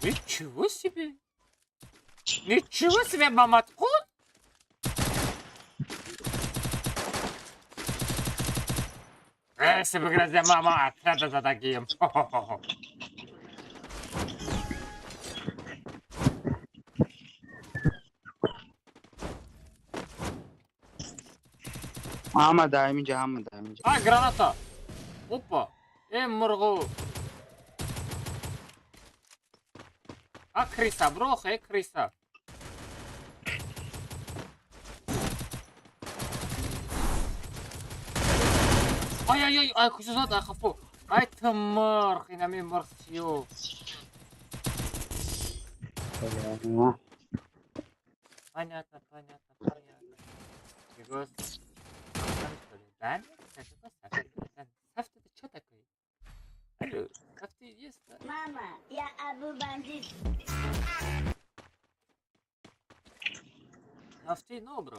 Ничего себе! Ничего себе, Маматкул! Если бы грозя мама, отряда за таким. Хо-хо-хо. Ҳама дар инҷа, ҳама дар инҷа. А, граната! Опа! Мурғу! А, крыса, брох, крыса! Ай-ай-ай, ай, куҷо зад, ай хафо! Ай, ту мурғ, инами мурғ чиё? Понятно, понятно, понятно. Фига себе. Что ли? Да нет, какой софт, братан? Софт это что такое? Алло, софт есть, да? Мама, я Абу Бандит. Софты, no, bro.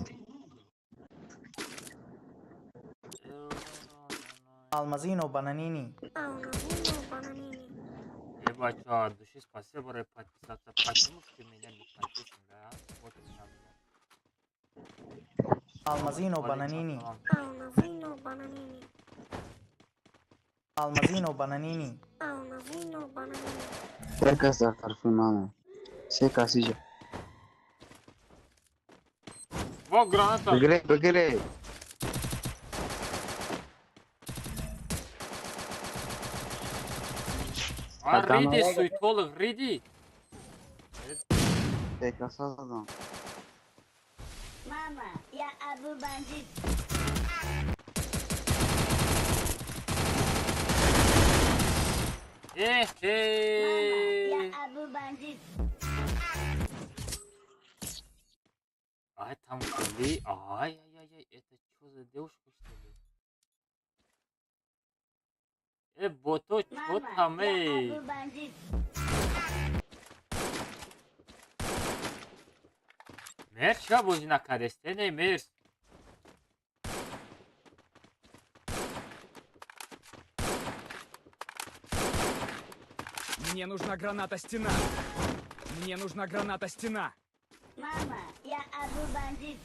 Алмазино бананини. Алмазино бананини. Ебать, от души спасибо, бро, подписаться. Почему ты меня не подписан, да? Вот это надо. Алмазино Валейкум бананини. ассалам. Алмазино бананини. Алмазино бананини. Алмазино бананини. Се кас дар тарафи мана. Се кас иҷа. Во, граната! Бигире, бигире. А, Адам риди, алла. суетолог, риди! Се каса задам. Мама, я Абу Бандит. Эх, Мама, эй! я Абу Бандит. Ай, там гули. Ай-яй-яй, это что за девушка, что ли? Бото, чё Мама, там, я эй? Абу Бандит. Мерс, чё бозӣ накардесте, не, Мерс? Мне нужна граната стена. Мне нужна граната стена. Мама, я Абу Бандит.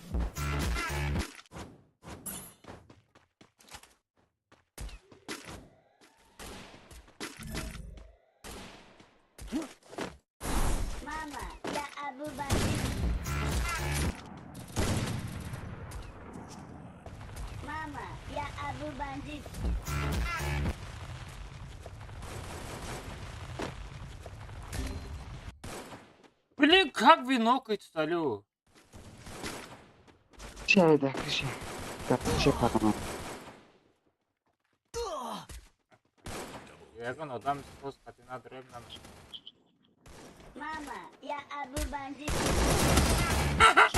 Мама, я Абу Бандит. Мама, я Абу Бандит. Блин, как вы нокаете, алло? Чай да киши. Да киши парама. Ягон одам соз қатина дрем нам. Мама, я Абу Бандит.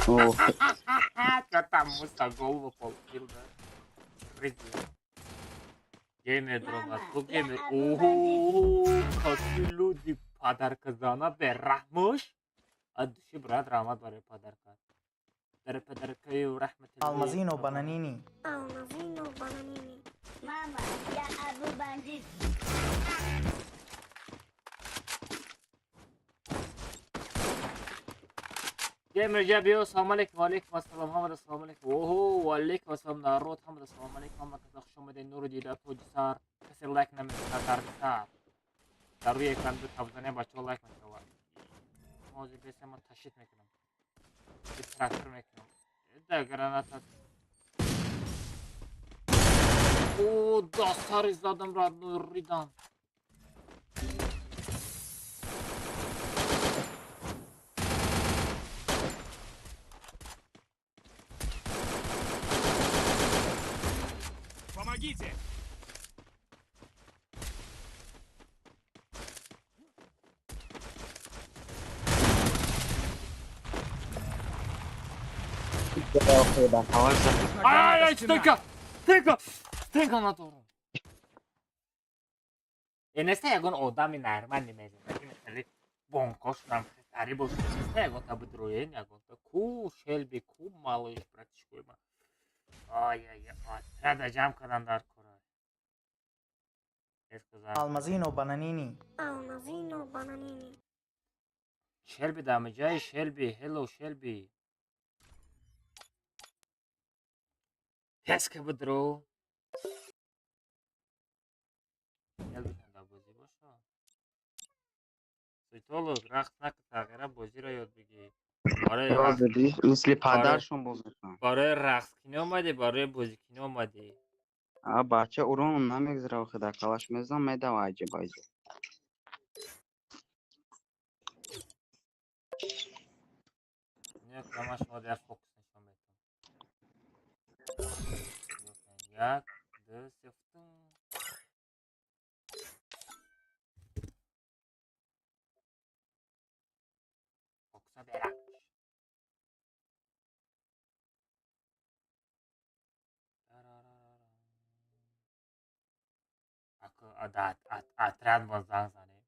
О, Чё там муса голову получил, да? Риди. Геймер дрон, Мама, а я геймер. Абу Ого, какие люди подарка зана берахмуш. От души, брат, рахмат барои подарка. Дар подаркаю рахмат. Алмазино бананини. Алмазино бананини. Мама, я Абу Бандит. Геймер ҷа биё, салом алейкум, ва алейкум ассалом, ҳамада салом алейкум. Оҳо, ва алейкум ассалом, народ, ҳамада салом алейкум, ҳама каса хуш омадед, нуру дида, тоҷи сар. Касе лайк намекунад, дарди сар. Дар рӯи экран ду табзане бачаҳо лайк мешавад. Мо ҳозир бесема мо ташид мекунам. Трактор мекунам. Да граната. О, да сари задам, родной, ридан. Помогите! Нужна Ай, граната ай, стена. стойка! Стойка! Стойка надорам. Неста ягон одами нормальный мезанад. Ин хеле бонкошунам хатари бошад. Неста ягонта бидроен, ягонта ку Шелби, ку малыш, братишкои ман. Ай, ай, ай, отряда ҷамъ кардан дар кора. Алмазино бананини. Алмазино бананини. Шелби дамаҷаи Шелби, hello Шелби. Теска бидро. Шелби дар бозӣ боша. Суйтолог рақс накун, тағйира бозиро ёд бигир. Барои мисли падаршон боз мекунам. Барои рақскунӣ омадӣ, барои бозикунӣ омадӣ. А бача урон намегзара, охи дар калаш мезанам, медава айҷа байҷа. Нигоҳ кунам, ман шумо дар фокус нишон медиҳам. Як, ду, се, фтун. Фокуса берак. Отряд мо занг занем.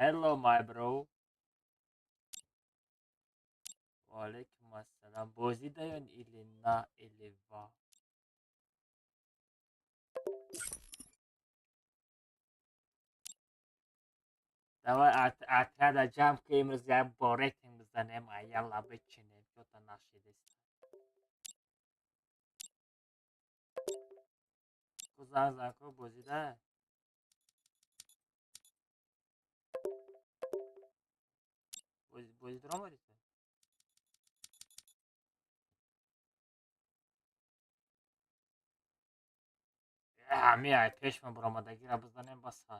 Hello my bro. Ва алейкум ассалам. Бозӣ даён или на или ва? Давай отряда ҷамъ ки имрӯз як бо рейтинг бизанем, аяла бичинем, чё-то нашидест. Ку занг зан ку бозӣ да? Бозӣ дуромадӣ ту? Ҳами ай пешмон буромадагиро бизанем баса.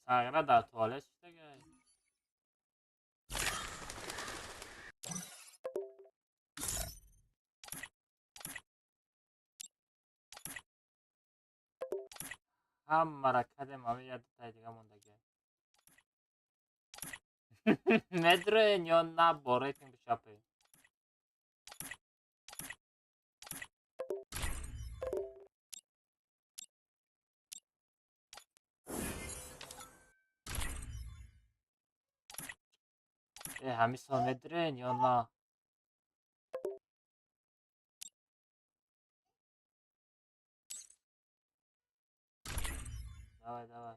Сағира дар туалет шудагай. Ҳамаро кардем, ҳами як дутаи дига мондагиа. Медроен ё на бо рейтинг бичапем? Э, ҳами сол медроен ё на? Давай, давай.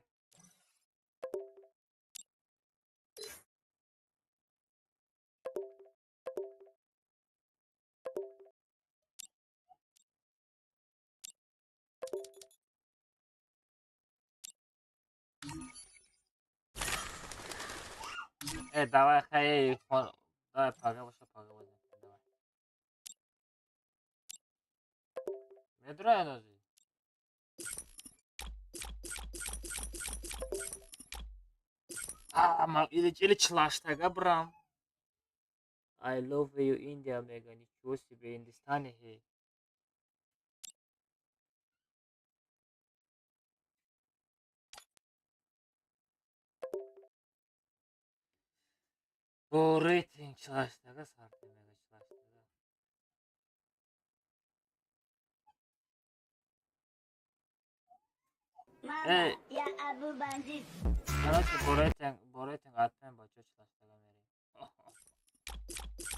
Э, давай, хай, давай, пага боша, пага бозем. Давай. Медроен озӣ? А, ма или члаштага брам. I love you India мега, ничего себе, Индистане хе. Бо рейтинг члаштага сарте мега, члаштага. Мама, я Абу бандит. Короче, бо рейтинг атпен бачо члаштага мерем.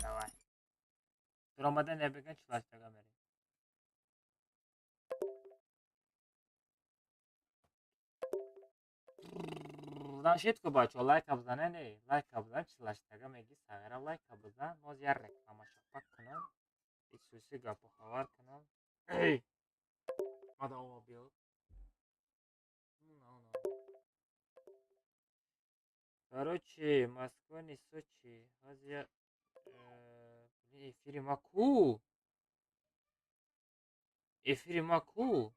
Давай. Дуромада небеган члаштага мерем. Нашид ку бачо, лайка бизане не, лайка бизан члаштага меги сағира лайка бизан, моз як реклама шапак кунам, исуси гапу хабар кунам. Эй! Мада ома биёд. Короче, Москва не Сочи. Азия эфири ма ку? Эфири ма ку?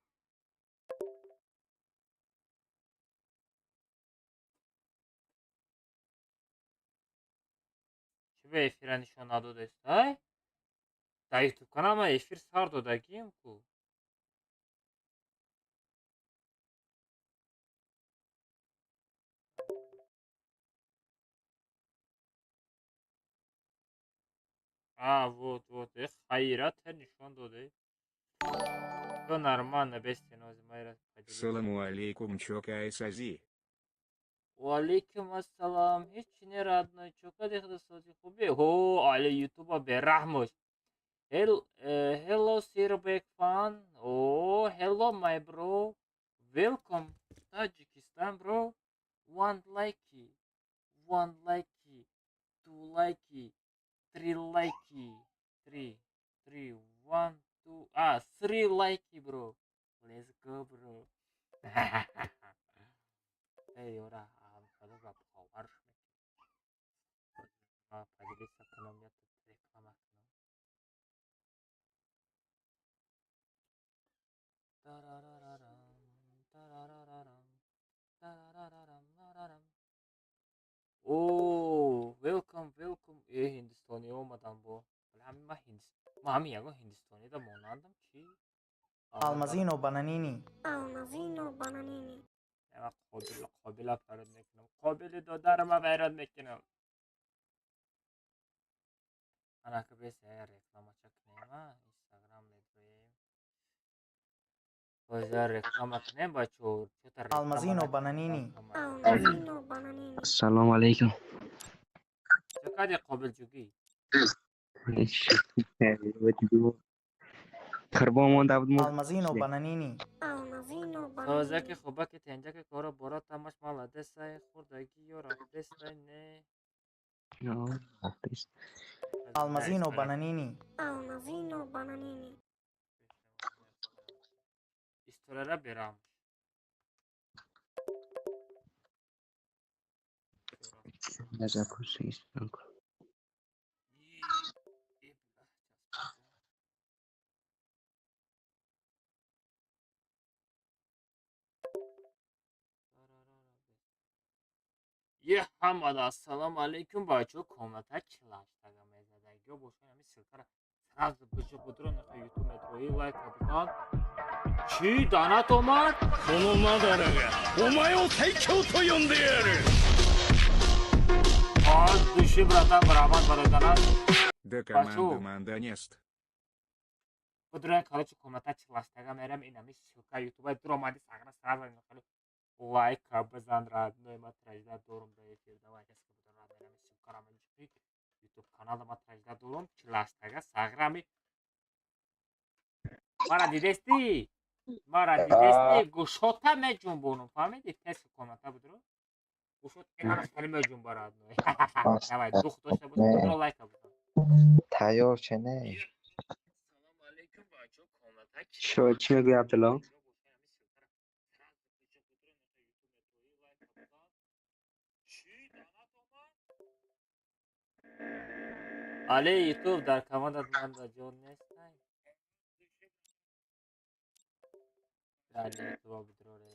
Чӣ ба эфира нишон надодаст, ай? Дар ютуб канал ман эфир сар додагием ку. А, вот, вот. Эх, хайрат нишон додай. Всё нормально, без стенози, майра. Саламу алейкум, чокай сази. Ва алейкум ассалом. Ҳеҷ не, родной, чо кади, худо сози хубе? Ҳо, али ютуба бераҳмош. Hello, Sirbek fan. Oh, hello, my bro. Welcome, Tajikistan, bro. One like, one like, two like, three like, three, three, one, two, three like, bro. Let's go, bro. Эй, ора, повар поделиться кунам, я тут реклама кунам. Тарарарарам, тарарарарам, тарарарарам, арарам. О, welcome, welcome. Э, ҳиндистони омадан бо. Вале ҳамин ма ҳиндис. Ма ҳамин ягон ҳиндистонида монандам чӣ? Алмазино бананини. Алмазино бананини. Ма қобил қобила фарёд мекунам. Қобили додарама фарёд мекунам. Анака бес рекламача кунем, Инстаграм медроем. Боза реклама кунем, бачо. Чота реклама Алмазино накунем, бананини. Алмазино бананини. Ассалому алайкум. Чо кади, қобил ҷугӣ? Қурбон монда буд мо. Алмазино бананини. Алмазино Созаки бананини. Хубаки тенҷаки коро боро тамаш маладесай хурдаги ё рафтесай не. Алмазино бананини. Алмазино бананини. Историяра берам. Е, ҳамада ассалому алайкум, бачо. Комната чилаштага мезадагиё бошад, ҳами ссылкара сразу биҷо будро наха ютуб метрои лайка бизан. Чӣ донат омад? このマダラがお前を最強と呼んでやる。 Аз души, братан, барамад барои донат. Да Бачо. команда манданест. Будроя, короче, комната чилаштага мерам, инами ссылка ютуба дуромади сагра сразу нахали лайка бизан, родной, ма тражда дорум да эфир. Давай, касе будро, родной, инами ссылкара меҷиқи ютуб канала ма тражда дорум чилаштага саграми. Мара дидести? Мара дидести? Гӯшота меҷунбонум, фаҳмиди? Тез комната будро. Гӯшот ҳамаш хеле меҷунба, родной. Давай, дух дошта бош, будро лайка бизан. Тайёр че не? Салому алейкум, бачо, комната Шо, чӣ мегӯӣ, Абдулло? Але ютуб дар командат манда ҷон нестай. Али ютуба бидроре.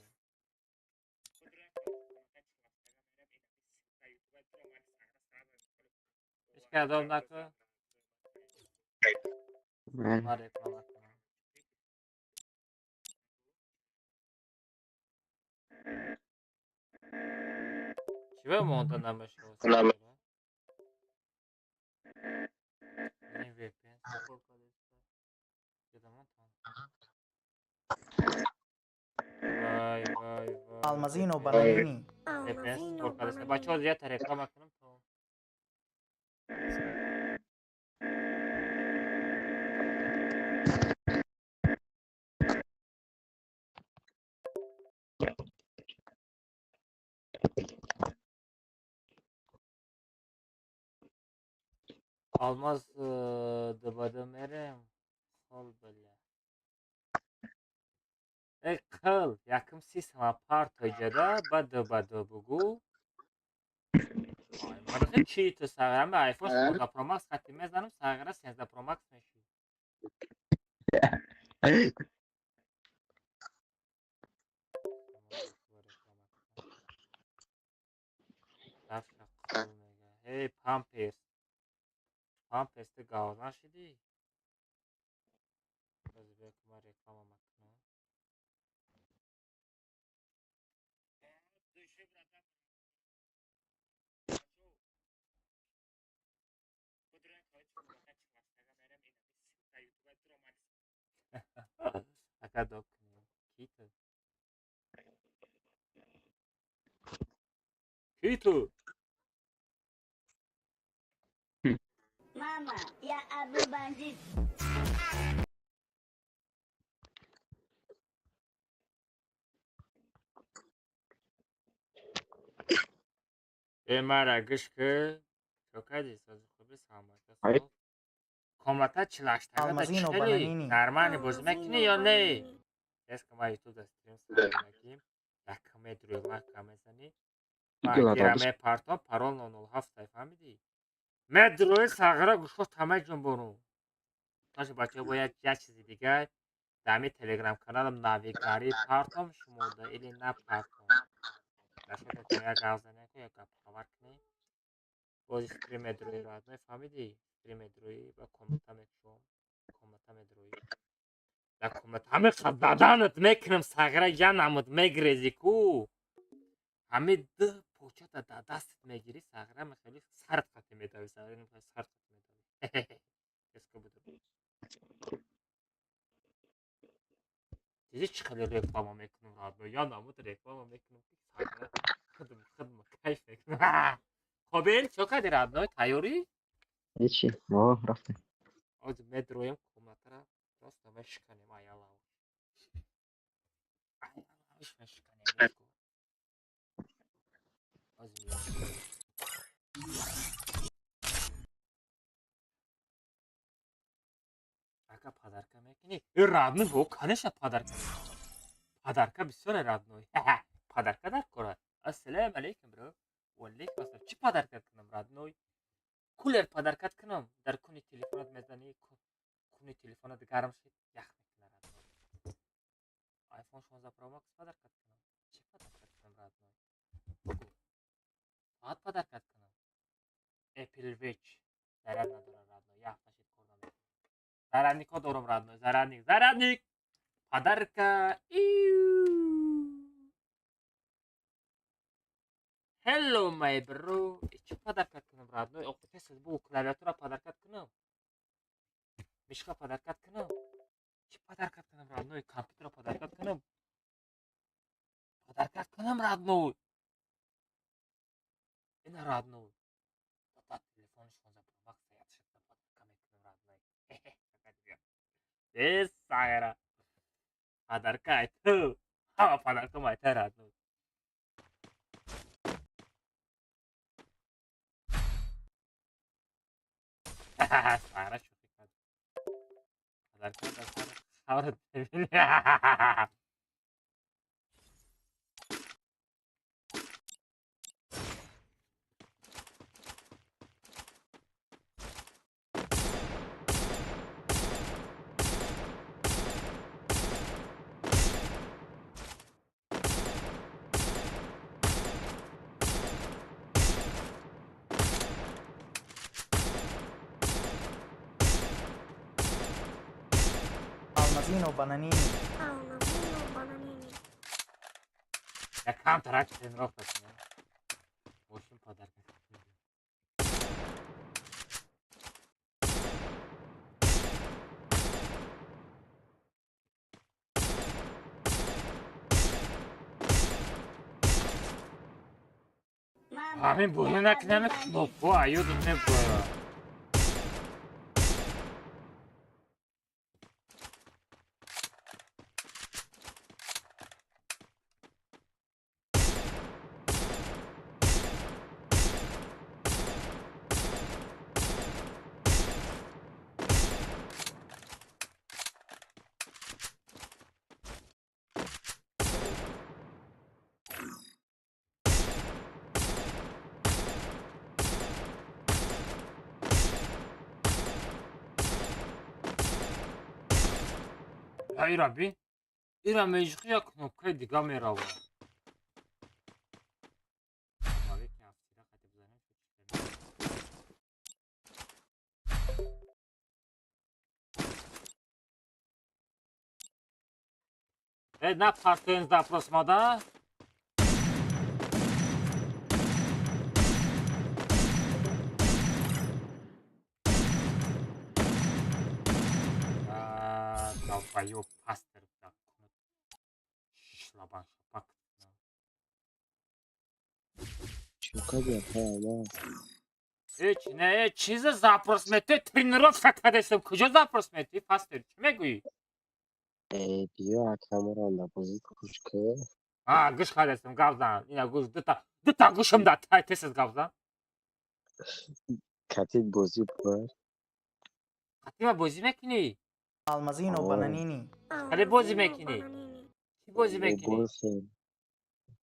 Ҳеч кадом наку. Ман реклама кунам. Чӣ ба монда намешавад? Ин VPN кор кардааст. Кадомон тон? Вай, вай, вай. Алмазино VPN. бананини. VPN Алмазино кор кардааст. бананини. Бачаҳо, зиёдта реклама кунам то. Алмаз дубада мерем. Хол бля. Эй қил, якум система партоҷада, баъд дубаду бугӯ. Ай, чӣ ту сағрами iPhone 16 Pro Max хати мезанам, сағра 13 Pro Max мешӣ. Дафша қул мега. Эй, памперс. Памперс ту гавзан шидӣ? Боз биё ки ман реклама макунам. Ака доб кунем. Ки ту? Ки ту? Мама, я Абу бандит. Э мара гӯш ки. Чо кардӣ? Сози хуби саломата. Комната чилаштага да Алмазино чӣ хеле? Бананини. Нормально бозӣ мекунӣ ё не? Ес ки ман ютуб да стрим сар якам медурӣ, лайка мезанӣ. Ман мепартом, парол 007 фаҳмидӣ? Медурӯи сағира гӯшҳо тамаи ҷунбонум. Таша бачаҳо бояд як чизи дигар дар ҳамин телеграм каналам навигарӣ партом шумо да или напартом. Дашотон як гап занем ку, як гап хабар кунем. Бози стрим медурӯи родной, фаҳмидӣ? Стрим медурӯи ба комната мекушом. Комната медурӯи. Дар комната ҳамин заданат мекунам сағира янамуд мегрези ку. Ҳамин ду почата дар дастат мегирӣ сағира мехели сарт қатӣ медавӣ, сағира сарт қатӣ медавӣ. Эско буду. Чизи чӣ хеле реклама мекунам родной, янамуд реклама мекунам ки сағира худм худм кайф мекунам. Қобил, чо кардӣ родной, тайёрӣ? Ҳечи, во, рафтем. Ҳозир медроем комнатара, просто мешиканем аялав. Аялавиш мешиканем. Ҳозир меоям. Ака подарка мекунӣ? Э родной, ҳо, конечно подарка мекунам. Подарка бисёре родной. Подарка дар кора. Ассалому алайкум, бро. Ва алайкум ассалом. Чӣ подарка кунам родной? Кулер подаркат кунам. Дар куни телефонат мезанӣ, куни телефонат гарм шид, ях мекунад родной. iPhone 16 Pro Max подаркат кунам. Чӣ подаркат кунам родной? Бугӯ. Соат подаркат кунам. Apple Watch заряд надорад родной. Як ҳафта шид кор намекунад. Зарядникҳо дорам родной. Зарядник, зарядник. Подарка. Hello my bro. Чӣ подаркат кунам родной? Охи тез бу клавиатура подаркат кунам. Мишка подаркат кунам. Чӣ подаркат кунам родной? Компютера подаркат кунам. Подаркат кунам родной. Ина родной. Дада телефони 16 Pro Max заряд шуд, подарка мекунам родной. Э сағира. Подарка айту. Ҳама подарка майта родной. Сара шӯхӣ кард. Подарка дар сар хабарат мебинӣ. Алмазино Бананини. Алмазино Бананини. Якам тарак тренировка кунем. Мошин подарка кунем. Ҳамин бозӣ накунем, кнопко аюдут мебояд. Ира би? Ира межихи як кнопкаи дига мерава. Э, на партоен запрос мада? Долбоёб пастор да шлабан шапак. Чӯкади акай Алмаз? Ҳеч не, чиза запрос метӣ, тренировка кардастам, куҷо запрос метӣ, пастер, чӣ мегӯӣ? Э, биё акаморо бозӣ гӯш ку. А, гӯш кардастам, гап зан. Ина гӯш, дута гӯшам дар тай, тез гап зан. Катит бозӣ бар. Қатима бозӣ мекунӣ? Алмазино О. Бананини. Хеле бозӣ мекунӣ? Чӣ бозӣ мекунӣ?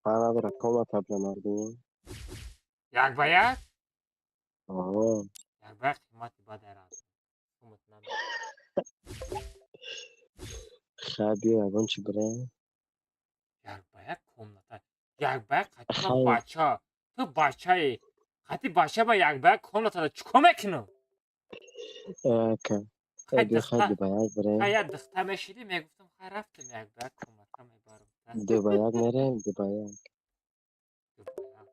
Фарқ надорад, комната бира мардум. Як ба як? Оҳо. Як ба як қимати бад айрад. Сумат намекунӣ. Хай, биё ягон чӣ бирем. Як ба як комната. Як ба як қатима Хай. бача. Ту бачаи. Қати бача ба як ба як комнатада чӣ кор мекунам? Э, ака. Хай Э, биё хай духта ду ба як бирем. хай як духта мешидӣ, мегуфтам хай рафтем як ба як комната мебарам. Ду ба як мерем, ду ба як. Ду ба як.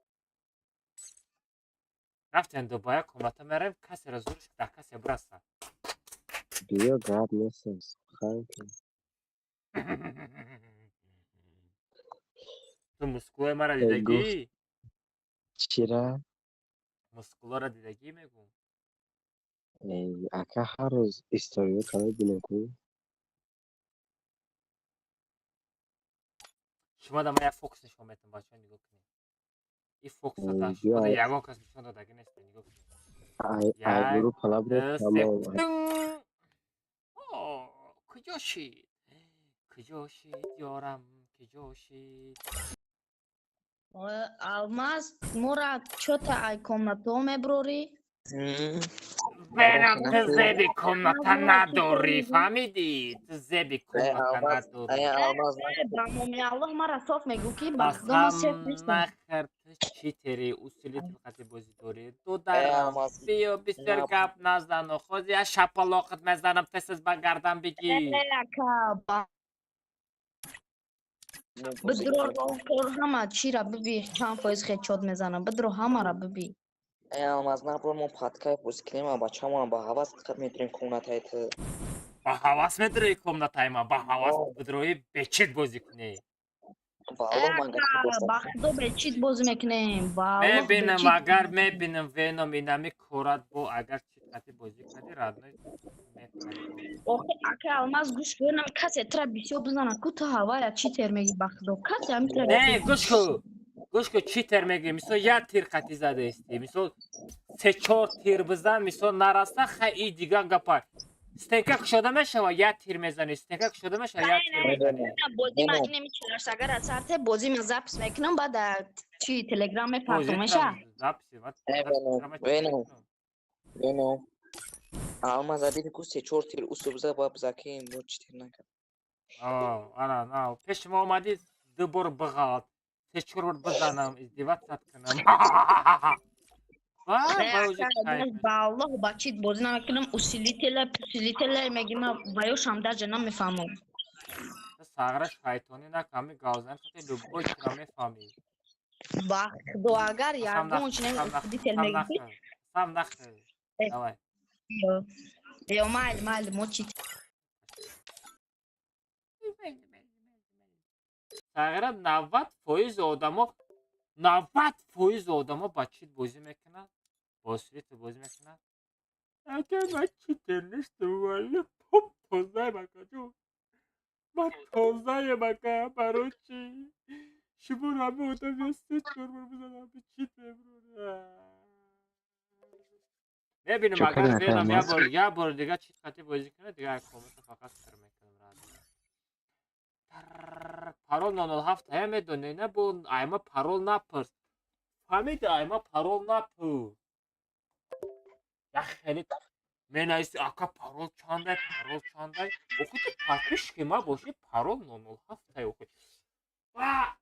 Рафтем ду ба як комната мерем, касеро зурш дар касе бираса. Биё, гап нест, сухан кун. Ту мускулои мара Э, дидагӣ? гуфт. Чира? Мускулоро дидагӣ мегӯм. Э, ака, ҳар рӯз историёта мебинем ку. Шумо да ман як фокус нишон метам, бачаҳо, нигоҳ кунед. Ин фокуса Э, дар биё шумо да ай ягон кас нишон додагӣ нест, нигоҳ кунед. ай ай Як, гурӯҳ пала ду, биред, се. тамом. Тинг! О, куҷо шид? Куҷо шид, ёрам, куҷо шид? Алмаз, мора чота ай комнатао меброрӣ? Венам, ту зеби комната надорӣ, фаҳмидӣ? Ту зеби комната надорӣ. Ба номи Аллоҳ, мара соф мегӯ, ки ба худо ман сеф Қасам нестам. нахӯр, ту читери, усилитель қати бозӣ дорӣ. Додарам, биё, бисёр гап назану. Хози я шапалоқат мезанам, тез ба гардан бигӣ. Э, ака, бидро роҳкор ҳама чира биби, чанд фоиз хедшот мезанам. Бидро ҳамара биби. Э, Алмаз, набор мо подкайф бозӣ кунем, а бачамон ба ҳавас медурем комнатаи ту. Ба ҳавас медурои комнатаи ман, ба ҳавас бидрои бечит бозӣ кунӣ. Ба Аллоҳ, ман Ака, ба худо бечит бозӣ мекунем. Ба Аллоҳ, Мебинам, бечит. агар мебинам, Веном инами корат бо агар чит қати бозӣ кардӣ, родной, мепарӣ. Охи, ака Алмаз, гӯш кунам, касе тра бисёр бизана ку, ту ҳавая читер меги, ба худо. Касе ҳами тра Не, гӯш ку. Гӯш ку, читер мегӯӣ. Мисол, як тир қати задаисти. Мисол, се чор тир бизан, мисол, нараста, хай и дигар гапа. Стенка кушода мешава, як тир мезанӣ. Стенка кушода мешава, як тир мезанӣ. Бозӣ ман инеми чилашагар асарте, бозӣ ман запись мекунам, баъд чи телеграм мепартом, меша? Записи, ва Э, Веном, Веном, Веном. Алмаз, адиди ку се чор тир усу биза ба бизакем, бо читер накард. Ана, на, пеши мо омадӣ, ду бор биғалт. Се чор бор бизанам, издеваться кунам. Ва, ба уже кайф. Ба Аллоҳ, ба чит бозӣ намекунам, усилителя, пусилителя меги, ман ва ёшам даже намефаҳмам. Сағра шайтонӣ накун, ҳами гавзани хати любой чиро мефаҳмӣ. Ба худо, агар ягон чи усилитель меги. Сам нахӯр. Давай. Ё, майли, майли, мо чит. Сағира, 90% одамо, 90% одамо ба чит бозӣ мекунанд, бо усилитель бозӣ мекунанд. Ака, ман читер нестам, вале поп тозаем, акаҷон. Ман тозаем, ака, барои чӣ? Шумо ҳама одам я се чор бор бизанам, чит мебурад. Мебинам, Чё агар кардӣ, ака бинам, Алмаз? як бор дига чит қати бозӣ кунад, дига як комната фақат сир мекунам, родной. Парол 007 ҳая медонӣ, на бо айма парол напурс. Фаҳмиди, айма парол напурс. Як хеле менависи, ака, парол чандай, парол чандай. Охи, ту подписчики ма бошӣ, парол 007 ай, охи. Ва!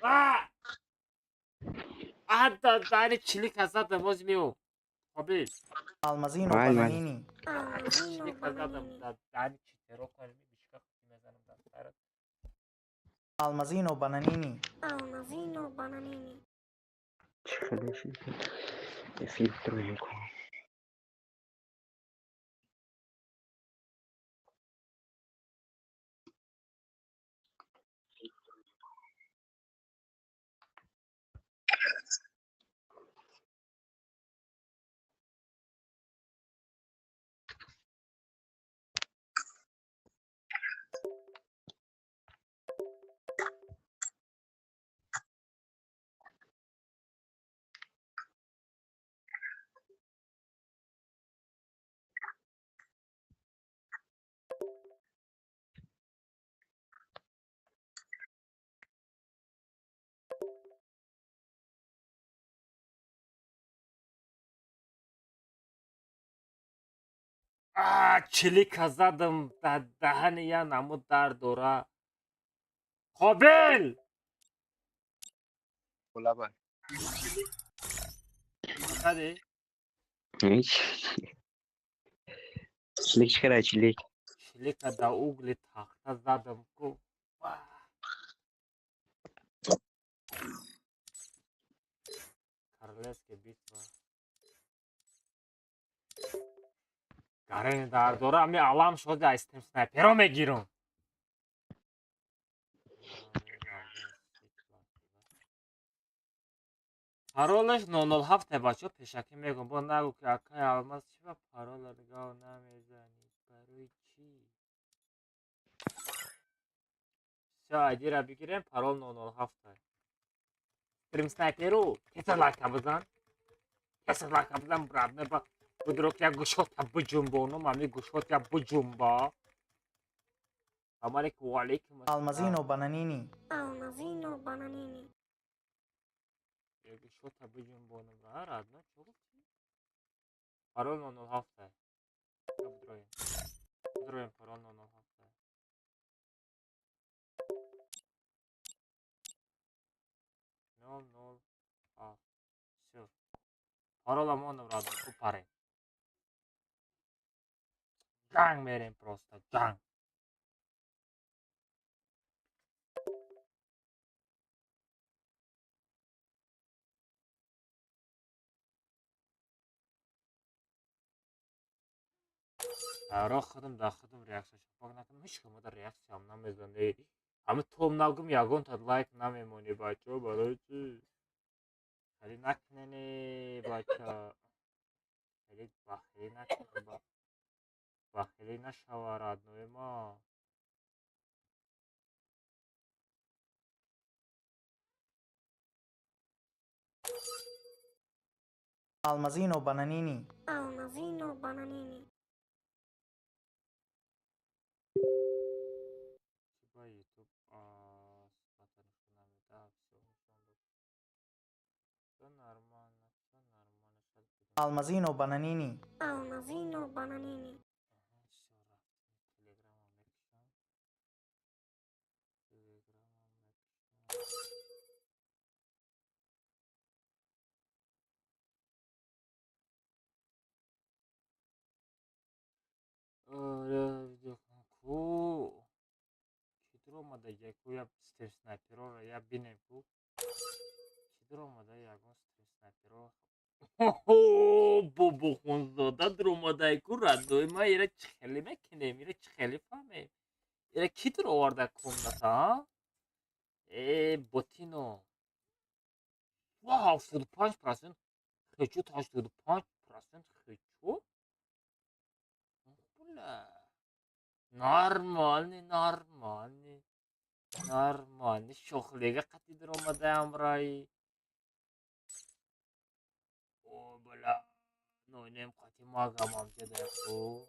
Ва! Ада дари чилика задам, боз меом. Қобил. Алмазино Вай, вай. Бананини. Чилика задам, дар дани читеро калми бишка мезанам дар сарат. Алмазино Бананини. Алмазино Бананини. Чӣ хеле шид? Эфир троем кун. А, чилика задам, дар даҳани я намуд дард дора. Қобил! Лаба. Кади? Чилик чӣ кара, чилик? Чилика да угли тахта задам ку. Королевская битва. Гарени дард дора, ами алам шоди ай стрим снайперо мегирам. Паролаш 007, бачо, пешакӣ мегӯм, бо нагӯ ки акай Алмаз чӣ ба парола гав намезанӣ, барои чӣ? Всё, айдира бигирем, парол 007. Стрим снайперу, кеса лайка бизан. Кеса лайка бизан, брат, ба будро ки як гӯшота биҷунбонум, ами гӯшот як биҷунба. Салом алейкум, ва алейкум ассалом. Алмазино Бананини. Алмазино Бананини. Як гӯшота биҷунбонум, ра, родной, чӣ гуфтӣ? Парол 007. Будроем. Будроем, парол 007. 007. Всё. Парола мондам, родной, купарем. Ҷанг мерем просто, ҷанг. Ро худам да худам реаксия шапак накунам, ҳеҷ камада реаксиям намезанӣ. Ҳами том нагум ягонта лайк намемонӣ, бачо, барои чӣ? Хеле накунене, бача. Хеле бахилӣ накунем, бахилӣ нашава, родной ма. Алмазино Бананини. Алмазино Бананини. Ба YouTube сифата нишон намедиҳад, всё нишон дод. Всё нормально, всё нормально. Шояд кудом. Алмазино Бананини. Алмазино Бананини. Аҳа, всё рафтем. Телеграмам мекушам. Телеграмам мекушам. Оре, ку. Ки дуромада яку я стрим снайпероро я бинем ку. Ки дуромада ягон стрим снайперо. Бобохунзода дуромадай ку, родной ма, ира чӣ хеле мекунем, ира чӣ хеле фаҳмем. Ира ки дуроварда комната, а? Э, ботино. Ва 75% хечут, 85% хечут? Бля. Нормальный, нормальный. Нормальный. Шохлега қати дуромадаям раи. О, бля. Нойнем қати магамам ҷада ку.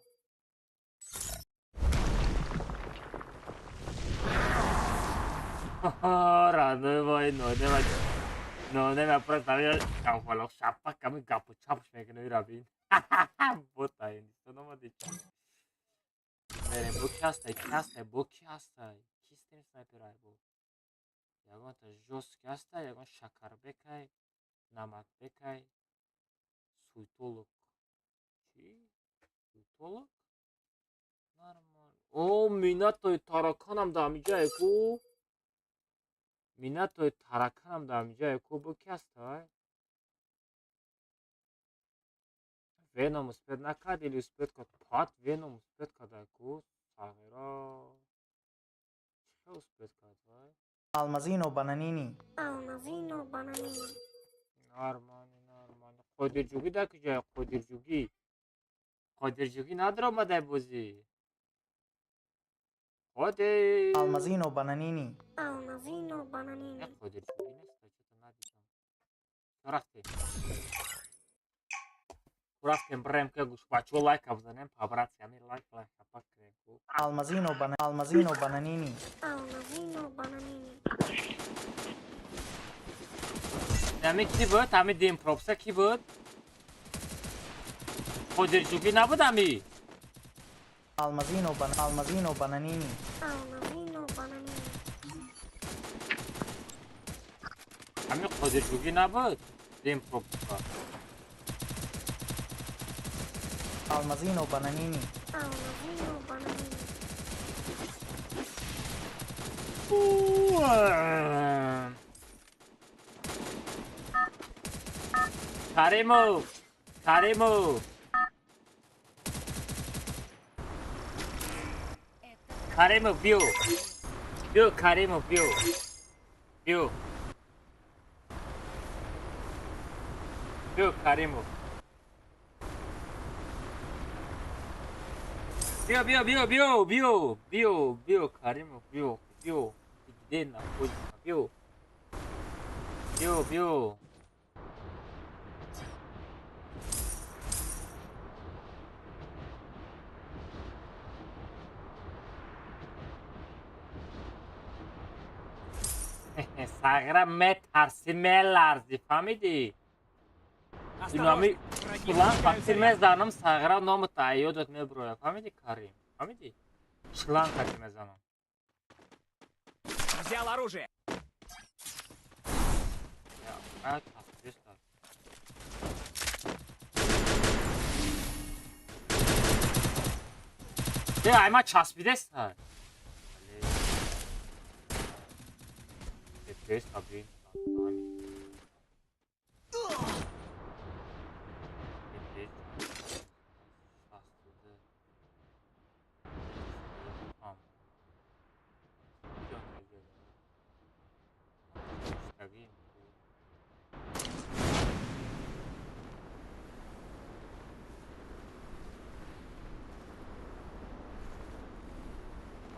Родной мой, нойнем нойнем просто чавфалох шапак ками гапу чапш мекунӣ рабин. Бота Ҳиндистон омадӣ. Мерем, бо ки ҳастай, ки ҳастай, бо ки ҳастай? Ки стрим снайперай бо? Ягонта жёсткий ҳастай, ягон шакарбекай, намакбекай, суйтолог. Чӣ? Суйтолог? Нормально. О, минатои тараканам дар ҳамиҷае ку. Минатои тараканам дар ҳамиҷае ку, бо ки ҳастай? Веном успеть накард или успеть кард? Пат Веном успеть карда ку, сағира. Чӣ успеть кард вай? Алмазино Бананини. Алмазино Бананини. Нормально, нормально. Қодирҷугӣ дар куҷое? Қодирҷугӣ. Қодирҷугӣ надаромадай бозӣ. Қодир. Алмазино Бананини. Алмазино Бананини. Не, Қодирҷугӣ нест, чото надидам. Чо рафтем? Рафтем, бирем ка гӯш бачаҳо лайка бизанем, по-братски ҳамин лайк лайк шапак кунем ку. Алмазино Бана Алмазино Бананини. Алмазино Бананини. Ҳамин ки буд? Ҳамин дим пропса ки буд? Қодирҷугӣ набуд ҳами? Алмазино бан Алмазино бананини. Алмазино бананини. Ҳамин қодирҷӯгӣ набуд? Дем пропуска. Алмазино бананини. Алмазино бананини. Каримов! Каримов! Каримов биё! Биё, Каримов, биё! Биё! Биё, Каримов! Биё, биё, биё, биё, биё, биё, биё, Каримов, биё, биё. Ты где находишься? Биё. Биё, биё. Сағира метарси, меларзи, фаҳмидӣ? Инами шланг вақти мезанам, сағира номи таъёдат меброяд. Фаҳмидӣ, Карим? Фаҳмидӣ? Шланг қати мезанам. Взял оружие. Ай, ма часпидеста. FPS, блин.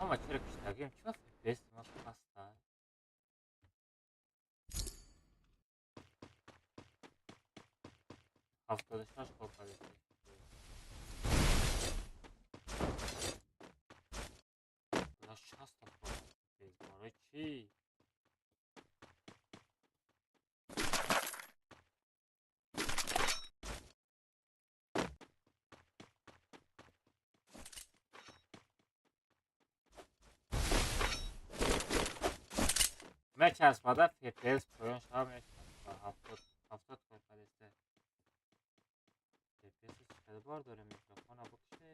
Ама чера киштагим, чё FPS ма паста? 76 кор кардем. 60 кор кардем. Барои чӣ? Мечаспада FPS поён шава мечаспа. 70 кор кардеста. FPS чӣ бор дорем микрофона бикше.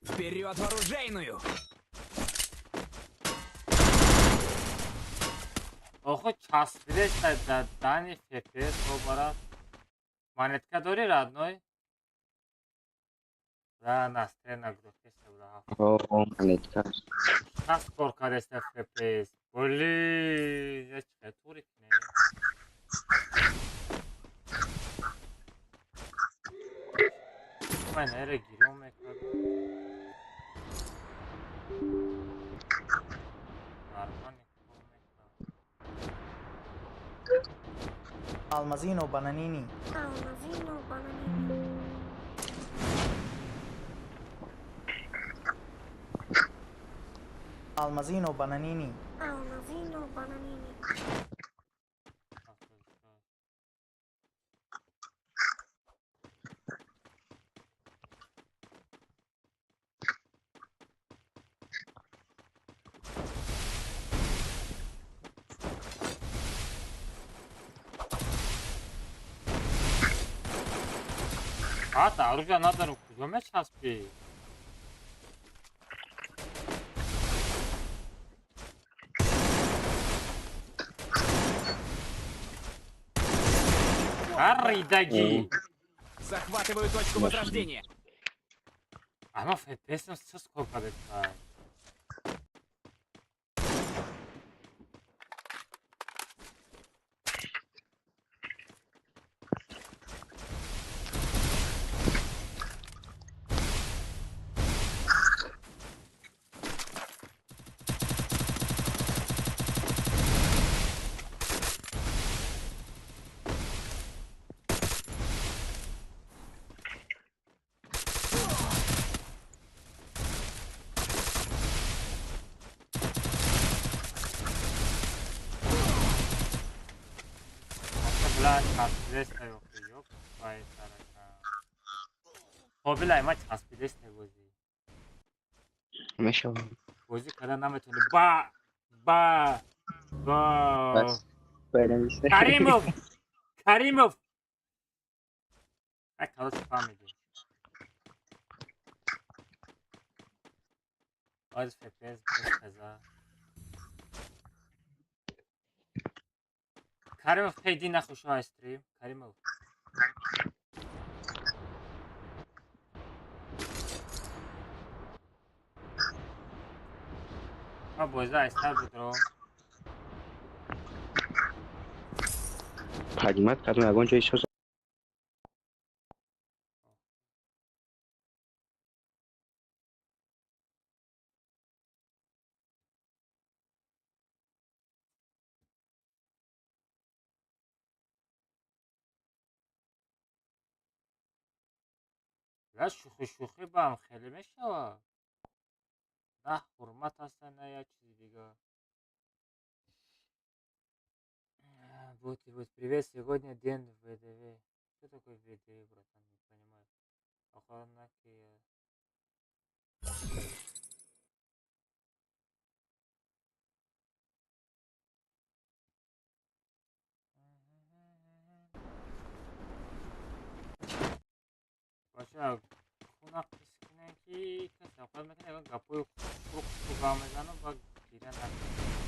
Вперед в оружейную! Охо часпидеста дар дани FPS бара. Монетка дори, родной? Да, настроена грохеста буда. О, монетка. Шаст кор кардеста FPS. Блин, я чӣ тури кине? Ман эра гирём мекардам. Нормально кор мекардам. Алмазино бананини. Алмазино бананини. Алмазино бананини. Алмазино бананини. Ата, оружие надорам, куҷо мечаспӣ? Ридагӣ. Захватываю точку возрождения. Ама FPS-м сис кор кардеста. Бля, часпидеста ёхи, ёп, твои тарака. Қобил ма часпидеста бозӣ. Мешавам. Бозӣ карда наметавонӣ. Ба ба ба. Бас. Байрамиса. Каримов! Каримов! Ай, калос фаҳмидӣ. Аз FPS бихеза. Каримов, хейди нахушо аз стрим. Каримов. Ма боза айстар будро. Поднимать кардам, ягон ҷои шоз. Ла шӯхӣ шӯхӣ ба ҳам хеле мешавад. На ҳурмат ҳаста, на як чизи дигар. Вот и вот, привет, сегодня день ВДВ. Что такое ВДВ, братан, не понимаю. Охрана. Бача, куна қис кунем ки кас авқат мекунад, ягон гапҳои хушрӯ ба мезанам ва гиря накунам.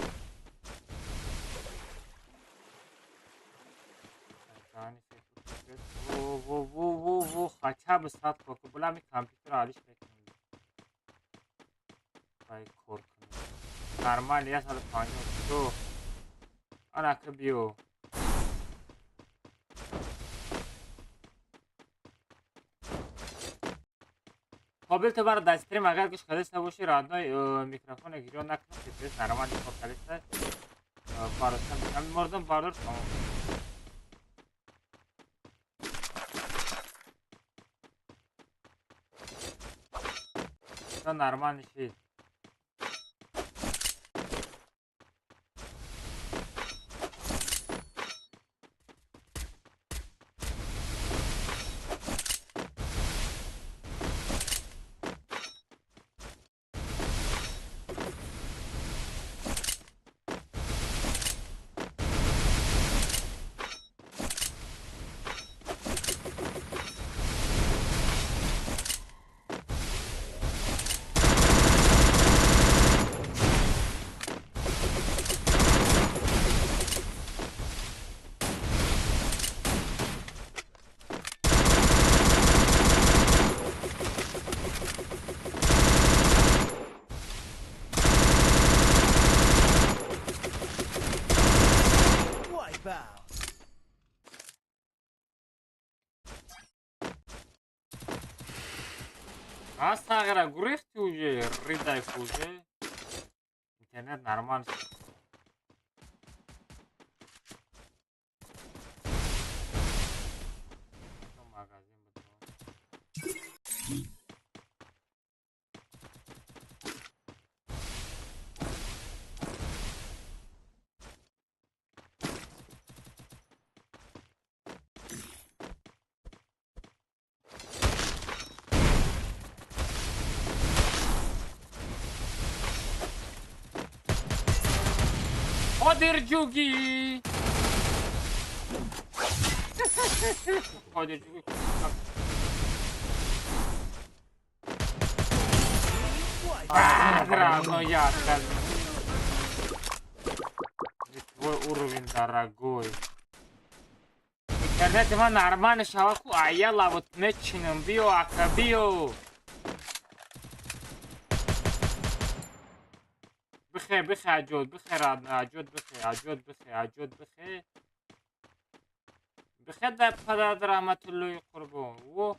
Во, во, во, во, во, хотя бы 100 кор кун. Бля, ми компютер алиш мекунем. Ай, кор кунем. Нормально, 152. Анака биё. Қобил ту бара дар стрим агар гӯш кардеста бошӣ, родной, микрофона гирё накун, FPS нормально кор кардеста. Бароста мордам бардор тамом. Всё нормально шид. А сағира гурехти уже, ридай уже. Интернет нормально. Магазин буд. Қодирҷугӣ! Қодирҷугӣ. Родной, не твой уровень, дорогой. Интернет ма нормально шава ку, а я лавот мечинам, биё, ака, биё. Бихе, бихе, аҷод, бихе, родной, аҷод, бихе, аҷод, бихе, аҷод, бихе. Бихе дар падарат раҳматуллои қурбон. Во.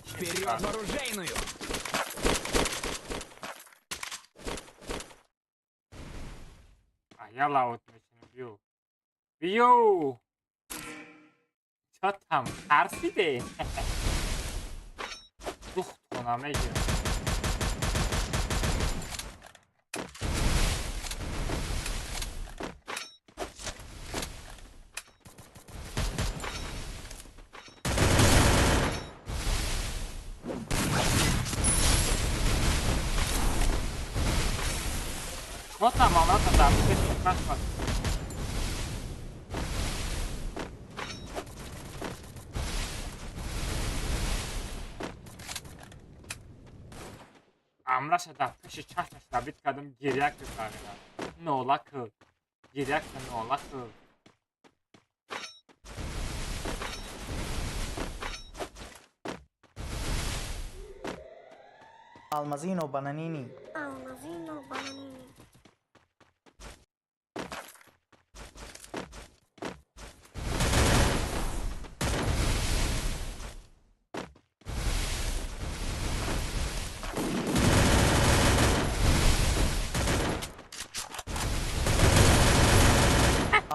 Вперед в оружейную! А я лаут мечину бью. Бью! Чотам тарсиде? Духтона мегирам. Чотам амрата дар пеши чашмат. Амраша дар пеши чашмаш рабит кардам, гиря кард, нола кард, гиря кард, нола кард. Almazino Bananini. Almazino Bananini.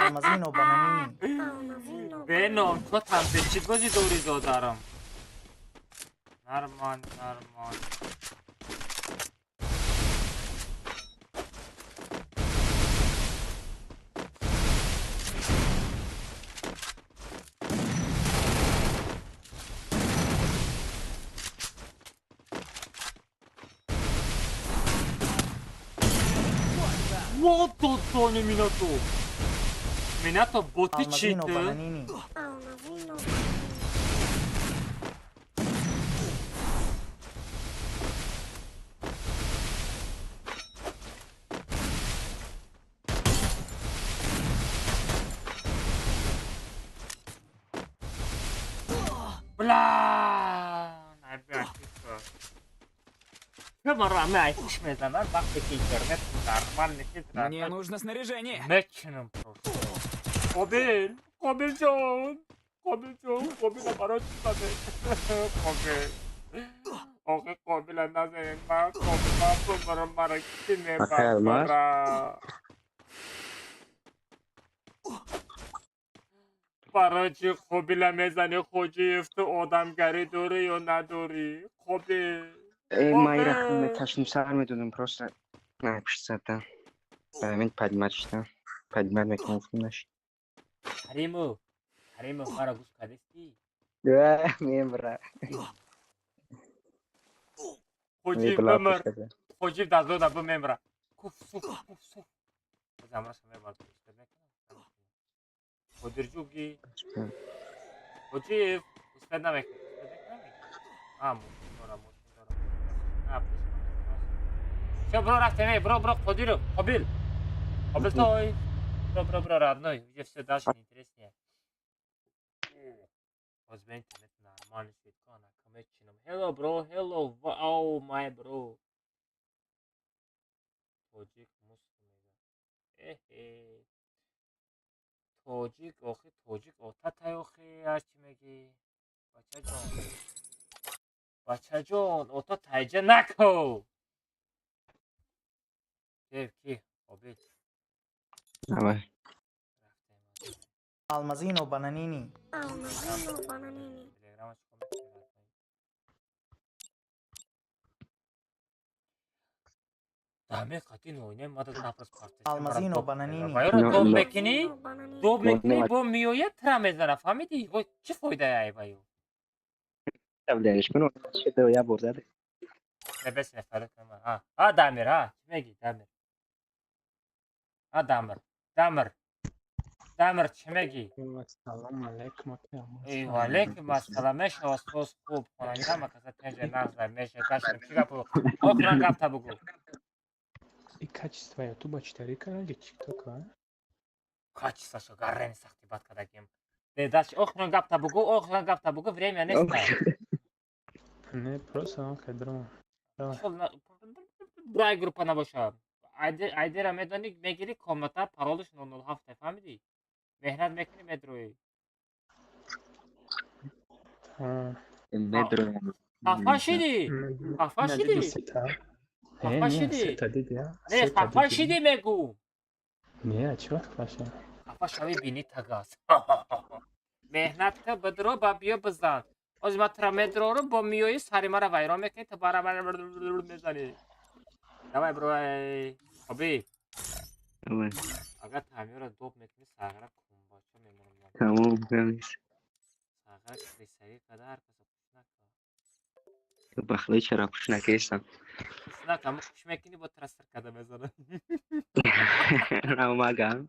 Almazino Bananini. Almazino Беном, чотам бе чӣ бозӣ дорӣ, додарам? Норман, норман. What Минато? Минато боти Almazino читы. Bananini. Almazino Bananini. Бля! Чё мезанад вақте ки интернет нормально чиз Мне нужно снаряжение. Мечунам просто. Қобил, Қобилҷон, Қобилҷон, Қобила барои чӣ заде? Қобил. Охи, Қобила назанед, ман Қобил, ман бумарам, мара ки мебарад? Барои чӣ Қобила мезанӣ, Хоҷиев? Ту одамгарӣ дорӣ ё надорӣ? Қобил. Эй, майра меташним, сар медодам, просто напишт задам. Ба ҳамин поднимать шудам. Поднимать мекунам, гуфтам нашид. Каримов, Каримов, маро гӯш кардистӣ? Мемра. Хоҷиев бимир. Хоҷиев дар зона бимемра. Куф, суф, куф, суф. Замраша мебард. Қодирҷуги. Хоҷиев, успед намекунад. Успед мекунад? А, мошин дора, мошин дора. А, всё, бро, рафтем, эй, бро, бро, Қодиров, Қобил. Қобил той. Бро, бро, бро, родной, где всё дальше интереснее. Озбе интернет нормально шуд. Кана камечином. Hello, bro, hello, oh my bro. Тоҷик муск мега. Эҳе. Тоҷик, охи, тоҷик, отатай, охи, ҳар чӣ мегӣ? Бачаҷон. Бачаҷон, ото тайҷа нако. Кев, ки, Қобил. Давай. Рафтем. Almazino Bananini. Almazino Bananini. Телеграмаш чикор мекунӣ? Даме қати ноине мада напрос партия. Алмазино Бананини. Вайро Но- доб но- мекунӣ, Bananini. доб мекунӣ, Но- бо меояд, тра мезана, фаҳмидӣ? Вой, чӣ фоидае ай ваю? Давляниш кун, шуда я бор зад. Не бес не фарқ кунам. А, а Дамир, а, чӣ мегӣ, Дамир? А Дамир, Дамир. Дамир, чӣ мегӣ? Салом алейкум, ака. Эй, валейкум ассалом, мешава соз хуб, хонанда каса тенҷа нағза, меша гаштем, чӣ гапу? Охиран гапта бугӯ. И качество ютуба читари канали тикток, а? Качествошо гаррени сахти бад кардагим. Дедаш, охиран гапта бугӯ, охиран гапта бугӯ, время нест. Не, просто он кадром. Брай группа набоша. Айдера медонӣ, мегирӣ комната, паролаш 007, фаҳмидӣ? Меҳнат мекунӣ, медроӣ. Медро. Хафа шидӣ? Хафа шидӣ? Хафа шидӣ? Не, хафа шидӣ мегӯ. Не, чӣ вақт хафа шудам? Хафа шавӣ, бинӣ тагас. Меҳнат ка бидро ба биё бизан. Ҳозир ман тура медрорам, бо миёи сари мара вайрон мекунӣ, ту бара мезанӣ. Давай, бро, оби. Агар таъмирро доб мекунӣ, сағра кунбача мемонам. Тамом, гамис. Сағра крисагӣ карда ҳар касо хуш накун. Бахлои чаро хуш накестам. Хуш накун, ама хуш мекунӣ, бо тура сир карда мезанам. Рамагам.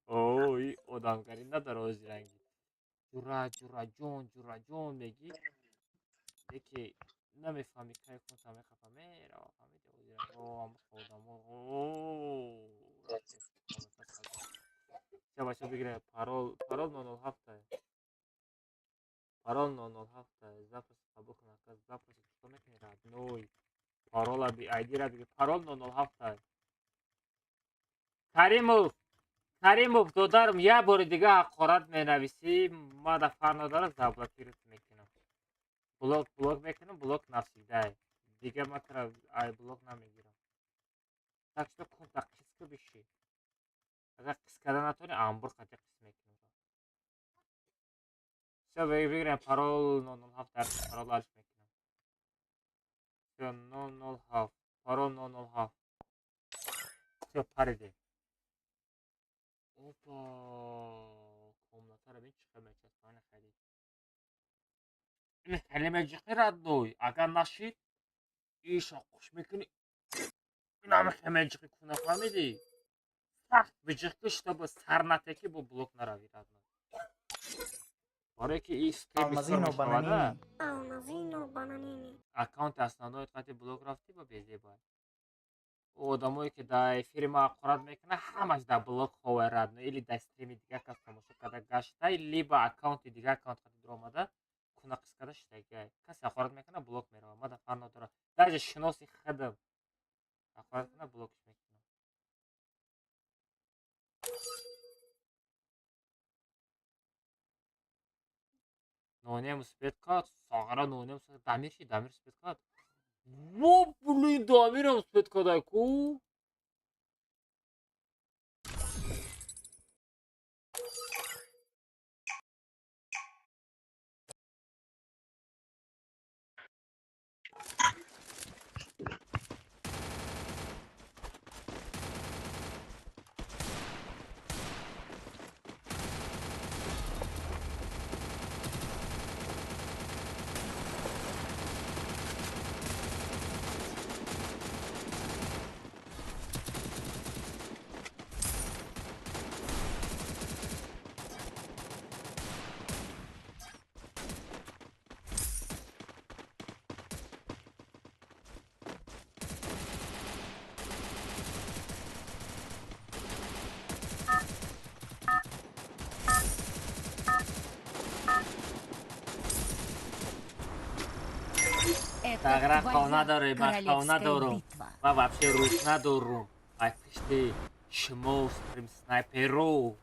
О, и одамгарӣ надора ҳозир ранги. Ҷура, ҷураҷон, ҷураҷон мегӣ. Леки намефаҳмӣ кай кунта мехафа мерава, фаҳмиди ҳозир. О, амаха одамо. О, ча бача бигира парол, парол 007. Парол 007. Запись қабул кун, ака, запись чикор мекунӣ, родной? Парола би айдира биги, парол 007. Каримов, Каримов, додарам, як бори дига ҳақорат менависӣ, ман да фарқ надорам, заблокировать мекунам. Блок, блок мекунам, блок навсегда. Дига ман тура ай блок намегирам. Так что кунта қис ку биши. Агар қис карда натавонӣ, амбур қати қис мекунам. Всё, бигирем парол 007, парол алиф мекунам. Всё, 007, парол 007. Всё, паридем. Опа, комнатаро бин чӣ хел мечаспонад харид. Ин хеле меҷиқи родной. Агар нашид, иша хуш мекунӣ. Ин ҳама хеле меҷиқи куна, фаҳмидӣ? Сахт биҷиқи, чтобы сар натеки, бо блок наравӣ, родной. Барое ки ин стрим бисёр Алмазино мешавада. бананини. Алмазино бананини. Аккаунти основной қати блок рафтӣ ба безебай. Одамое ки дар эфири ма ҳақорат мекунад, ҳамаш дар блок ховай, родной, или дар стрими дигар кас тамошо карда гашта, либо аккаунти дигар аккаунт қати дуромада куна қис карда шидагиай. Касе ҳақорат мекунад, блок мерава. Ман дар фарқ надорам, даже шиноси худам ҳақорат кунад, блокш мекунам. Нонем успеть кард сағара, нонем дамир ши, дамир успеть кард. Во, блин, дамирам успеть кардай ку. Это Сағра хона твоя дорӣ, ман хона королевская дорум. битва. Ман вообще рӯз надорум. Ай пишти шумо стрим снайперу.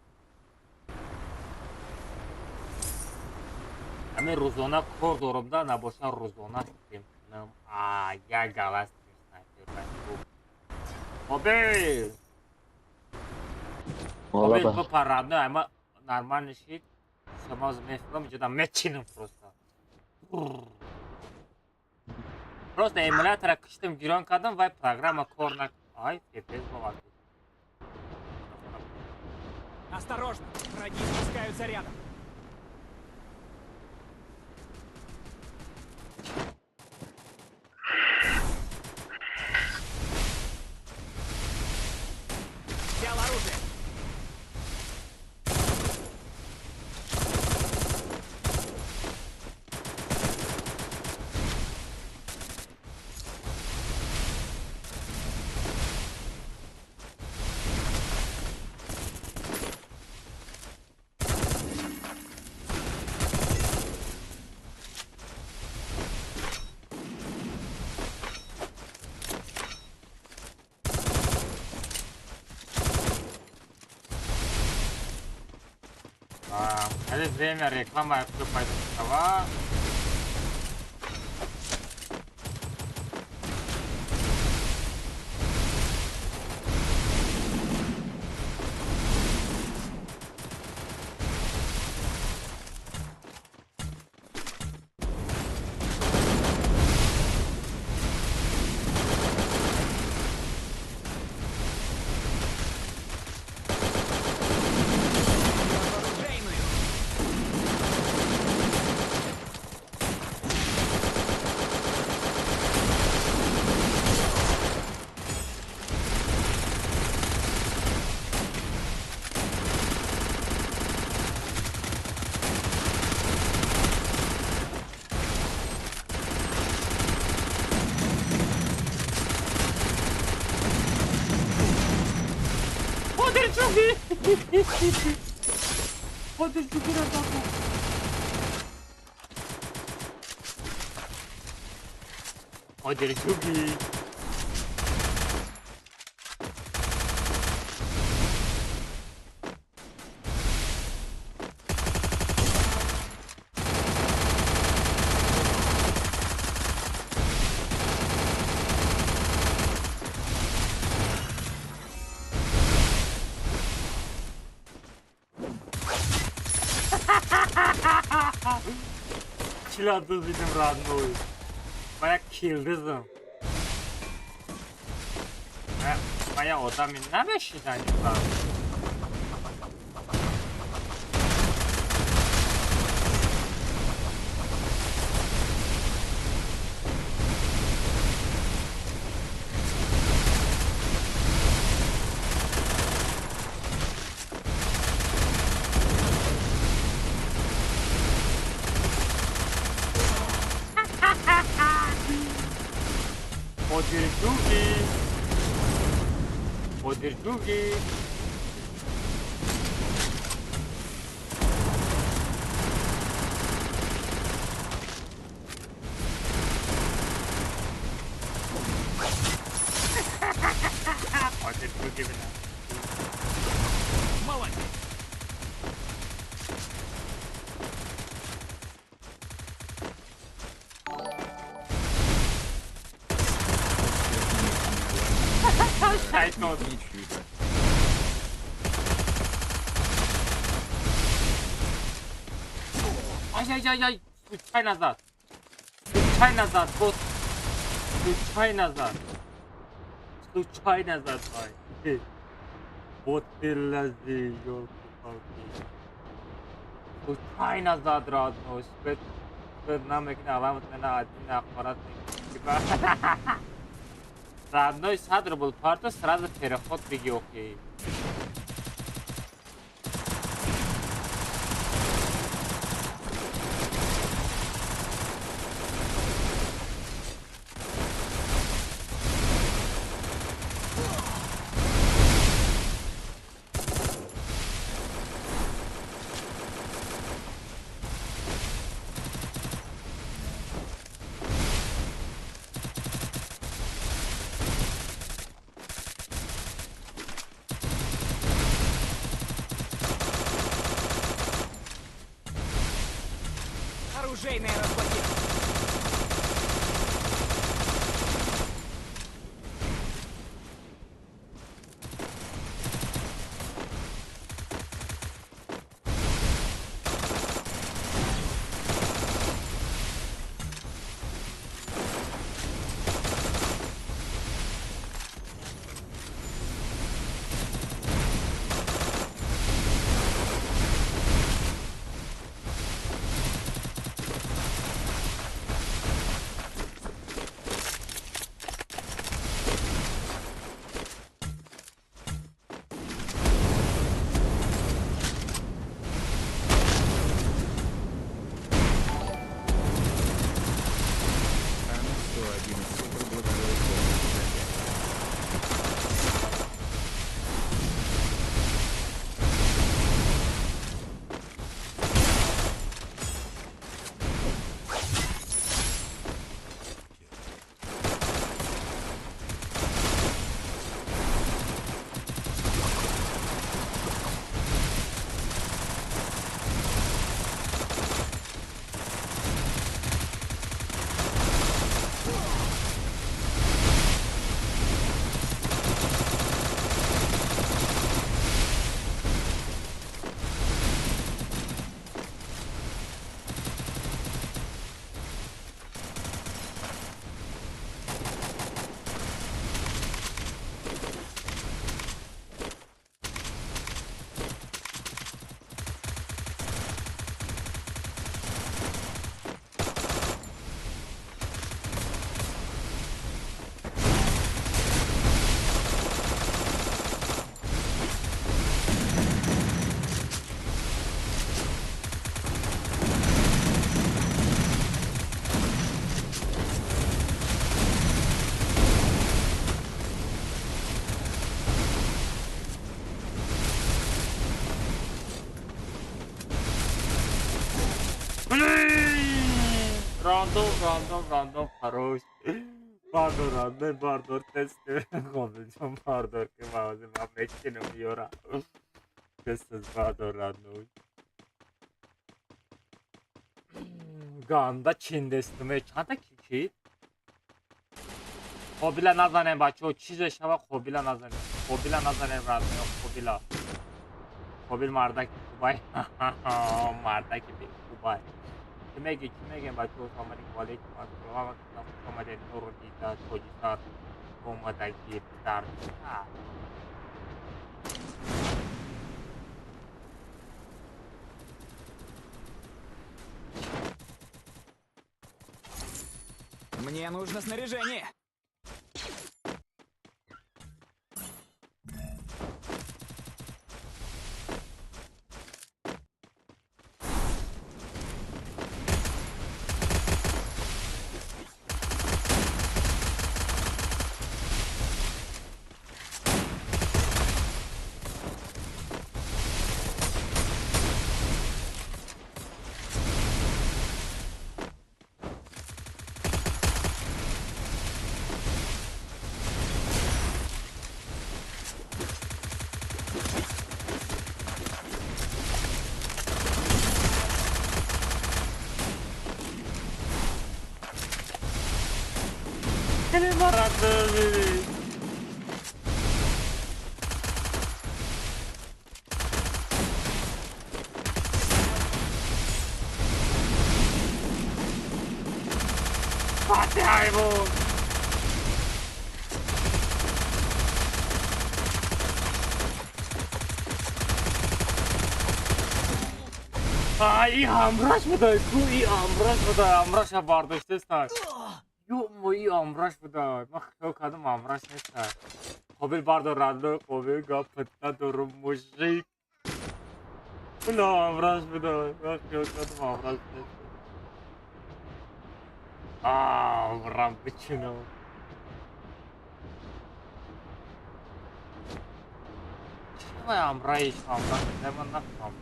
Ҳамин рӯзона кор дорум да, набоша рӯзона стрим кунам. А, як гала стрим снайперу. Обил! Обил бипар, родной, ама нормально шид. Шумо мефилам, ҷуда мечинам просто. Просто эмулятора киштим, гирон кардам, вай программа кор на. Ай, пепез бовар. Осторожно! Враги спускаются рядом. Взял оружие. Хеле время реклама пайдо шава. Ҷуги. Қодир Ҷугира зад. Қодир Ҷуги. Килладыз видим, родной. Моя килдызм. Моя одами намешидани ба. Қодир Ҷуги. Қодир Ҷуги. Қодир Ҷуги бина. Молодец. Шайтон. Ай ай ай ай, случайно зад. Случайно зад, бот. Случайно зад. Случайно зад, ай. Бот лази, ёлки-палки. Случайно зад, родной. Спет намекна, аламат мена один аппарат. Типа. Родной 100 рубль парто сразу переход беги, окей. Оружейная разблокирована. Рандом, рандом, рандом, хорош. Бардор, рандом, бардор, тест. Қобилҷон, бардор, ки мавзи ман мекунам ёра. Тест бардор, рандом. Ганда чиндестуме чанда кичид? Қобила назанем, бачаҳо, чизе шава, қобила назанем. Қобила назанем, рандом, қобила. Қобил мардаки хубай. Мардаки бехубай. Чӣ меги, чӣ мегем, бачаҳо? Салом алейкум, алейкум ассалом, хуш омадед, нуру дида, тоҷисар, омадагӣ дар. Мне нужно снаряжение. Ҳайвон. И ҳамраш буда ку, и ҳамраш буда, ҳамраша бардоштеста. Ё, и ҳамраш буда. Ман хиёл кардам, ҳамраш неста. Қобил бардор, рандо, қобил гап надорум, мужик. Бля, ҳамраш буда. Ман хиёл кардам, ҳамраш неста. Брам бичинам. Чӣ ҳамраиш ҳамраш буда, ман нафаҳмидам.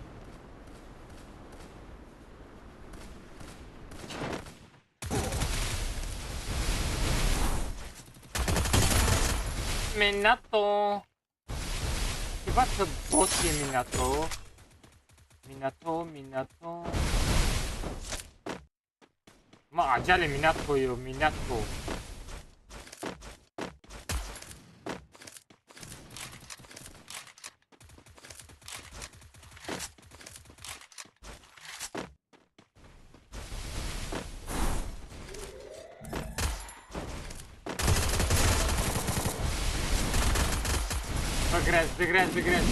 Минато. Хиба ту боти Минато. Минато, Минато. Ма аҷали Минатою, Минато. Бигрез, бигрез, бигрез.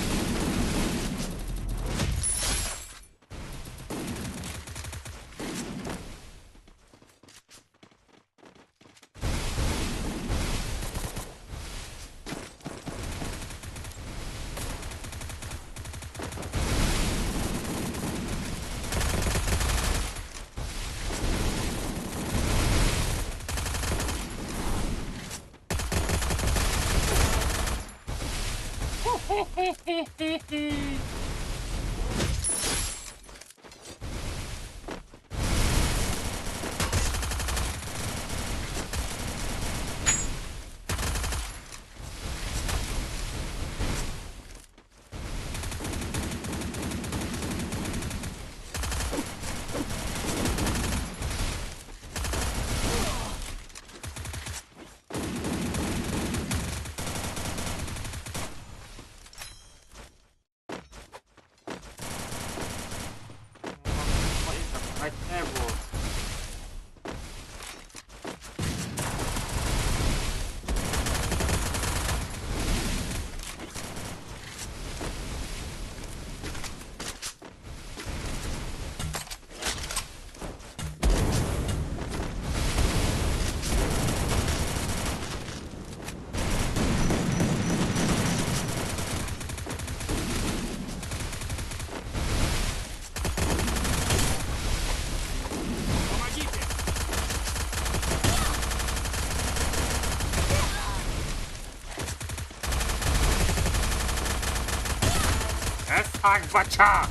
Так, бача!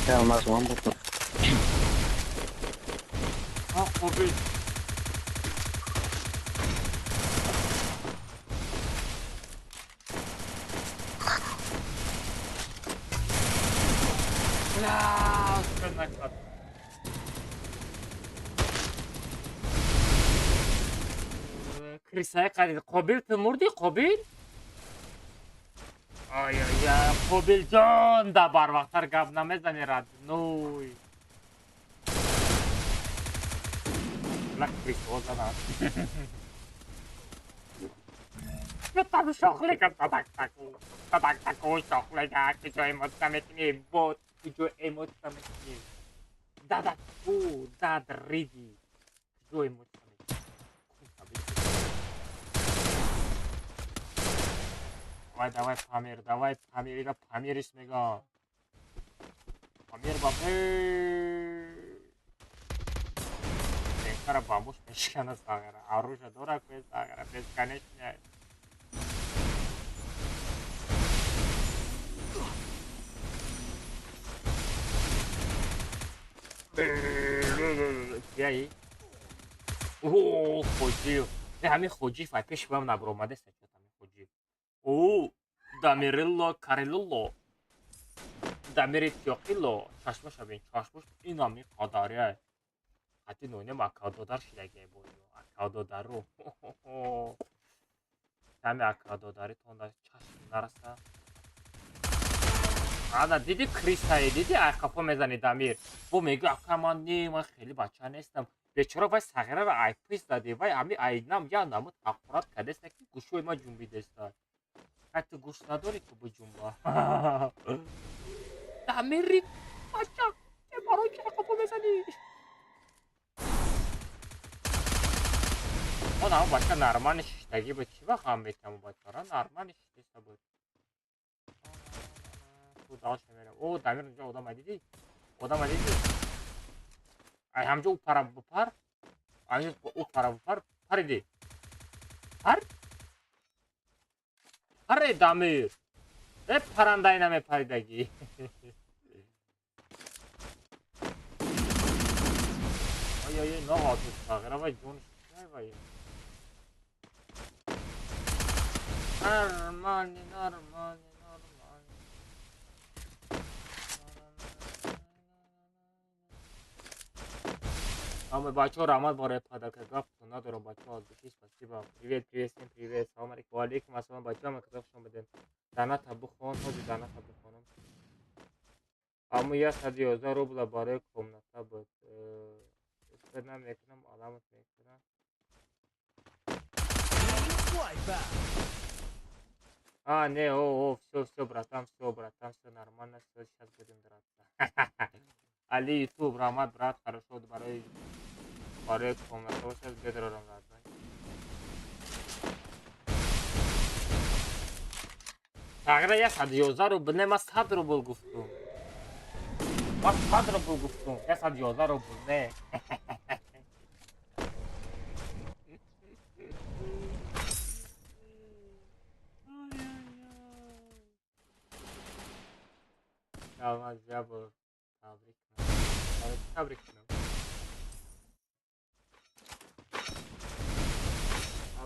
Алмаз, он был. накард. Крисая қадид. Қобил ту мурдӣ, Қобил? Ай ай ай, Қобил ҷон, да барвақттар гап намезани родной. На крисо занад. Там шохлика, так таку. Так таку шохлика, куҷо эмоция мекунӣ, бот, куҷо эмоция мекунӣ? Дада ку, дад риди. Куҷо эмоция мекунӣ? Давай, давай, Памир, давай, Памир, ира Памириш мега. Памир ба Бекара бамуш мешкана сагара. Оружие дора ку сагара, бесконечная. Кияи? О, хоҷиев. Не, ҳамин хоҷиев ай пеши ман набаромадест, ҳамин хоҷиев. О, Дамирилло Карелло. Дамири Тиёқилло. Чашмаша бин, чашмаш ин ҳамин қадария. Хати нонем акадодар шидагия бо. Акадодару. Ҳами акадодари тонда чашм нараса. Ана диди крисае, диди ай қафо мезани Дамир. Бо мегӯ ака ман не, ман хеле бача нестам. Бечора вай сағираро ай пис зади, вай ами ай нам я намуд ҳақорат кардеста ки гӯшои ман ҷунбидеста. Ай ту гӯш надорӣ ку биҷунба. Дамири бача, че барои чи қафо мезанӣ? Он ҳама бача нормально шиштагӣ буд. Чӣ вақт ҳам метавон бачара нормально шиштеста буд. Дальше мерам. О, Дамир унҷо одама дидӣ? Одама дидӣ? Ай ҳамҷо ӯ пара бупар. Ай ӯ пара бупар. Париди. Пар? Паре Дамир. Э парандай намепаридагӣ. Ай ай ай, нағату сағира вай ҷонш чай вай. Нормально, нормально. Ама бачаҳо раҳмат барои падарка гаптон надорам бачаҳо от души спасибо. Привет, привет, всем привет. Салом алейкум. Ва алейкум ассалом бачаҳо, ҳама каса хуш омадед. Даната бихон, ҳозир даната бихонам. Аммо 111 рубла барои комната буд. Истифода намекунам, аламат мекунам. А, не, о, всё, всё, братан, всё, братан, всё нормально, всё, сейчас будем драться. Али Ютуб, раҳмат, брат, хорошо, барои комната бошад, бедарорам родной. Тағира 111 рубл, не, ман 100 рубл гуфтум. Ман 100 рубл гуфтум, 111 рубл, не. Алмаз ҷабр. Табрик кунам. Табрик кунам.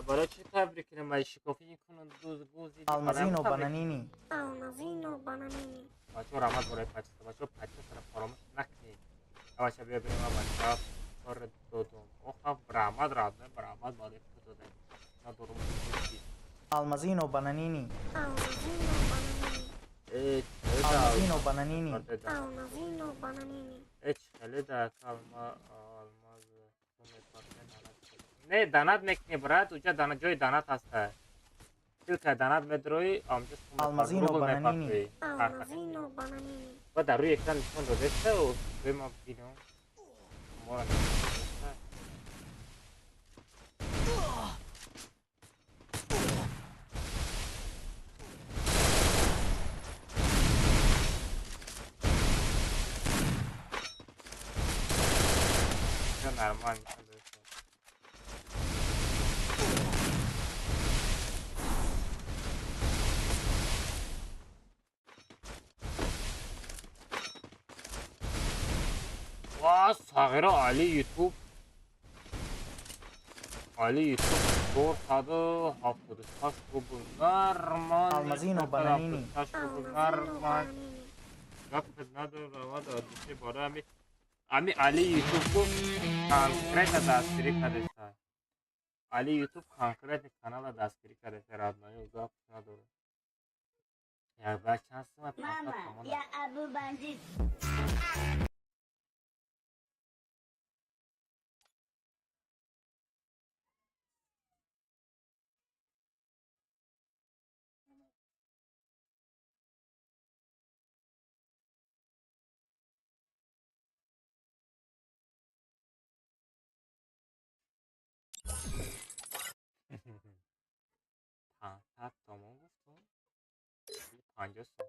Барои чӣ табрик кунам? Ай шикофӣ кунам дузгузи. Алмазино бананини. Алмазино бананини. Бачаҳо раҳмат барои пачта. Бачаҳо пачта сара фаромӯш накунед. Бача бия бирем бача кор додум. Оха раҳмат родной, раҳмат барои пул додан. Надорум. Алмазино бананини. Алмазино бананини. Алмазино бананини. Алмазино бананини. Эч хеле да калма алмаз не данат мекунӣ брат, уҷа дана ҷои данат ҳаста. Силка данат медрои, амҷа Алмазино бананини. Алмазино бананини. Ва дар рӯи экран нишон додеста, ӯ ма бинам. Мора нормально. Ва сағира Али Ютуб. Али Ютуб 476 рубл. Нормально. Алмазино бананини. 76 рубл. Нормально. Гап надорам, ва души барои ҳамин Ами Али Ютуб гуфт конкретно дастгирӣ кардеса. Али Ютуб конкретно канала дастгирӣ кардеса, родной, гап надорад. Як ба чанд сима 500 сомон. Я Абу Бандит. 500 сомон гуфтум? 50 сом.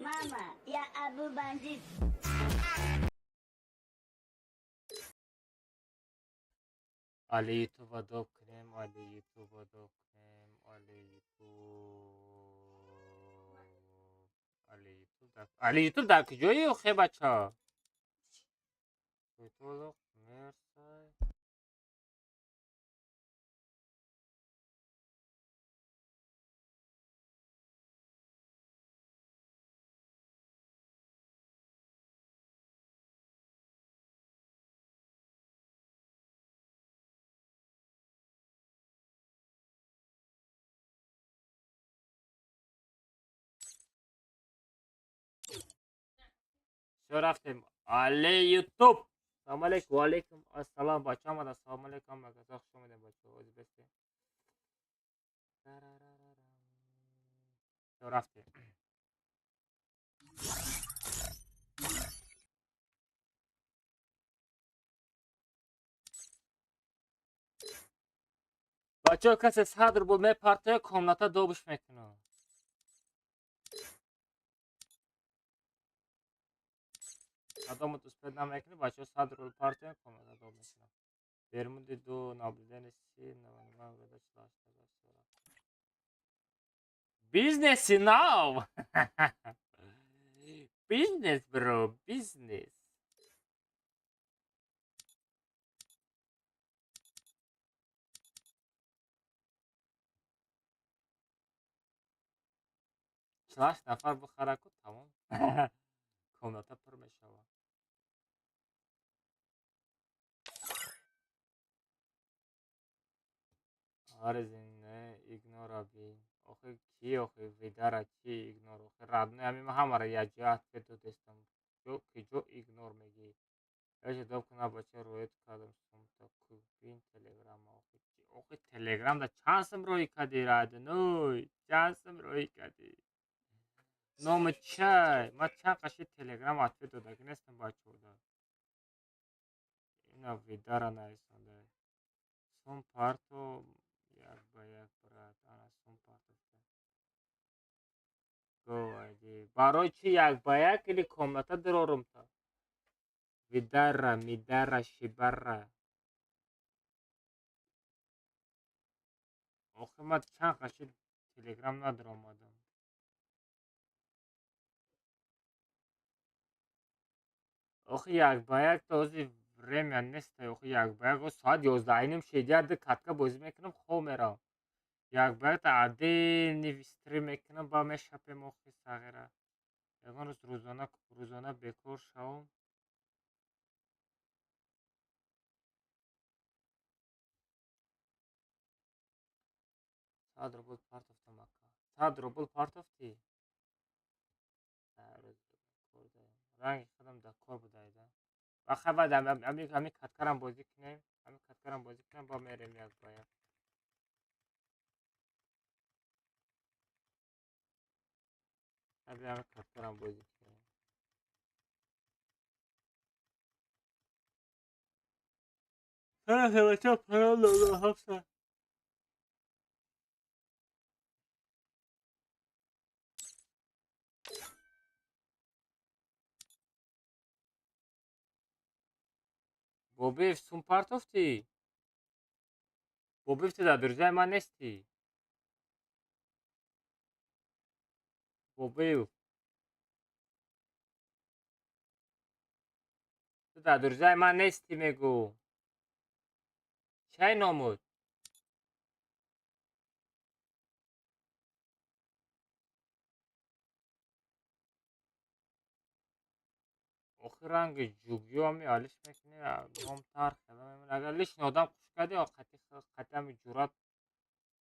Мама, я Абу Бандит. Али Ютуб адоб кунем, Али Ютуб адоб кунем, Али Ютуб, Али Ютуб дар Али Ютуб дар куҷои охе бача? Ютуб мерсай. Всё, рафтем. Але Ютуб. Салом алейкум, ва алейкум ассалом бача омада. Салом алейкум, магаза хуш омадем бача. Ози бестем. Всё, рафтем. Бача касе 100 рубл мепартоя, комната добуш мекунад. Адамот успед намекунӣ, бачаҳо 100 рубл партоя, комната доб мекунад. Бермуди 2, наблюдение 3, Бизнеси нав! Бизнес, бро, бизнес. 48 нафар бихара ку, тамом. Комната пур мешавад. Арзине игнора би. Охи ки охи видара ки игнор охи родной ами ма ҳамара якҷоя додестам. Ҷо ки ҷо игнор мегӣ. Яше доб куна бача роед кардам сумта кубин телеграм охи чи охи телеграм да чанд сум роӣ кардӣ родной? Чанд сум роӣ кардӣ? Номи чай? Ман чанд қаши телеграм ответ додагӣ нестам бачаҳода. Ина видара нарисонда. Сум парто як ба як брат. Ана сум партофта. Говайди. Барои чи як ба як или комната дурорум та? Видара, мидара, шибара. Охи ман чанд қаши телеграм надуромадам. Охи як ба як то ози время нест. Охи як ба як соат 11:30 шедия ду катка бозӣ мекунам, хоб меравам. Як ба як та отдельный стрим мекунам, ба мешапем охи сағира. Ягон рӯз рӯзона бекор шавам. 100 рубл партофтам ака. 100 рубл партофтӣ? Ранги худам дар кор будаида. Бахай баъд ами каткарам бозӣ кунем, ами каткарам бозӣ кунем, ба мерем як ба як. Ами каткарам бозӣ кунем. Бача парол ҳафта. Бобиев сум партофтӣ? Бобиев, ту дар друзьяи ман нестӣ. Бобиев, ту дар друзьяи ман нестӣ, мегӯ. Чай номуд? Охир ранги ҷугиё ами алиш мекунӣ, ном тарх. Агар лишний одам хуш кардӣ, қатъи ҷуръат,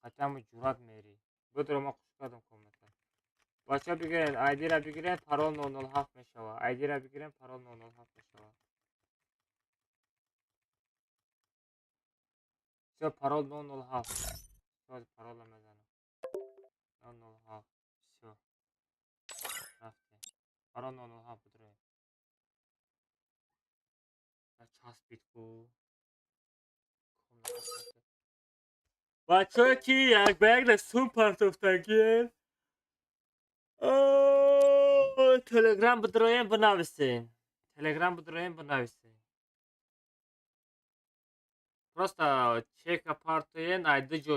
қатъи ҷуръат мерӣ. Бидро, ман хуш кардам комната. Бачаҳо, бигирен, айдира бигирен, парол 007 мешава. Айдира бигирен, парол 007 мешава. Всё, парол 007. Всё, парола мезанам. 007. Всё. Рафтем. Парол 007 бидроем. Часпид ку. Бачаҳо, ки як ба як дар сум партофтагиен, телеграм бидроем, бинависен. Телеграм бидроем, бинависен. Просто чека партоен, ай ду ҷо,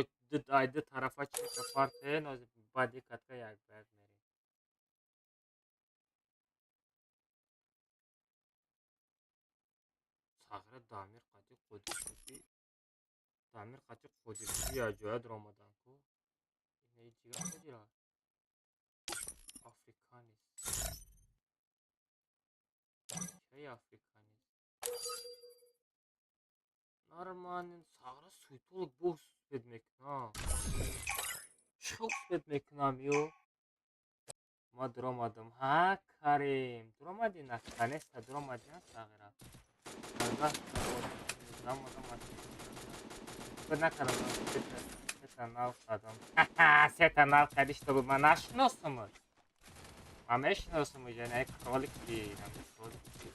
ай ду тарафа чека партоен, баъди катка як ба як мерем. Сағира Дамир қати Қодирбеки, Дамир қати Қодирбеки як ҷоя даромадан ку. Инаи дигар қодира. Африканис. Чай африканис? Нормально, сағира суетолог бо успед мекунам. Чӣ успед мекунам ё? Ма даромадам. Ҳа, Карим, даромадӣ, наконец-то даромадӣ, ҳа, сағира. Сета нав кардам. Сета нав кардӣ, чтобы ман нашиносамад. Ман мешиносам уже, не кролик ки, кролик ки.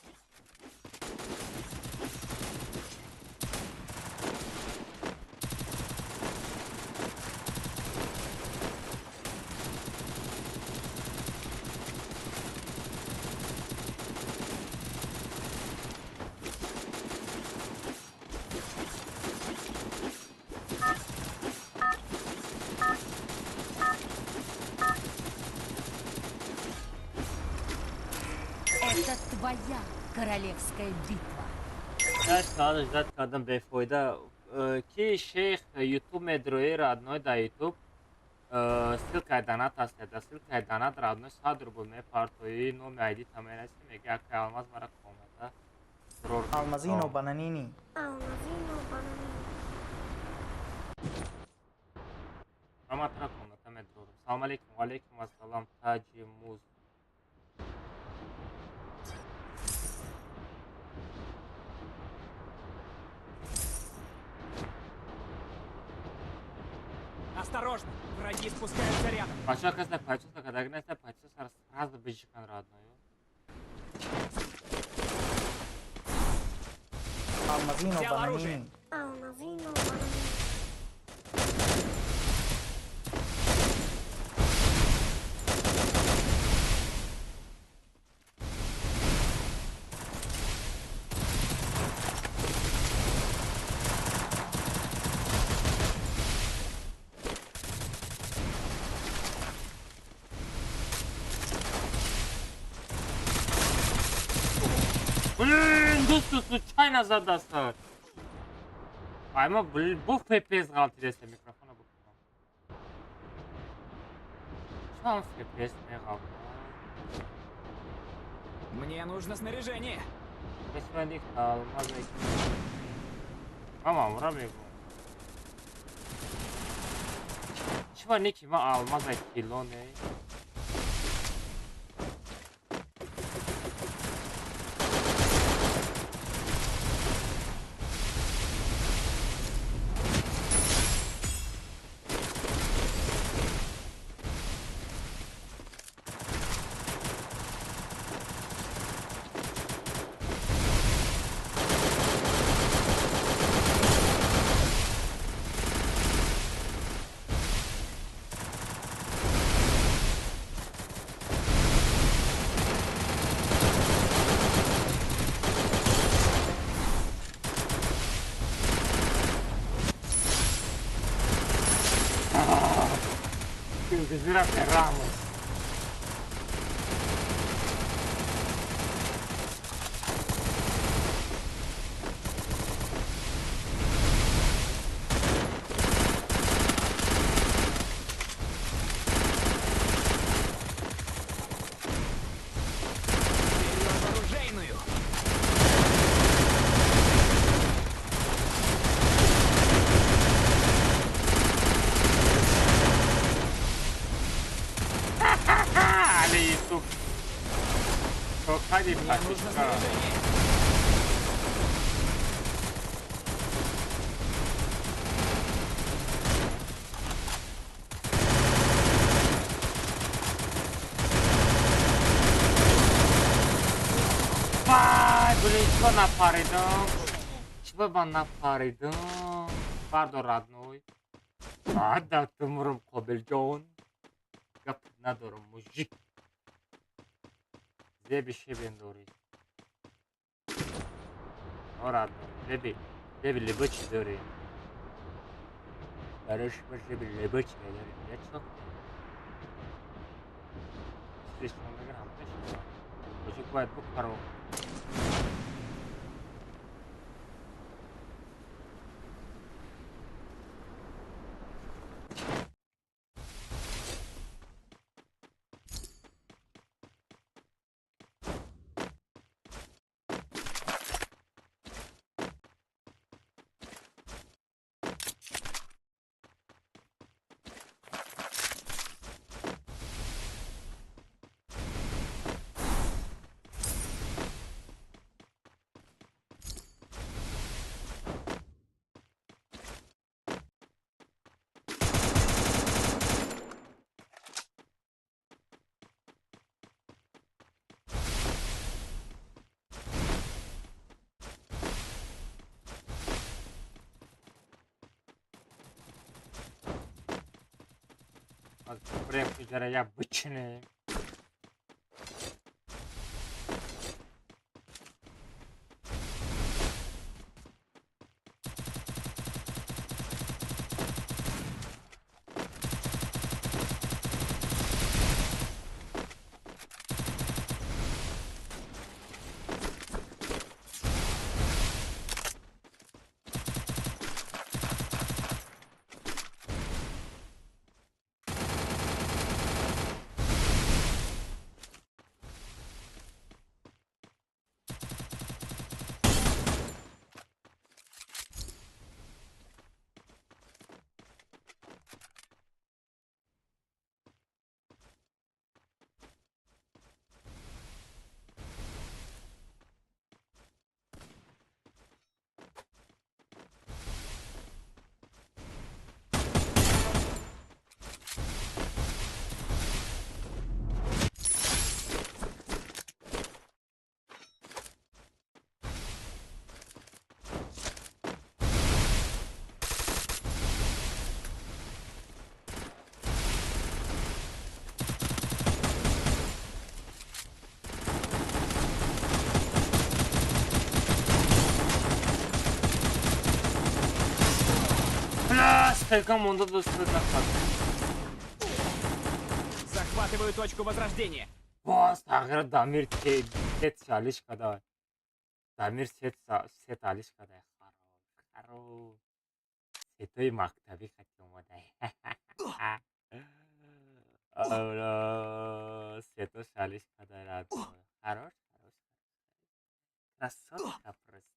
Это твоя королевская битва. 6 соат ждать кардам бефоида. Ки шейх ютуб медрои, родной, да ютуб ссылкаи донат аст. Да ссылкаи донат, родной, 100 рубл мепартои, номи айди таменаси, меги акай Алмаз мара комната. Алмазино бананини. Алмазино бананини. Раматра комната медрорам. Салом алейкум, валейкум ассалом, Таҷи Муз. Осторожно! Враги спускаются рядом. Бачаҳо, касе подписка кардаги неста, подписка сразу бижикан, родной. Алмазино Взял оружие. бананини. Алмазино бананини. Блин, дӯсту случайно задастад. Ай, ма бо FPS ғалтидаста, микрофона букунам. Чанд FPS меғалта? Мне нужно снаряжение. Бисманdik Алмаз. Ман мамура мегӯм. Чӣ ники ма Алмаза кило не? Гузира бераҳм. Мне нужно снаряжение. Вай, блин, чего напаридам? Чего ба напаридам? Бардор, родной. Бада тумрум, Қобилҷон. Гап надорам, мужик. Зеби шебен дорӣ. Родной, зеби, зеби либо чӣ дорӣ? Барои шумо зеби либо чӣ дорӣ? Я чӣ чизе шумо мегӯяд, ҳамааш мужик бояд бупаро. Прям я бычный. Захватываю точку возрождения. Боз тағйира Дамир сет шалиш када. Дамир сет алиш када. Харо. Сетои мактабӣ хати омада. Алло, сето шалиш када радо. Хорош, хорош. Красотка просто.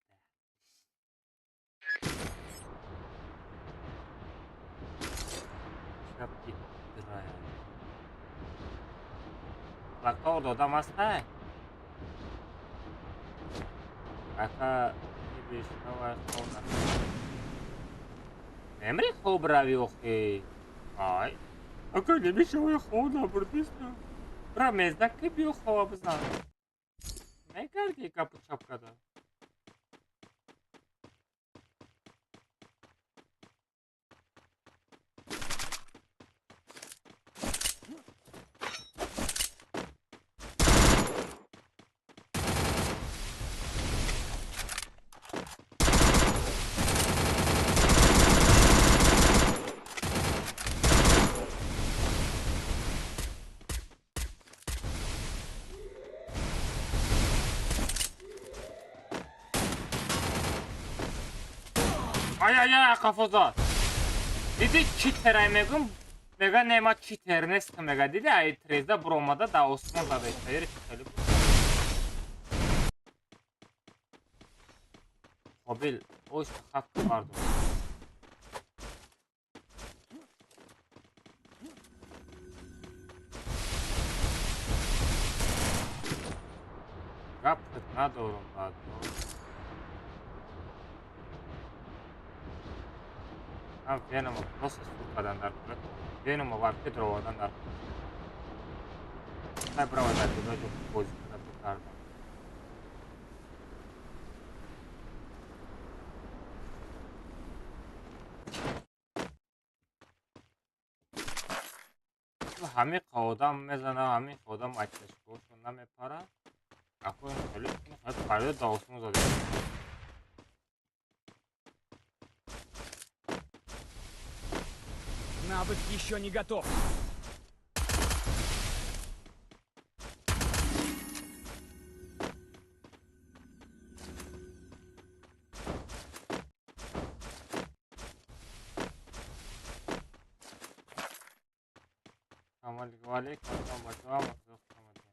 Лактор додам аста? Ака немри хоб рави охи. Ай. Ака немешавай хоб набурдиста. Бра мезда ки биё хова бизан. Мекарди капу чап када. Ай-ай-ай, қафо зад. Диди, читерай мегум, мега не, ма читер нестам, мега. Диди, ай трезда буромада да осмон зада истаери хеле. Қобил, ош хак бардор. Гап надорум баъд. Ман Веномо просто сур кардан дар кора. Веномо вообще даровардан дар кора. Ай брава дар дигар ҷо бозӣ карда бикардам. Ҳамин одам мезана, ҳамин одам айташкошон намепара. Ако ин хеле фарёд да осмон зада. Навык еще не готов. Салом алейкум, алейкум ассалом, бачаҳо, ҳама хуш омадед.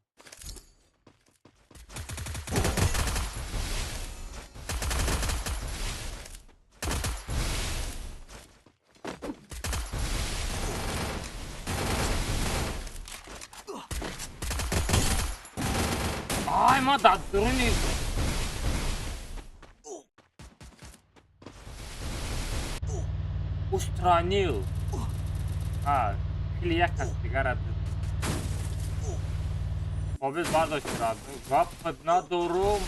Ай, ма дар дуруни устранил. А, хеле як кас дигар қобил бардошт. Гап надорум.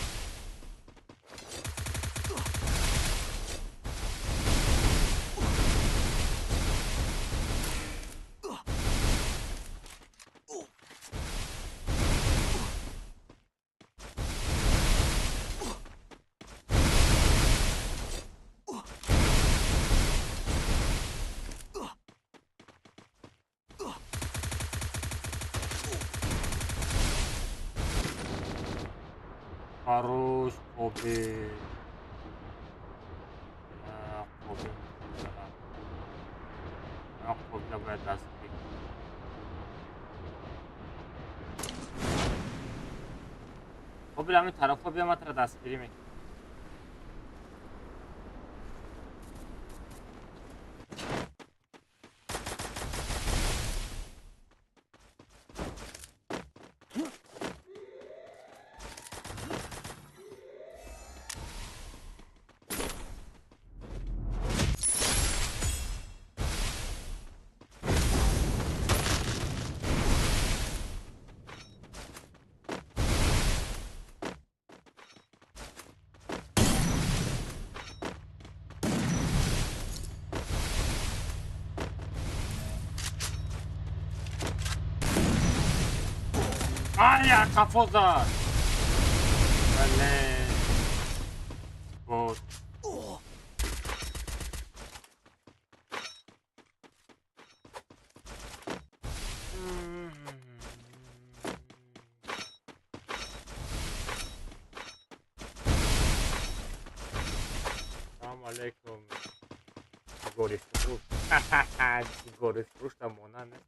Хорош, Қобил. Қобил. Қобила бояд дастгирӣ кунем. Қобил, ҳамин тарафҳо биё, ман туро дастгирӣ мекунам. Ай, қафо зад. Бале. Вот. Салом алейкум. Гори фурӯш. Гори фурӯш там монанд нест.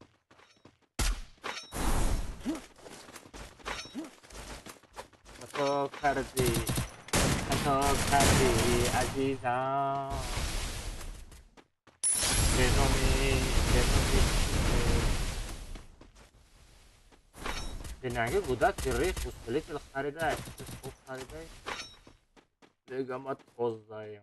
Хато кардӣ, хато кардӣ, азизам. Беноми, беноми. Бинанги гудак рехт усилитель харида, хуб харида. Дега ма тозаем.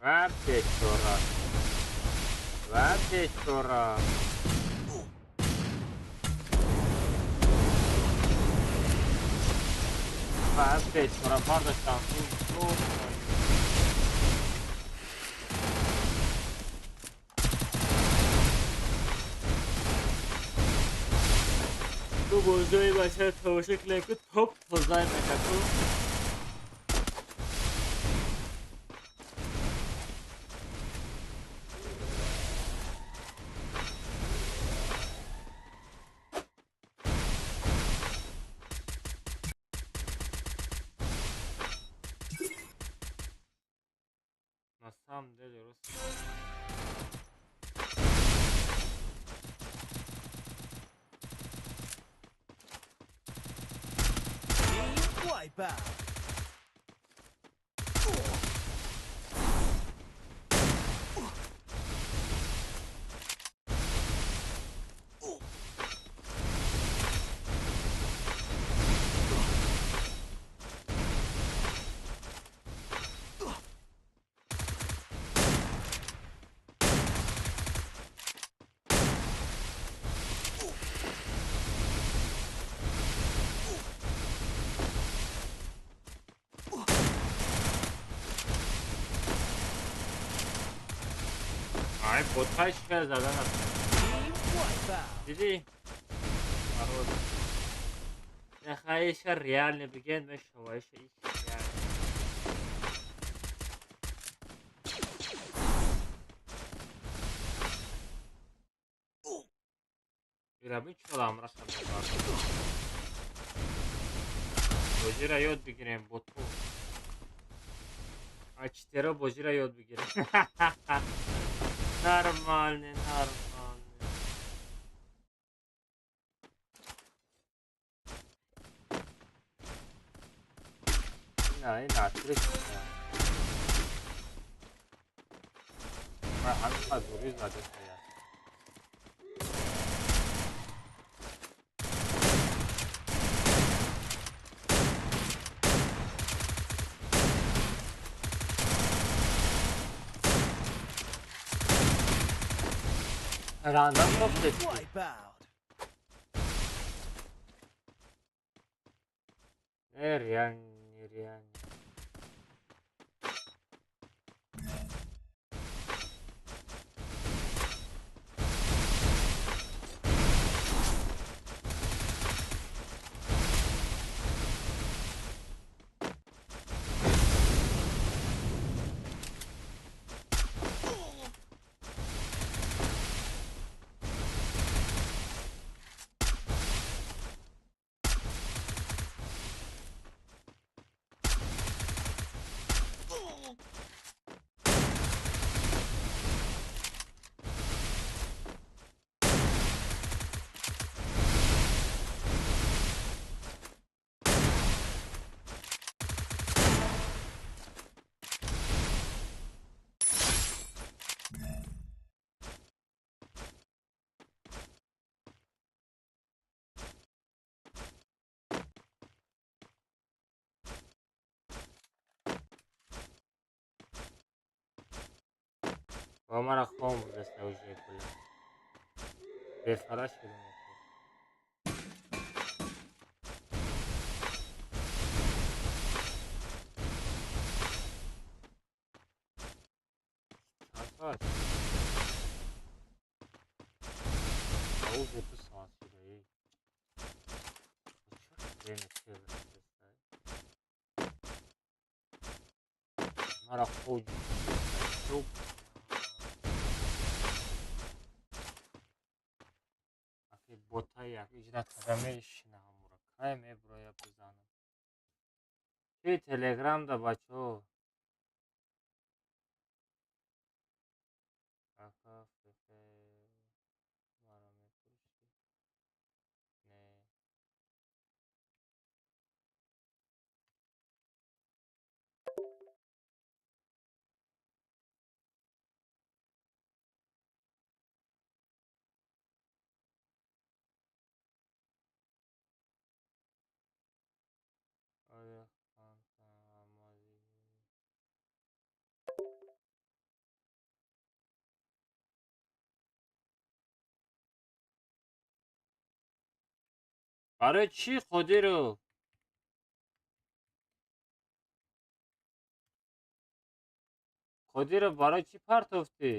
Ва бечора. Ва бечора. Ва бечора бардоштам. Ту бозои бача тамошо кунем, ки топ тозай мекард. Самом деле, рост. Wipeout. Ай, ботҳои шикар задан аст. Дидӣ? Нахайша реально бигем мешавайша иш реально. Ирабин чола амраша мебард. Бозира ёд бигирем ботҳо. А читеро бозира ёд бигирем. Нормально, нормально. На, отлично. ҳамин дури зада шояд. Рандом кофтески. Реально, реально. Мара хом будаста уже кулла. Бефара шудам. Чанд соат? Уже 2 соат шуда. Эй. Чё время Мара хоб. Бота як иҷрат карда мешина ҳамура. Кай меброя бизанам. Ки телеграмда бачаҳо? Ака фефе мара мефурӯшӣ? Не. Барои чӣ Қодиров? Қодиров барои чӣ партофтӣ?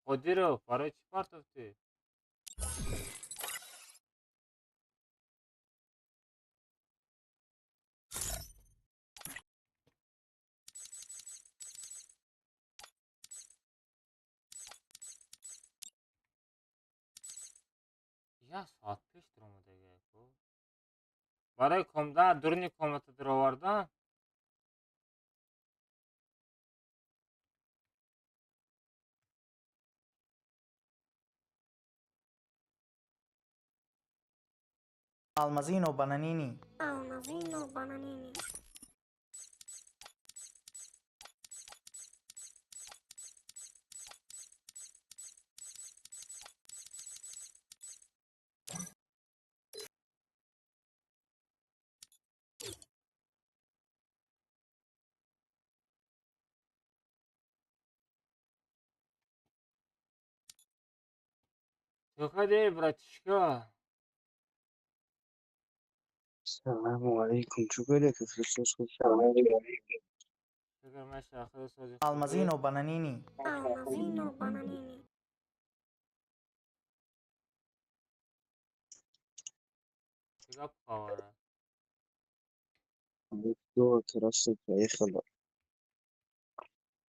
Қодиров барои чӣ партофтӣ? Як соат пеш дуромадагику. Барои комда дуруни комната даровардан. Алмазино Бананини. Алмазино Бананини. Выходи, братишка. Саламу алейкум. Алмазино Бананини. Алмазино Бананини.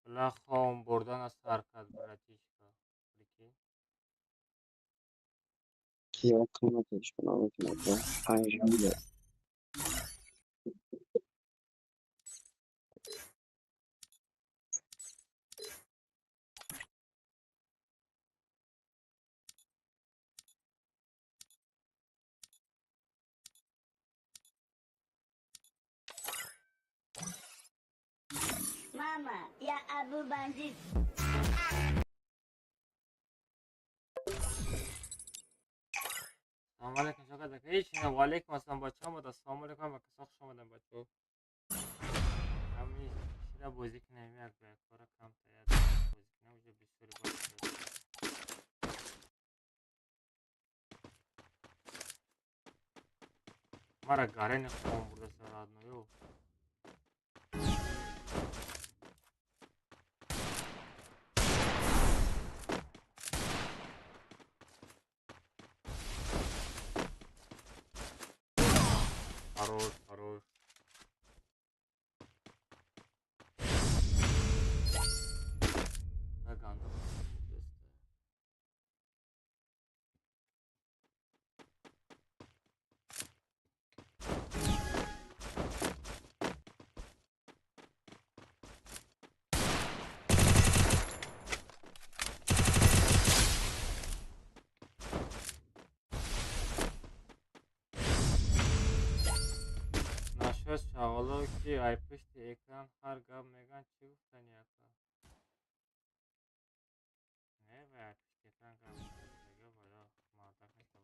Лахом бурдан аз ҳаркат, братишка. Прикинь. Мама, я Абу Бандит. Салом алейкум, шокад ака. Ҳеч не, ва алейкум ассалом, бачаҳо омада. Салом алейкум, ва касо хуш омадан, бачаҳо. Ҳами шира бозӣ кунем, як ба як кора кам таяд бозӣ кунем, уже бисёри бозӣ. Мара гарени хом бурда сарадно, ё. Хорош, хорош. Шағало ки ай пушти экран ҳар гап меган чӣ гуфтани ака? Не, вай ай пушти экран гап мега ва ё мардак неста.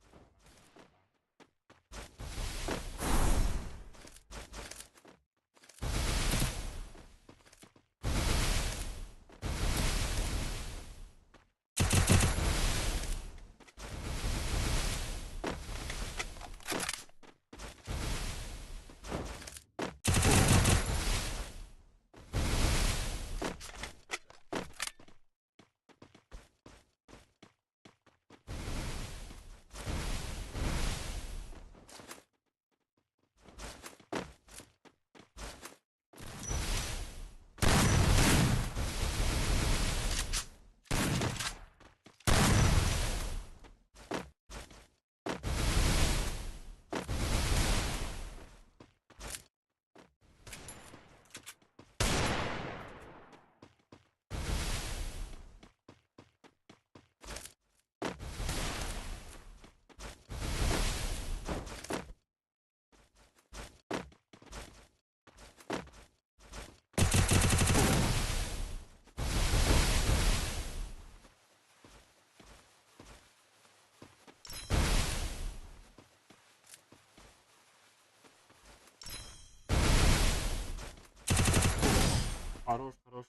Хорош, хорош.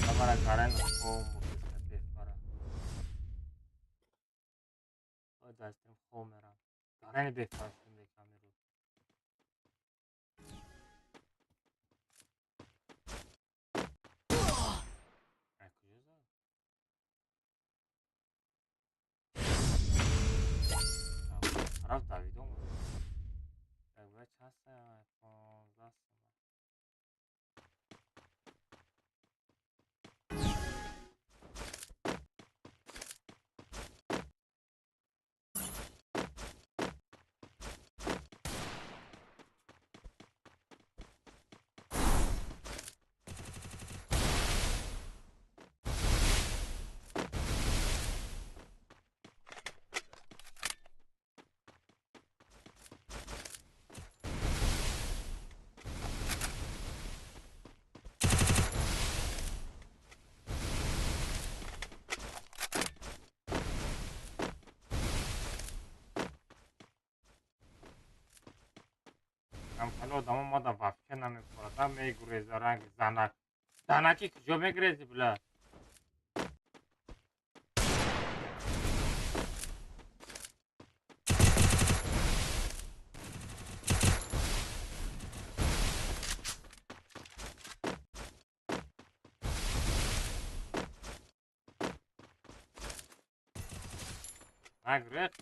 Камара гарен хом бефара. О, дастим хомера. Гарен бефара шудем бе камеру. Ай, куҷо зад? Тараф давид омад. Так, бля, чанд сая? 15 сомон. Амхали одамо мада вообще намепорад. А мегуреза ранги занак. Занаки куҷо мегурези, бля?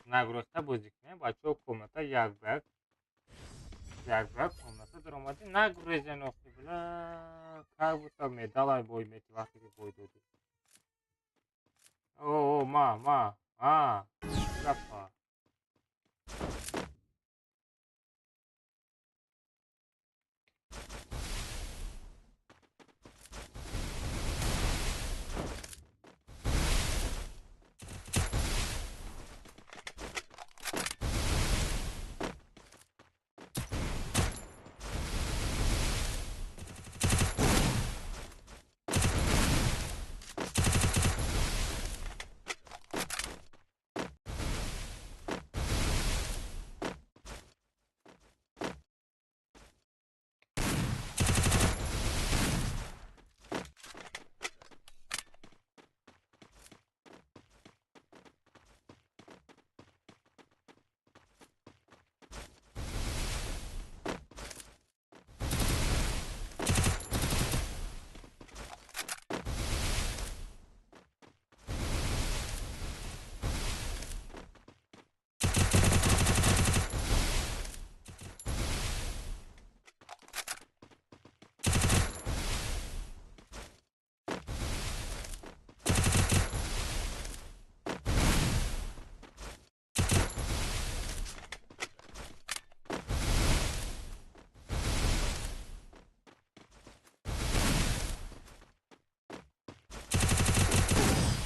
Нагурехта бозӣ кунем, бачаҳо. Комната як ба як, як ба як комната даромадӣ, нагурезен охи, бля, как будто медалай бой мети вақте ки бой додӣ. О, ма ма а гапа.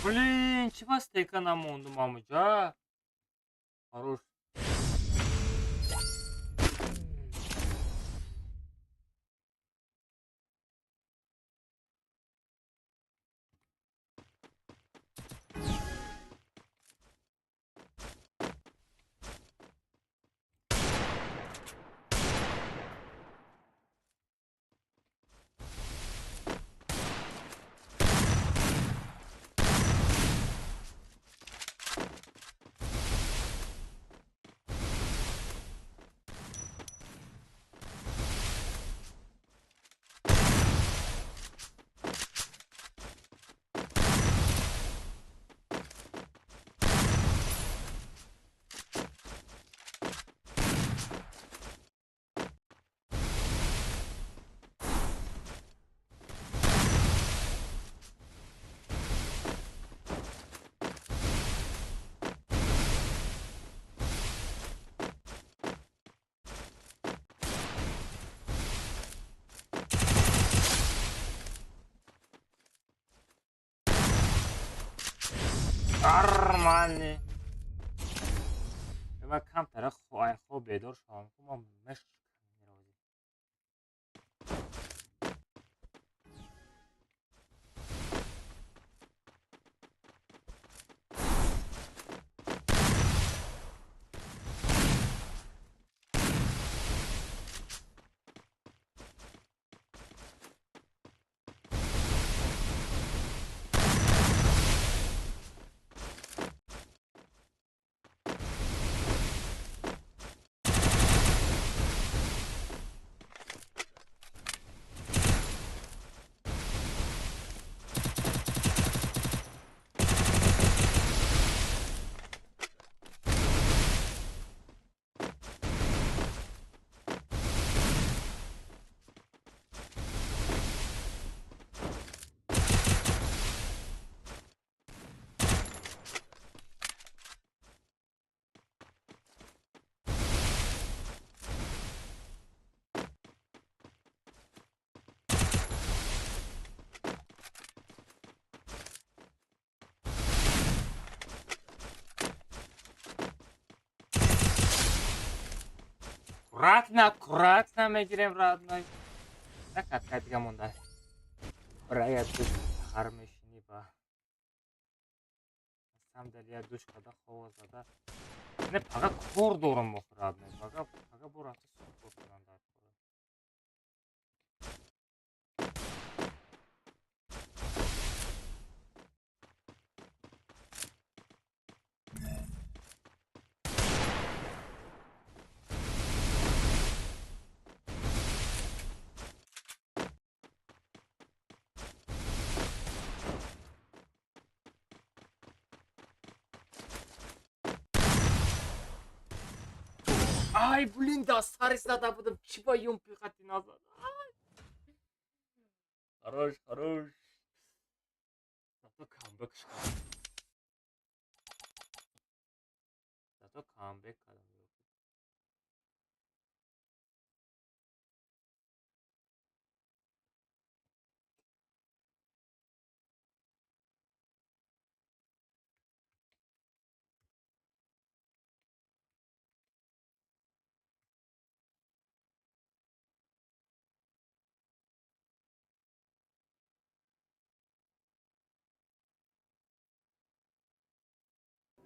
Блин, чӣ ба стейка намондум амуҷа? Хорош. Нормально. Ман камтара хоб бедор шавам, ма мешкам. Аккуратно, аккуратно мегирем, родной. Так, катка дига монда. Барои душ саҳар мешинӣ ба. Самом деле я душ када хова зада. Не, пага кор дорам охир, родной. Пага, пага бо рафта суд кор кардан дар кор. Ай, блин, да сари зада будам. Чӣ ба юмпи хати назад? Хорош, хорош. Зато камбэк шкадам. Зато камбэк кардам.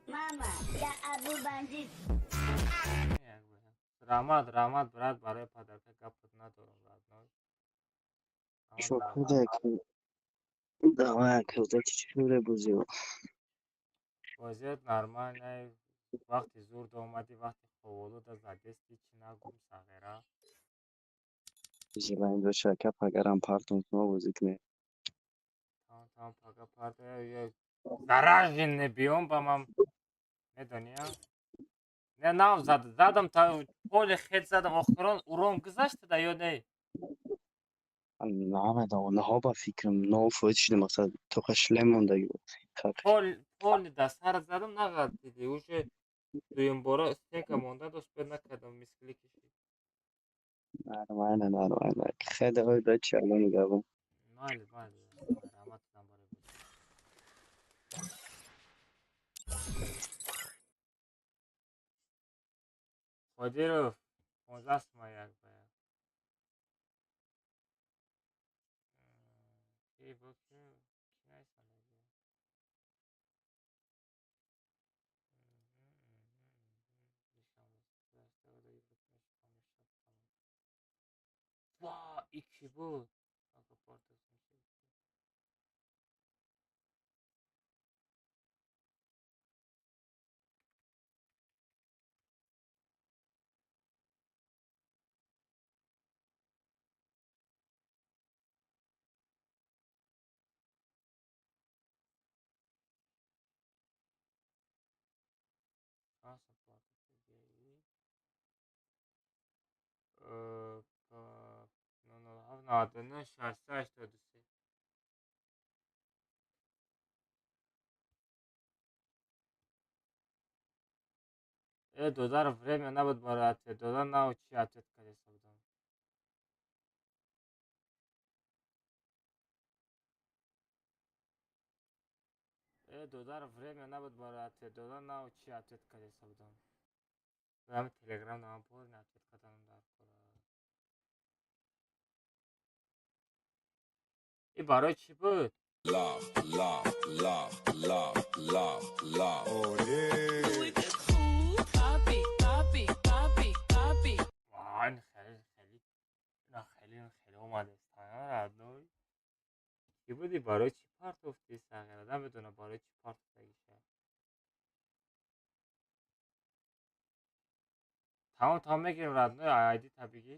Мама, я Абу Бандит. Раҳмат, раҳмат, брат, барои подарка гапат надорам, родной. Давай, кӯдаки чӣ шуре бозиё? Вазъият нормально. Вақти зурд омадӣ, вақти ховолуда задести, чӣ нагум, сағира. Желаем доша ка пагарам партон мо бозӣ кунем. Тамом, тамом, пага парто зараженный биём ба ман медонӣ, а? Не, нав зад, задам та поли хет задам, охирон урон гузаштада ё не? Намедонам, наҳо ба фикрам нол фоиз шуда, мақсад тоқа шлем мондаги буд. Поли да сар задам, нағалтиди, уже дуюмбора стенка монда дошт, бед накардам, мискили кишид. Нормально, нормально. Хеле ҳой дачи алло нигаҳбон. Майли, майли, раҳмататон барои бозӣ. Қодиров, 15 сума як ба як. Ки бо ки ки найсанаги? Ва, и кӣ буд? 99 68 83. Э, додар время набуд барои ответ додан, нав чӣ ответ кардеста будам. Э, додар время набуд барои ответ додан, нав чӣ ответ кардеста будам. Ҳами телеграм наман полный ответ карданам дар кора. И барои чӣ буд? Love, love, love, love, love, love. Вай, ин хеле хеле ина хеле хеле омадест. Родной. Кӣ буди, барои чӣ партофтӣ сағира? Намедонам барои чӣ партофтагиша. Тамом, тамом мегирем, родной, айди та бигӣ.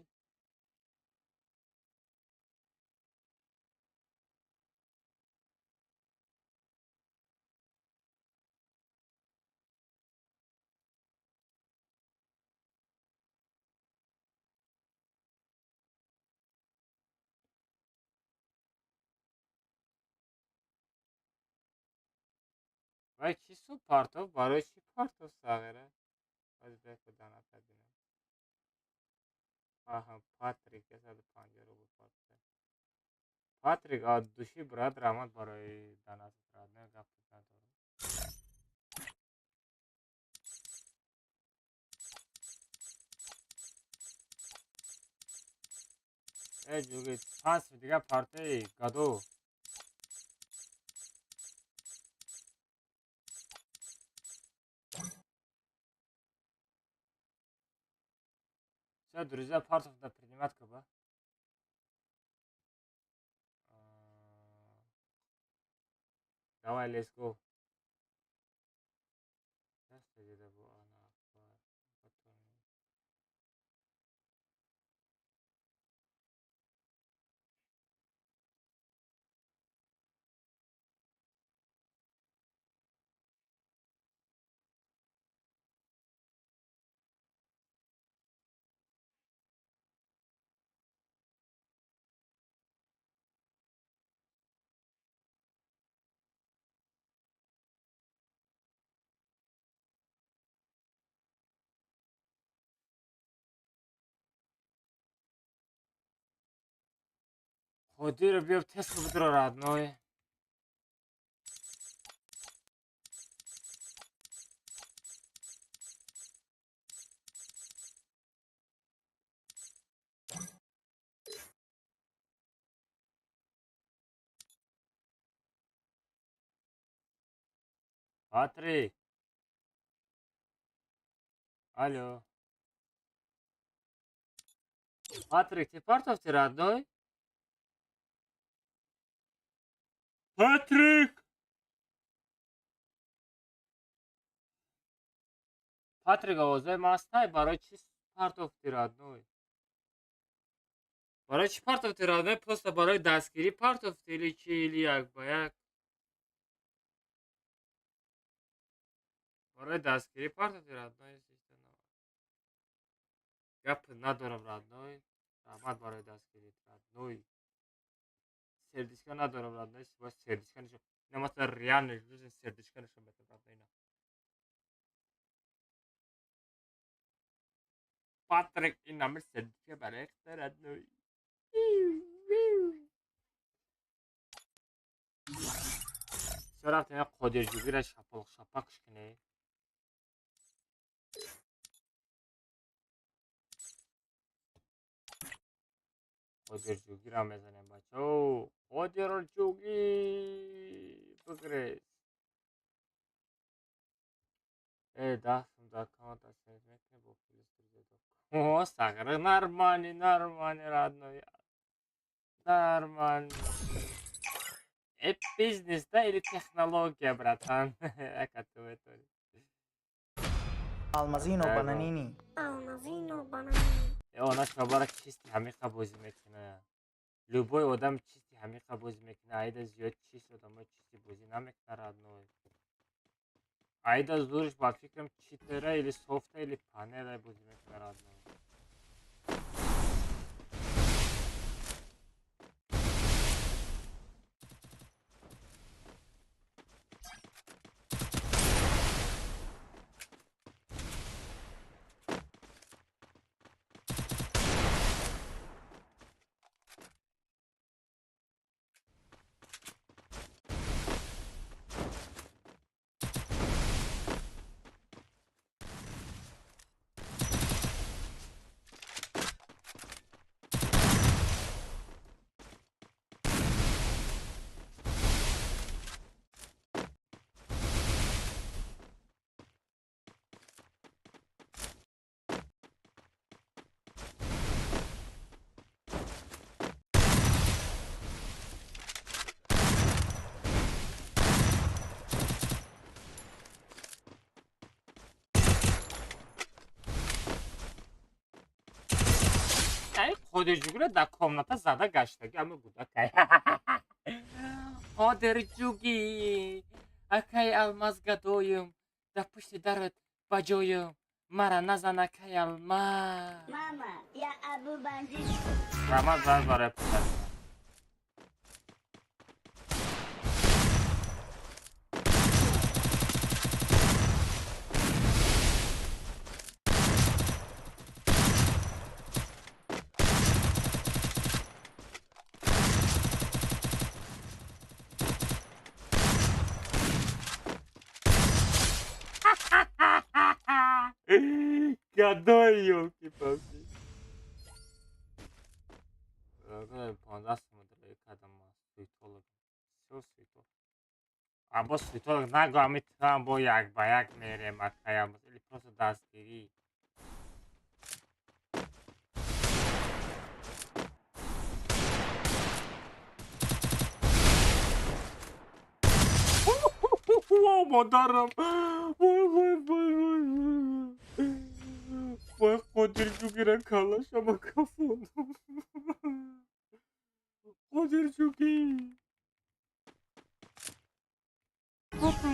Вай кӣ су партоф? Барои чӣ партоф сағира? Баъд беку даната бинам. Аҳа, Патрик 150 рубл партоф. Патрик, от души, брат, раҳмат барои данатат, родной, гапат надорам. Э, ҷуги, панҷ дига партои гадо. Все, друзья, партов да принимать ба. Давай, let's go. Даста дида бу ана акбар. Қодиров биё тест бидро родной. Патрик. Алло. Патрик, ты партовти родной? Патрик! Патрик, овозои ман ҳастай? Барои чӣ партовти родной? Барои чӣ партовти родной? Просто барои дастгирӣ партовти или чи или як ба як? Барои дастгирӣ партовти родной? Гап надорам родной. Раҳмат барои дастгирит родной. Сердечко надорам родной. Бояд сердечко нишон. Ина масалан реально жизнь сердечко нишон метам родной ина. Патрик ин намир сердечко барои родной. Всё рафтем як қодирҷӯгира шапалоқ шапакш кунем. Қодирҷӯгиро мезанем бачао. Қодирҷӯгӣ бигрез. Э, 10 сум дар аккаунт оценить мекунем бо плюс 32. О, сагра нормальный, нормальный, родной. Нормальный. Э, бизнес, да, или технология, братан? Алмазино бананини. Алмазино бананини. Э, она шабара чисти ҳамиқа бозӣ мекунад. Любой одам чисти ҳамиқа бозӣ мекунад. Айда зиёд чист одамои чисти бозӣ намекунад, родной. Айда зуриш ба фикрам читера или софта или панела бозӣ мекунад, родной. Қодирҷугиро дар комната зада гаштаги ама гудакай. Қодирҷугӣ, акай Алмаз гадоюм, дар пушти дарат ба ҷоюм, мара назан акай Алмаз. Мама, я Абу бандит. Раҳмат зан барои писар. Гадой, ёлки-палки. 15 сум кардам суитолог. Всё суитолог. Або суитолог нагу ами трам бо як ба як мерем акаям или просто дастгирӣ. Модарам. Вой вой вой вой. Вой Қодирҷугира калашама кафондам. Қодирҷугӣ. Папа.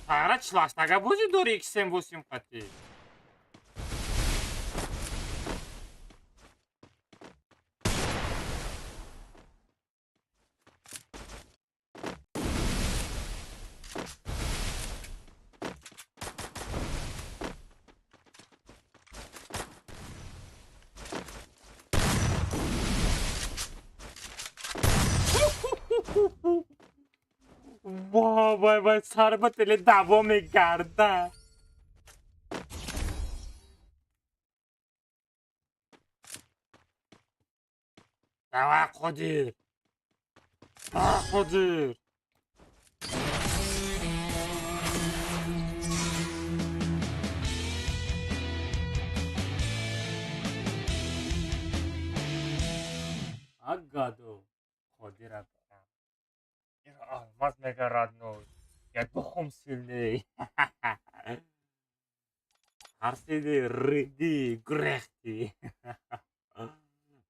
Сағра чилаштага бозӣ дори XM8 қатӣ. Вай вай сар ба теле даъво мегардад. Давай, Қодир. Қодир. Агадо. Қодир алмаз мега родной. Я духом сильней. Арсиди, рыди, грехти.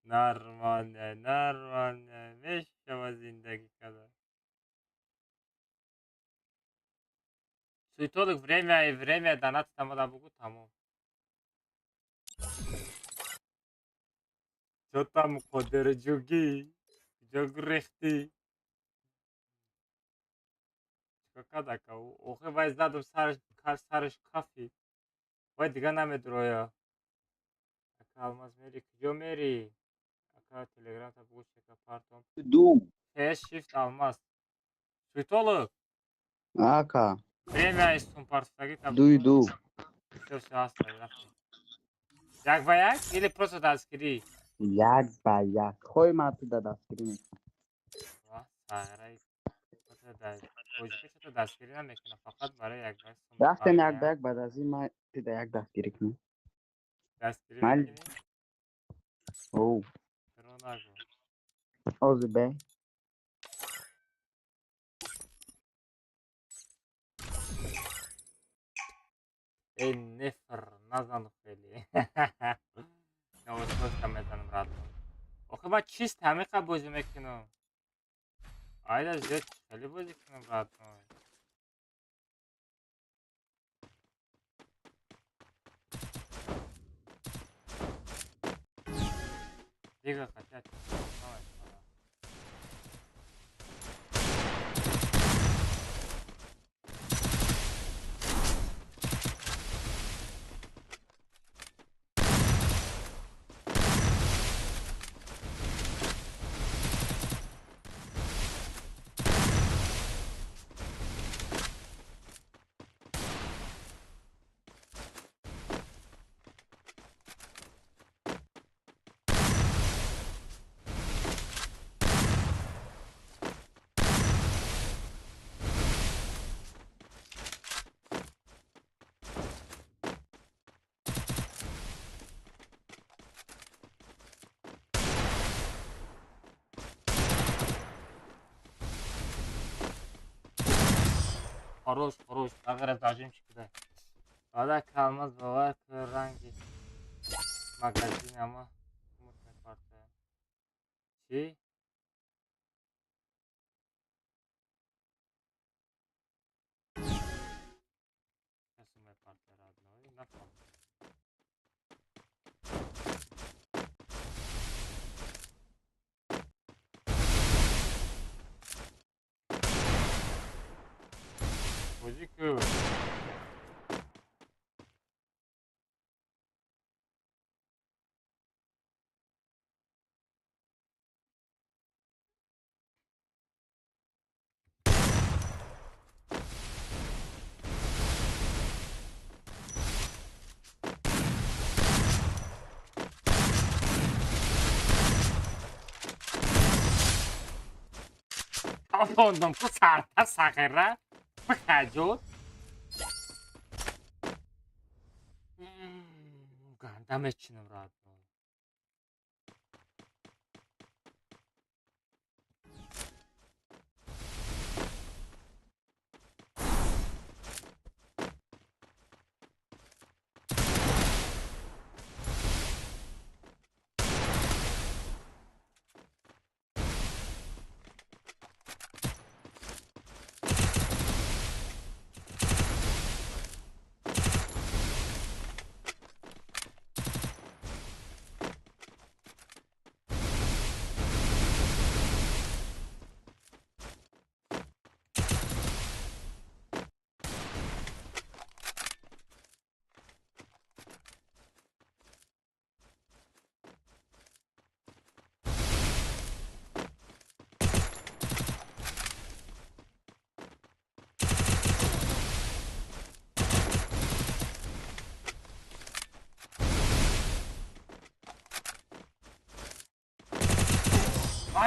Нормально, нормально. Мешава зиндаги када. Суетолог время и время донат тамада бугу тамом. Чо там қодир ҷуги? Ҷо грехти? Какадака, охе вай задум сараш кафи. Вай дига намедроя. Ака алмаз мери, куҷо мери? Ака телеграм та бугу чека партом. Ду. Т shift алмаз. Суетолог. Ака. Время из сумпарстаги та. Дуй ду. Всё, всё, аста, рафтем. Як ба як или просто дастгирӣ? Як ба як. Хой ма ту да дастгирӣ мекунам. Ва, сағраи. Тоҷика чато дастгирӣ намекунад, фақат барои як ба сум. Рафтем як ба як, баъд аз ин ма ту да як дастгирӣ кунам. Дастгирӣ Майли. мекунӣ? Оу. Чаро нагӯ? Ҳозир бе. Эй, нефр, назан хеле. Навостоста мезанам радно. Охе ман чист ҳамиқа бозӣ мекунам. Айда зиёд хеле бозӣ кунам радно. Дига хотят. Хорош, хорош. Агар зажимчик куда. Ада калмаз бовар кун ранги магазин ама мутне парта. Чӣ? Касу мепарта родной, нафаҳмидам. Бозӣ ку. Афондам ку сарта сағира бихаҷуд. Ганда мечинам родной.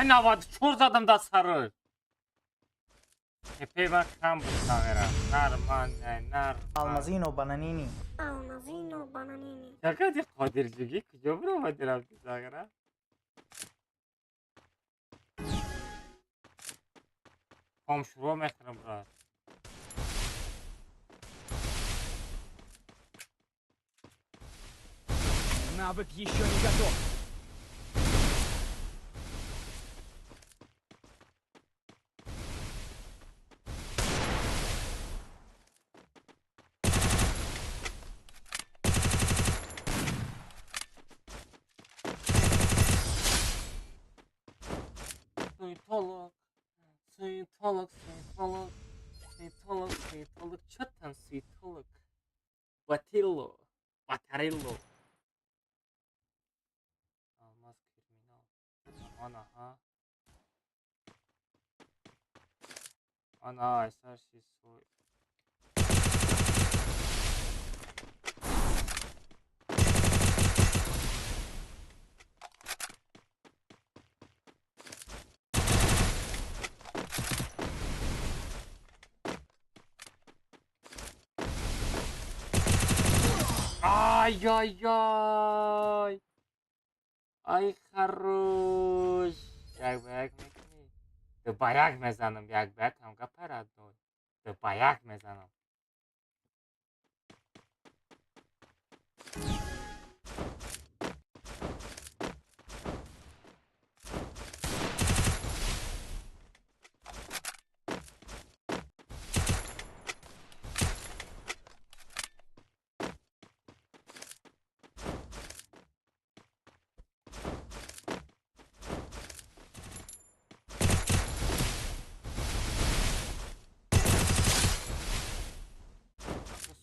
Ай 94 задам дар сараш. Тепаи ман кам буд сағира. Нормально, нормально. Алмазино бананини. Алмазино бананини. Чакади қодирҷугӣ куҷо биромади рафти сағира? Хомшӯрво мехӯрам, брат. Навык еще не готов. Суетолог, суетолог, суетолог, суетолог, суетолог. Чё там суетолог? Батилло, Батарилло. Алмаз криминал. Ана, ага. Ана, айсар сисой. Ай, ай, ай. Ай, хорош. Як ба як мекунӣ. Ду ба як мезанам, як ба як ҳам гапа родной. Ду ба як мезанам.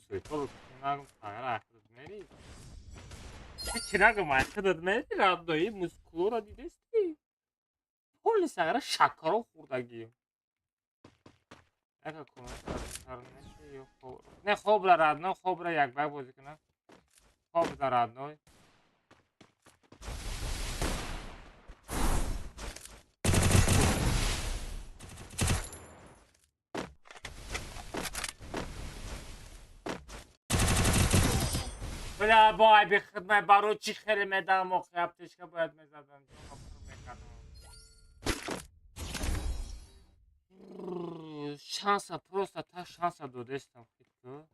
Суетолог нагум сағира ахидат мери. Чӣ нагум ахидат мери родной, мускулора дидести? Полни сағира шакаро хӯрдагӣ. Яка коммент ё хоб. Не хобра родной, хобра як ба як бозӣ кунам. Хобра родной. Бля, бо айби хидмат барои чӣ хеле медам охи аптечка бояд мезадам. Шанса просто та шанса додестам хитку.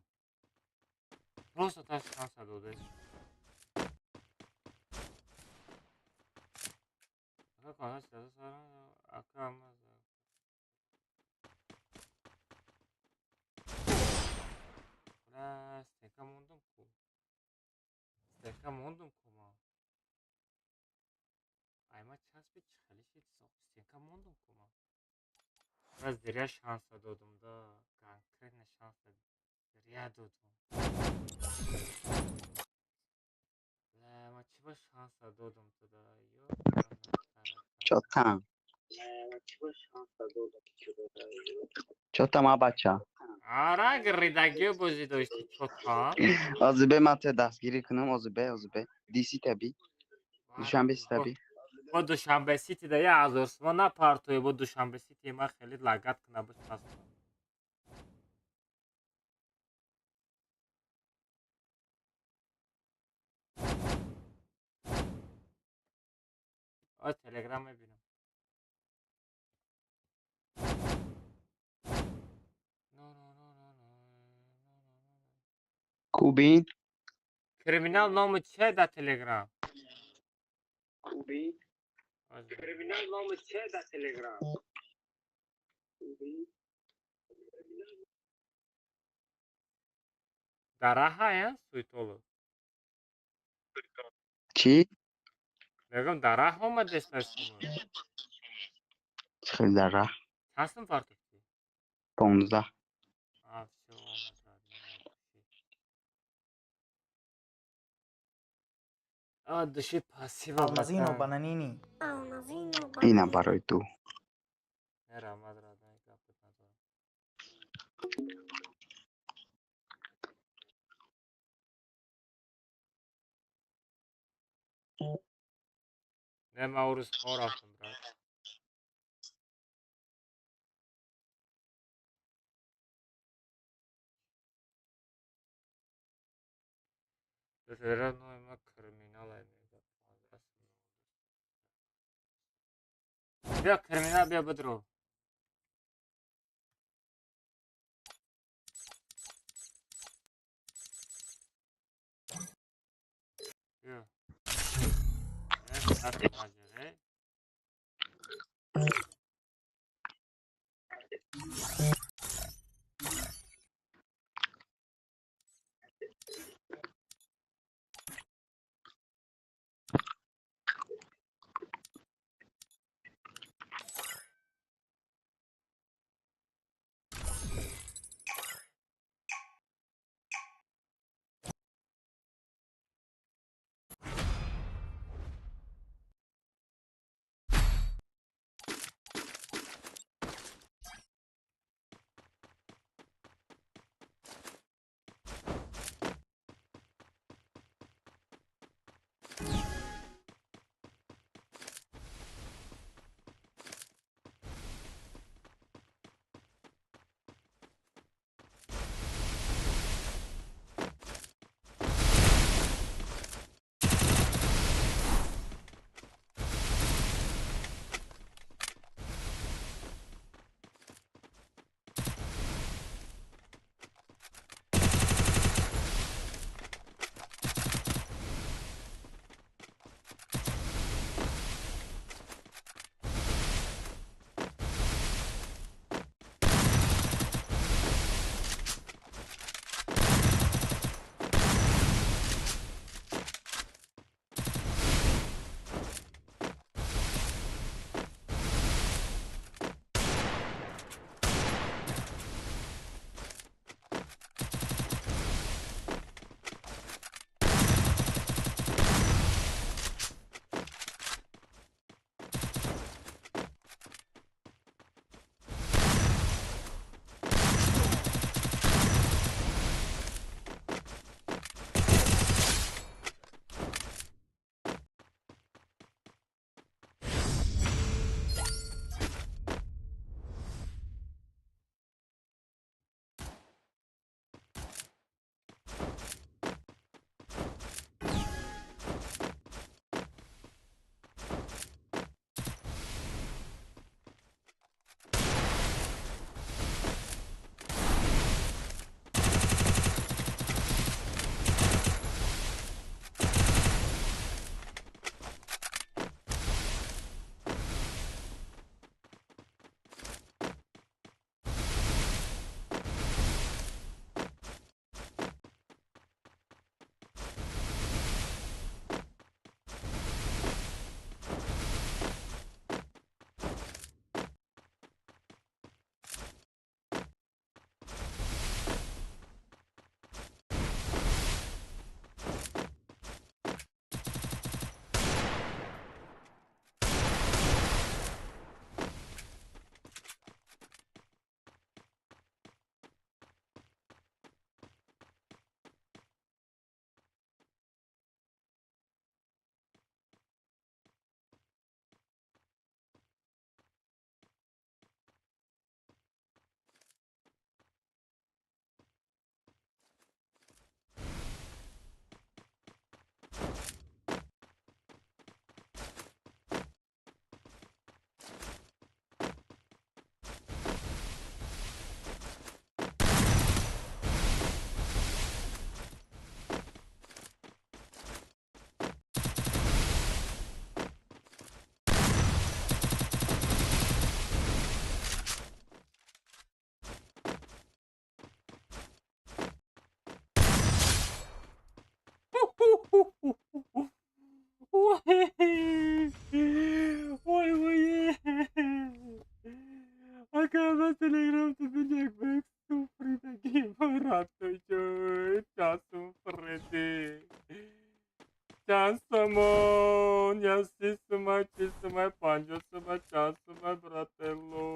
Просто та шанса додестам. Ака Бля, стека мондум ку. Стека мондум ку ма. Ай ма часпи чӣ хеле шид стека мондум ку ма. Раз зря шанса додум, да, конкретно шанса зря додум. Бля, ма чӣ ба шанса додум туда, ё? Чё там? Чё там, а бача? Ара гиридагиё бозӣ дошти, чё там? Озибе ман те дастгирӣ кунам, озибе, озибе. Диси таби. Душанбе ситаби. Бо Душанбе Сити да 1000 сомон напартоӣ, бо Душанбе Сити ман хеле лагат кунам бичаспам. О, Телеграм мебинам. Кубин. Криминал номи чие дар Телеграм? Кубин. Криминал номи чие дар Телеграм? Дар раҳая суетолог? Чӣ? Мегӯям дар раҳ омадест аз шумо. Чӣ хел дар раҳ? Чанд сум партофтӣ? 15. А, всё, омад. А, души пассива Алмазино братан. бананини. Алмазино Инам бананини. барои ту. Не раҳмат, родной, гапат надорам. Не, ман он рӯз хор рафтам, брат. Телеграм номи ма Криминалай мега. Биё, Криминал, биё бидро. Биё. Часамон, я сисума, чисума, панҷосума, часума, брателло.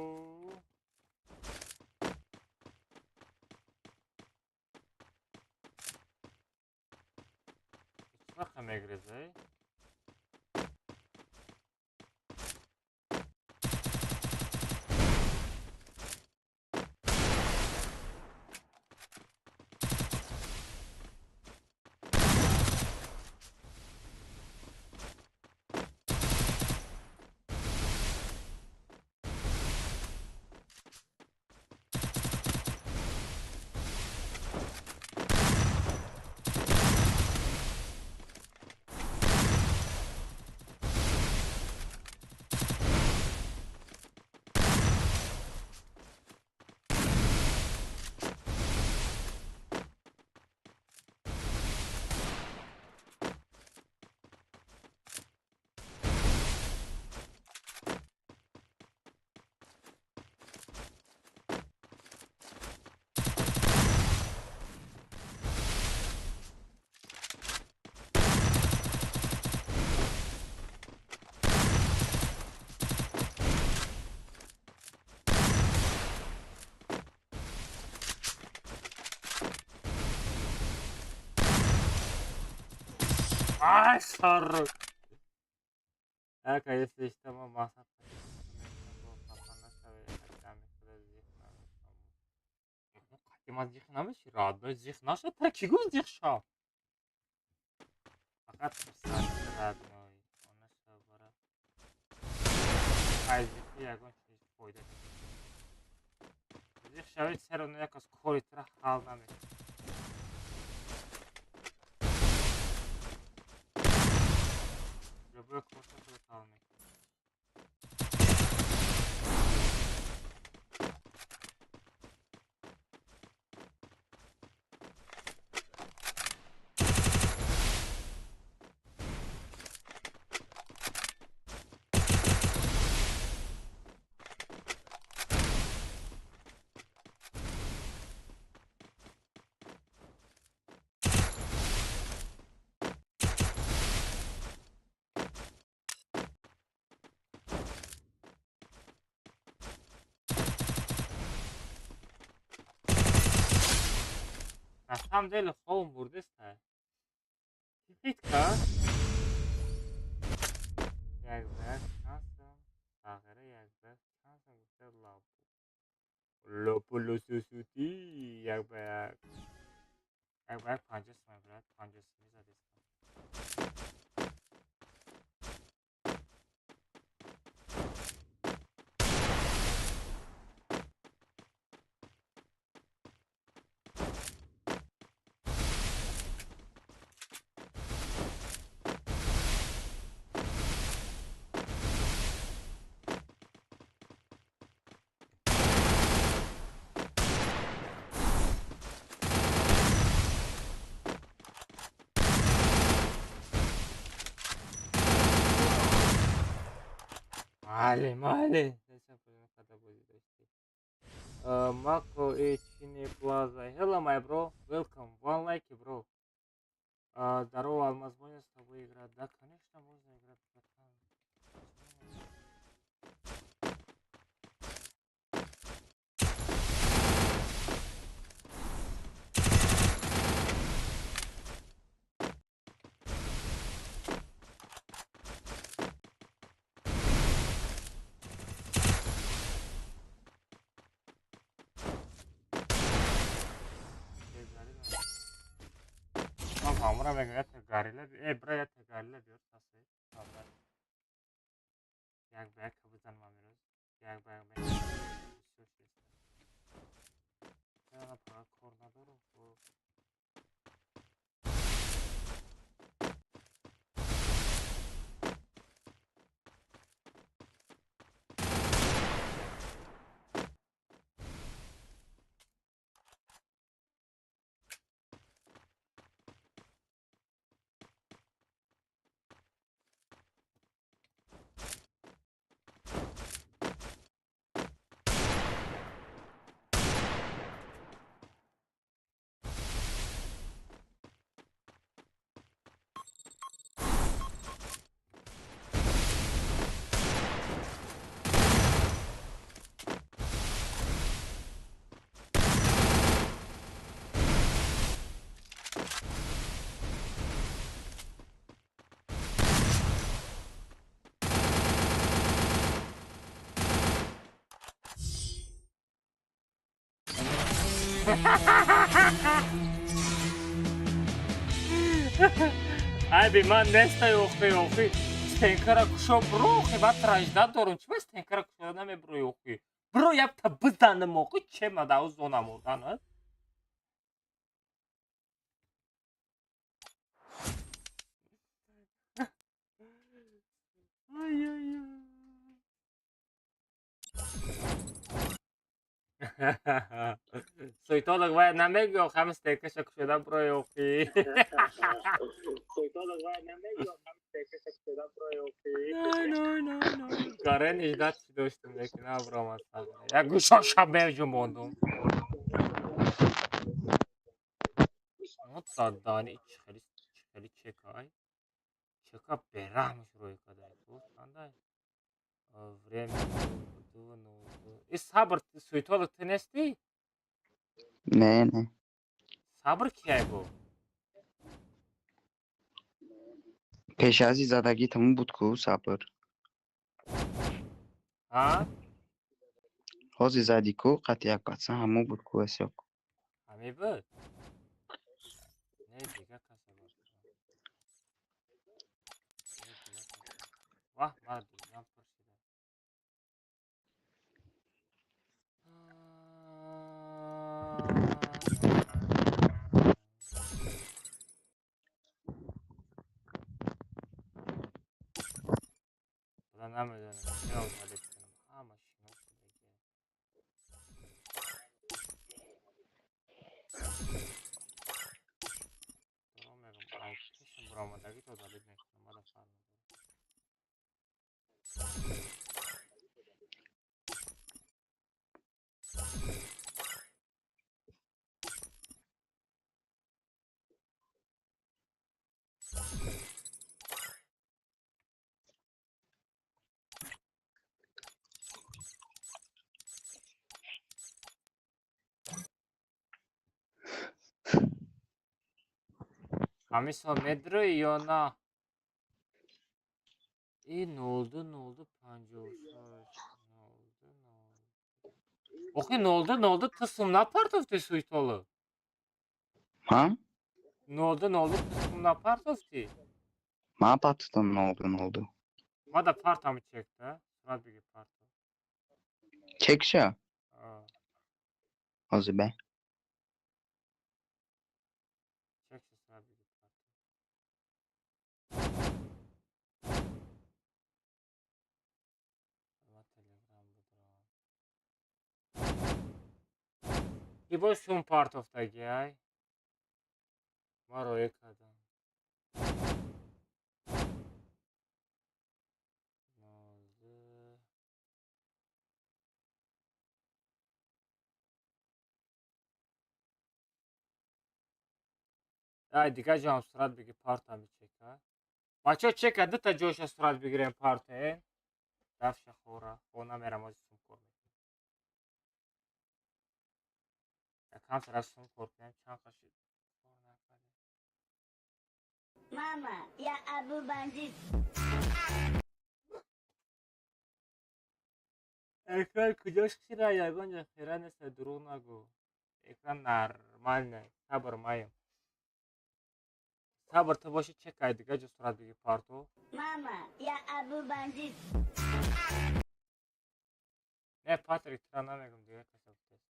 Чӣ мегрезай? Ай, сарру. Ака, если что, ма маса ма зих намеши, родной, зих наша, тра ки гуфт зих шав? Фақат хурсанд, родной. Она шав бара. Ай, зихи ягон чиз фойда нест. Зих шави все равно як аз кори тра ҳал намешавад. Любой корта худат ҳал мекунӣ. На самом деле хобам бурдеста. Хит кард? Як ба як шансам, тағйира як ба як шансам гуфта лабу. Лопулосусути як ба як. Як ба як 50 сомон, брат, 50 сомон задестам. Мале, мале. Mako Chine Plaza. Hello, my bro. Welcome. One like, bro. Здорово, Алмаз, можно с тобой играть? Да, конечно, можно играть, братан. Почему нет? Ҳамра мегӯяд гарила, э бра, як гарила биёр, таси ҳамра. Як ба як бизан, ман имрӯз як ба як мекунам. Бисёр шеста. Фақат кор надорам. Хуб. Айби ман нестай, охи, охи. Стенкара кушо бро, охи, ман тражда дорум. Чӣ ба стенкара кушода намеброи, охи? Бро, якта бизанам, охи, че мада ӯ зона мурдан, а? Ай, ай, ай. Суйтолог вай намегӯ, ҳам стенкаша кушода брои, охи. Не, не, не, не. Гарен иждат чӣ доштум, лекин набромад сағира. Як гӯшоша меҷумондум. Дани хеле хеле чекай. Чека бераҳмш рӯй кадай. Чандай? Время 2:02. И сабр, суйтолог ту нестӣ? Не, не. Сабр кияй бо? Пешази задагӣ тамом буд ку, сабр. Ҳа? Ҳозир задӣ ку, қати як пацан ҳамон буд ку, асёк. Ҳамин буд? Не, дига касе буд. Не, дига касе. Ваҳ, мара дилам пур шида. Худо намедонам, чиро удалить кунам. Ҳама шинос шудагия. Дурӯғ мегӯм, ай пешам буромадагито удалить мекунам, мада фарқ надорад. Ҳамин сол медрӯӣ ё на? И 02:02:56, 02:02. Охи, 02:02 ту сум напартофтӣ суйтолу? Ҳа? 02:02 ту сум напартофтӣ? Ман партофтам 02:02. Мада партами чекда, сурат бигир парто. Чекша? А. Ҳозир бе. Чекша, сурат бигир парто. Ма Телеграм будро. Ки боз сум партофтагӣ ай? Ма роя кардам. 02. Ай, дигар ҷоам сурат бигир партами чека. Бачаҳо, чека дута ҷоша сурат бигирем партоен. Рафша хора, хона мерам, ҳозир сум кор мекунем. Якам сара сум кор кунем, чанд қа шуд? Кор накардем. Мама, я Абу Бандит. Экран куҷош хира? Ягон ҷо хира нест, дурӯғ нагӯ. Экран нормальный. Сабр, маем. Сабр, ту боши чекай, дигар ҷо сурат бигир парто. Мама, я Абу Бандит. Не, Патрик, тура намегум, дигар каса гуфтест.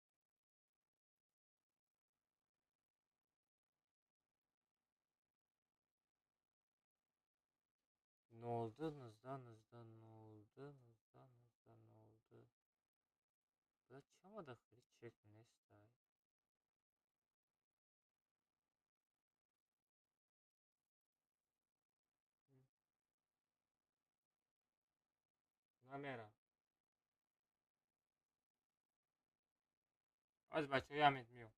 02:19:19:19:02. Бля, чӣ омада хеле чек нестай? Намера. Аз бачаҳо ямед миём.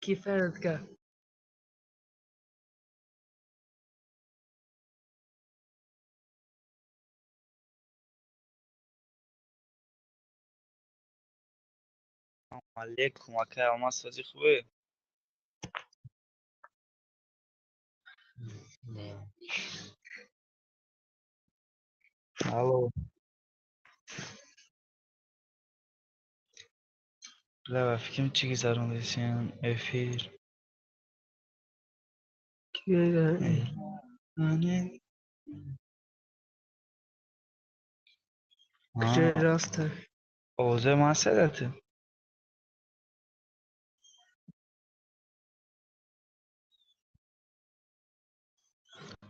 كيف؟ Алейкум, акай Алмаз, сози хубе? Алло. Бля, ба фикрам чӣ гузарондесиям эфир. Роста. Овозои ман седату?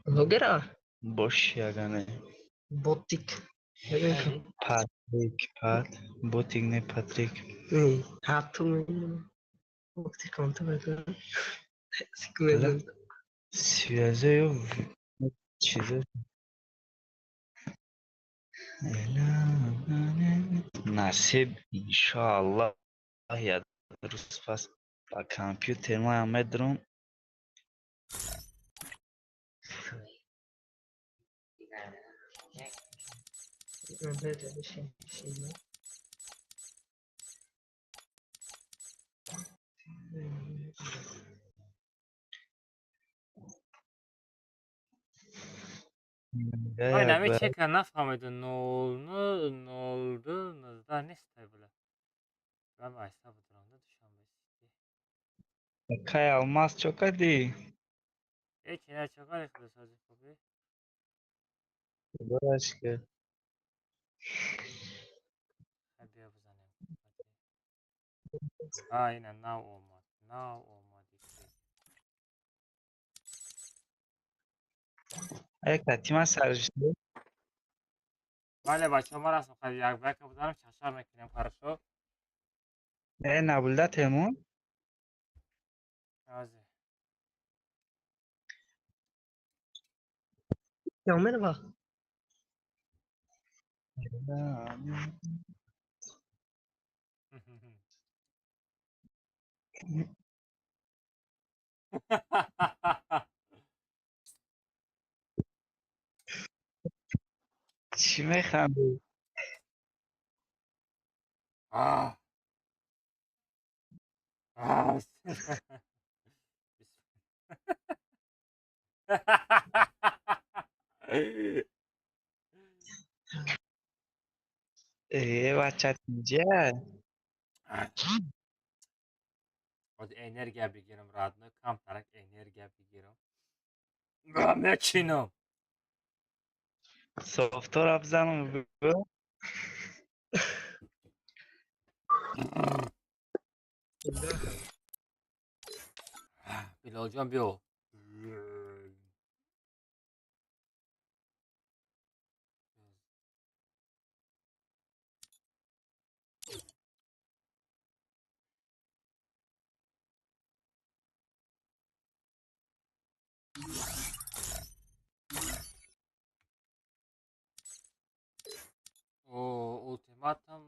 Блогера? Бош ягане. Ботик. Патрик, пат, ботик не, Патрик. Ҳатто ботик. Связаю чизо. Насиб, иншоаллоҳ, як рӯз пас ба компютер маям медурам. Ой, нами чека нафаҳмиду нол ну нол ду 19 нестай була. Рам айса будрамда Душанбе Сити. Кай Алмаз, чо кардӣ? Ҳеч на, чо кардӣ, худосози, хубӣ? Худоро шукр. Хай, биё бизанем. А, ина нав омад, нав омад. Як тима саришта. Бале, бачаҳо, ман рафтам, хай, як ба яка бизанам, чашар мекунем, хорошо? Э, наблюдать темон. Азе. Мерва. Чӣ механдӣ? А. А. Э, бача, инҷа. Боз энергия бигирам, родной, камтарак энергия бигирам. Мечинам. Софтора бизанам бу. Билолҷон, биё. О, ултиматум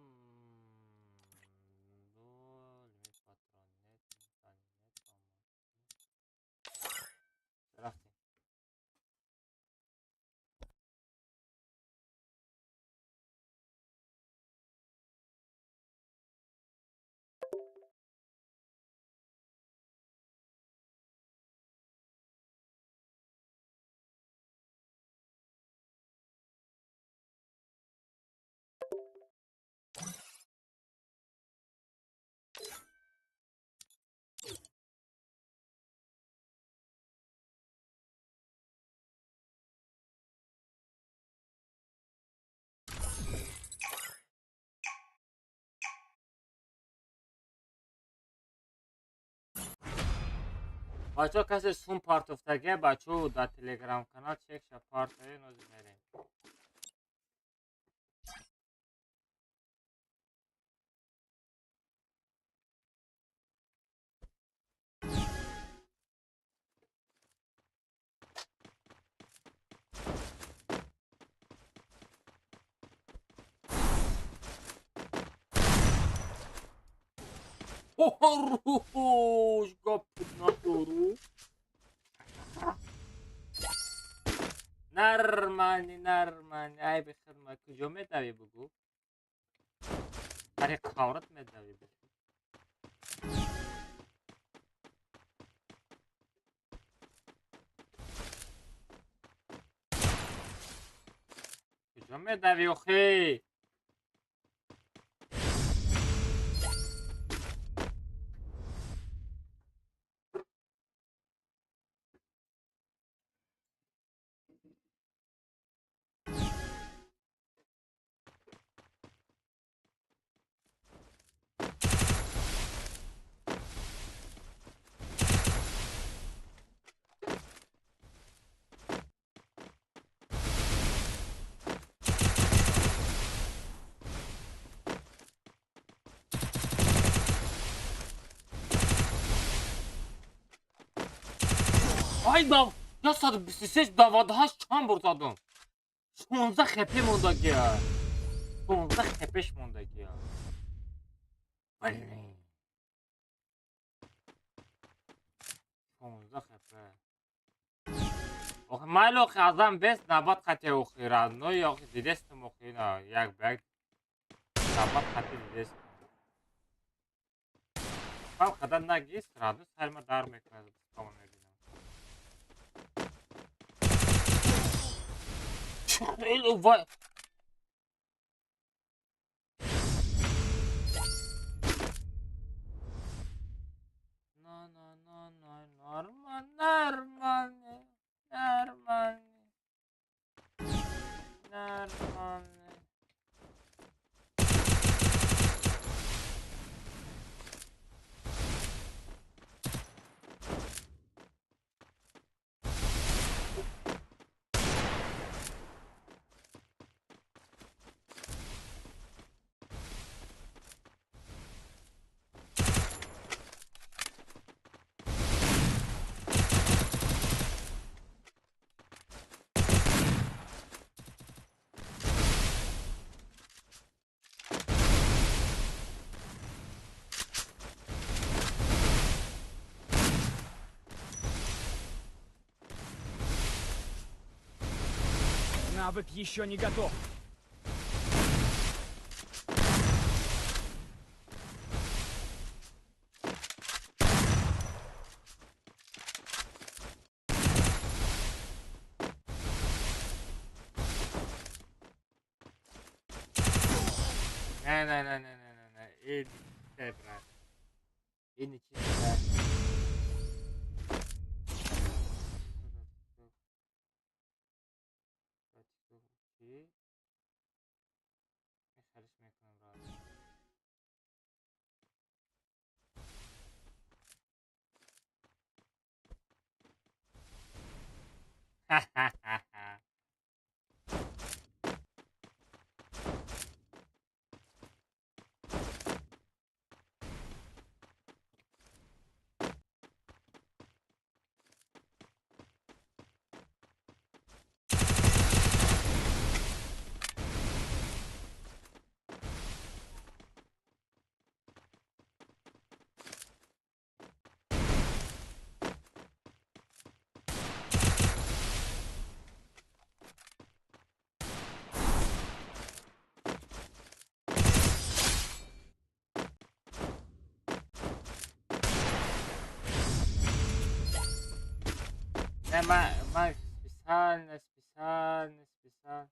ду лимит патрон нет, нет. Рафтем. Бачаҳо, касе сум партофтагия, бачаҳо, дар телеграм канал чекша партое, нозир мерем. Хорош, гап надору. Нормальный, нормальный. Ай, бихидма, куҷо медавӣ, бугӯ? Тари қаврат медавӣ, бугӯ. Куҷо медавӣ, охи? Ай дав, 123 98 чанд бор задам? 16 хп мондагия. 16 хпш мондагия. Блин. 16 хп. Охи майли охи азам бес набат қати охи родной охи дидестам охи на як ба як набат қати дидестам. Фал қадар нагист родной сарма дар мекунад тома мебинам. Хеле вай. На на на на нормально нормально нормально нормально. Навык еще не готов. Не, не, не, не, не, не, не. Иди, брат. Иди, брат. Ха-ха-ха-ха. Не, ма специально, специально, специально.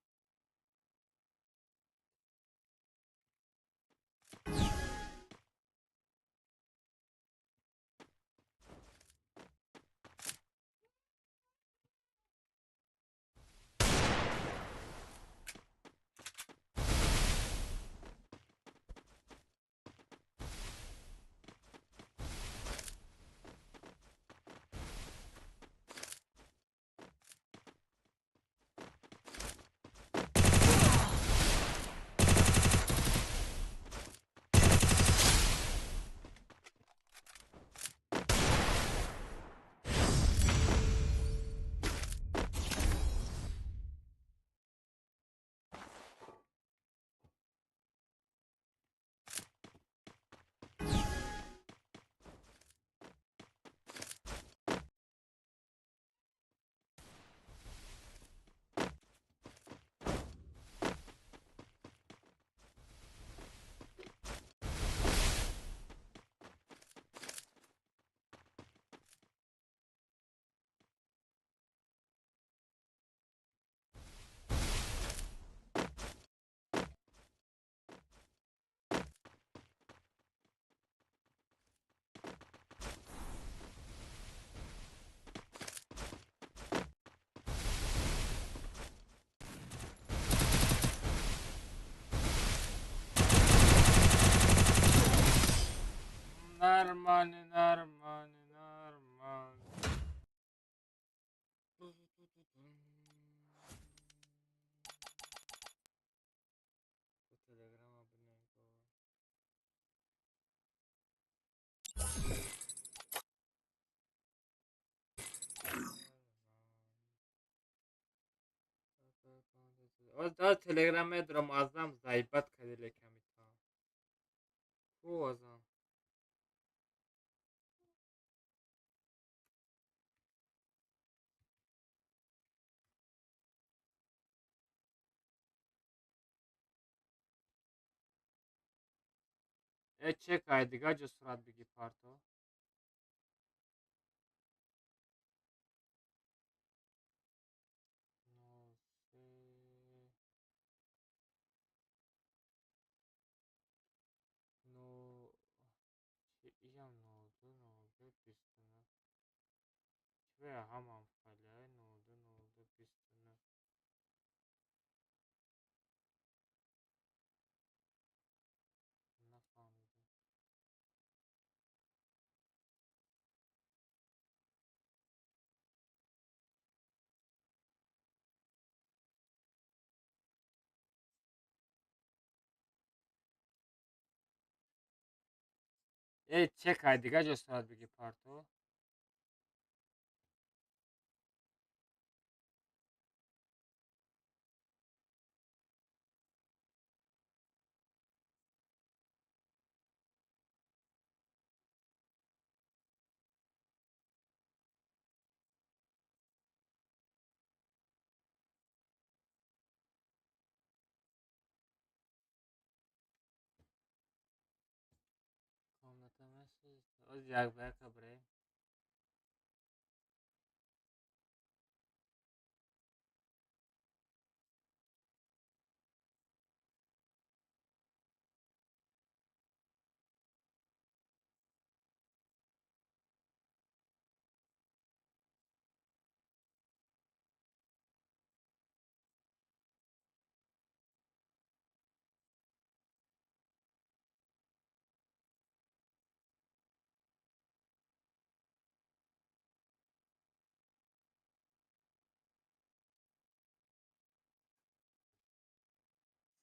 Нормально, нормально, нормально. Оз Телеграм медорам, азам заибат кади лекамита. Ку азам. Э чекай дига ҷо сурат биги парто. Ну, иам 02 02 29. Чӣ ҳамам халя 02 02 29. Нафаҳмидам. Э чекай дига ҷо сурат биги парто. Комната месист. Оз як ба яка бирем.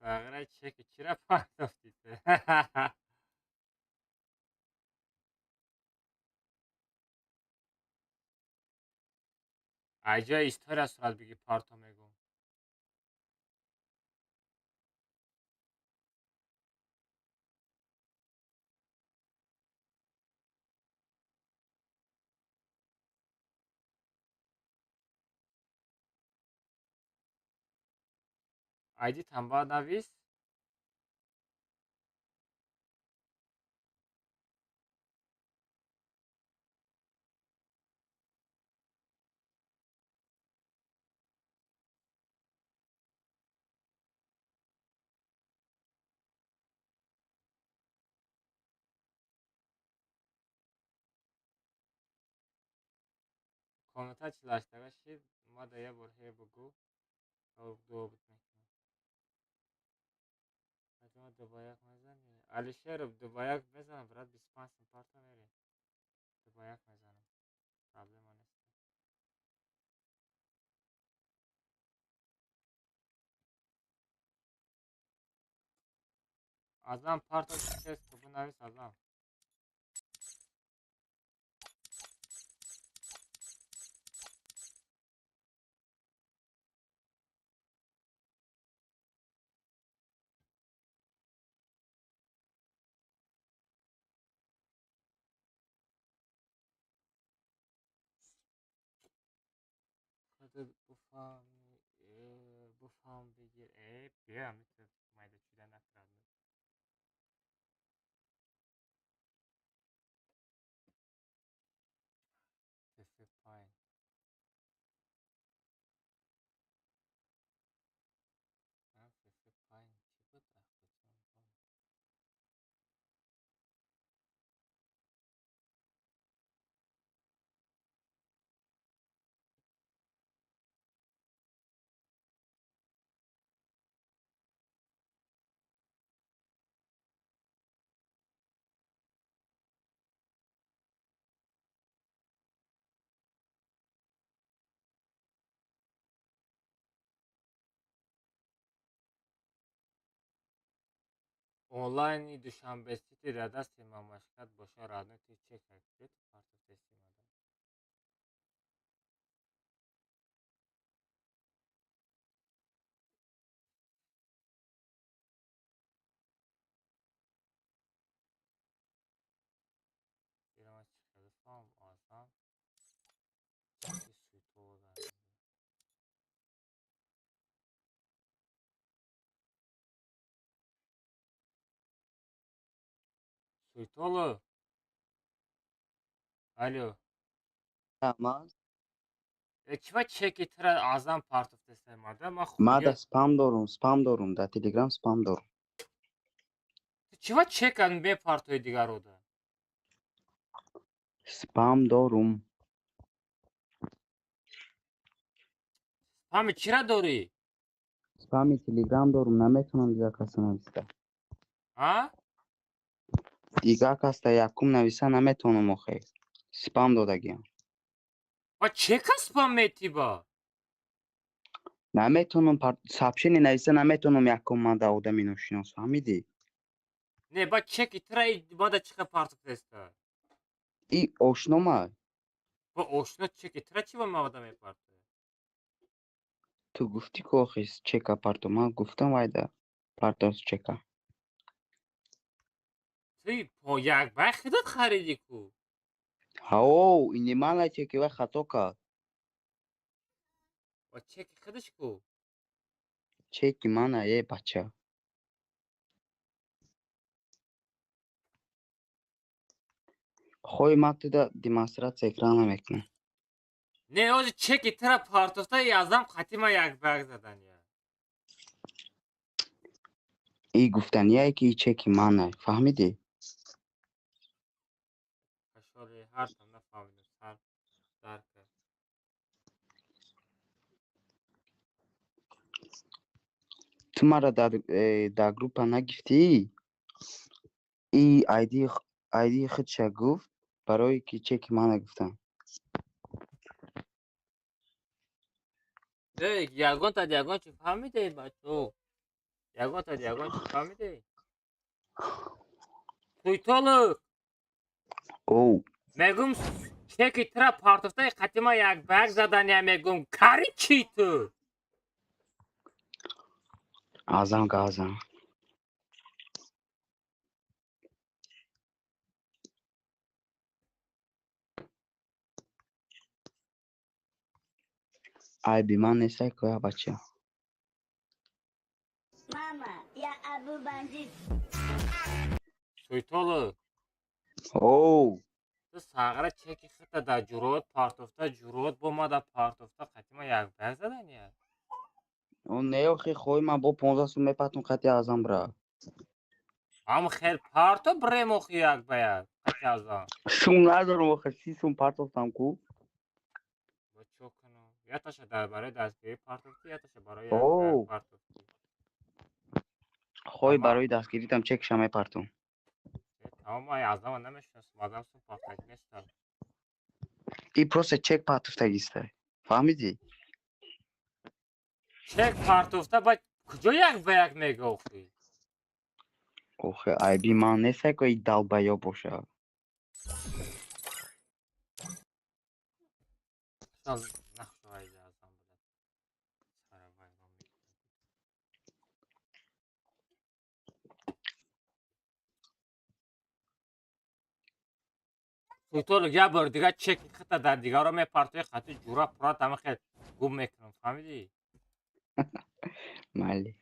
Сағира чеки чира партофтите? Айҷои история сурат биги парто мегум. Айди танба навис. Комната чилаштага шид, ма да я бор ҳе бугу. Дуо бут мекунам. Ма дубаяк мезани? Алишеров дубаяк мезанам, брат, 25 сум парто мерем. Дубаяк мезанам. Проблема нест. Азам парто чиз бунавис азам. Худат буфаҳми, буфаҳм бигир. Э, биё, митра майда чӯда накард. Тф пайн. Тф пайн чӣ буд? Онлайни Душанбе Сити дар дасти мамлакат боша родной ту чекай. Куҷо ту партофтеси мада? Суйтоло. Алло. Алмаз. Чива чеки тра Азам партофтеста мада ма Ма хуя. Да спам дорум, спам дорум, да Телеграм спам дорум. Чива чекан бе партои дигарода? Спам дорум. Спами чира дорӣ? Спами Телеграм дорум, наметавонам дигар каса нависта. А? Дигар каста якум нависа наметавонам охе. Спам додагиам. Ва чека спам метиба? Наметавонам сообщение нависа наметавонам якум ман да одами ношинос, фаҳмидӣ? Не, ба чеки тра мада чика партофтеста? И ошнома. Ба ошно чеки тра чива мада мепартоя? Ту гуфтӣ ку охи чека парто, ман гуфтам вайда партос чека. Ты по як бай худат харидӣ ку? Ҳао, ини ман чеки вай хато кард. Ва чеки худаш ку? Чеки мана, е бача. Хои ман туда демонстрация экрана мекунам. Не, ози чеки тра партофта и Азам қатима як баг задан я. И гуфтанияе ки и чеки мана, фаҳмидӣ? Кашоли ҳартам нафаҳмидам, сар дар кард. Ту мара дар группа нагифтӣ? И айди худша гуфт, барое ки чеки мана гуфтам. Эй, ягон та ягон чи фаҳмидед, бачо? Ягон та ягон чи фаҳмидед? Суйтолук. Оу. Мегум чеки тра партофтаи қатима як баг задан я мегум кари чи ту? Азам газам. Айби ман нестай коя бача. Мама, я Абу Бандит. Суйтолук. Оу. Ту сағра чеки хита да ҷурот партофта ҷурот бомада партофта қатима як баг задан я. О не охи хои ман бо 15 сум мепатум қати Азам бра. Ам хел парто брем охи як ба як қати Азам. Сум надорум охи 30 сум партофтам ку. Ба чо кунам? Яташа дар барои дастгирӣ партофтӣ, яташа барои як ба як Оу. партофтӣ. Хои барои дастгиритам чекша мепартум. Тамом ай Азама намешиносам, Азам сум партофт неста. И просто чек партофтагиста. Фаҳмидӣ? Чек партофта ба куҷо як ба як мега охи? Охе айби ман нестай ко и долбоёб боша. Шал нахшу айди Азам буда. Сара вайрон мекунад. Суйтолук як бор дигар чеки хита дар дигаро мепартои қати ҷура пурат ҳама хел гум мекунам, фаҳмидӣ? Майли.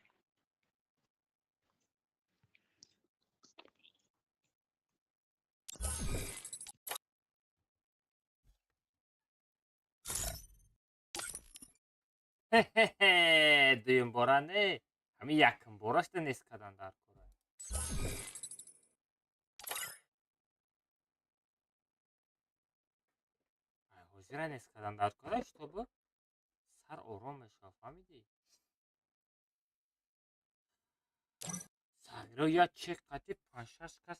Хе-хе-хе, дуюм бора не, ҳамин якум борашда нест кардан дар кора. Ай, ҳозира нест кардан дар кора, чтобы сар ором мешавад, фаҳмидӣ? Сагиро як чек қати панҷ-шаш кас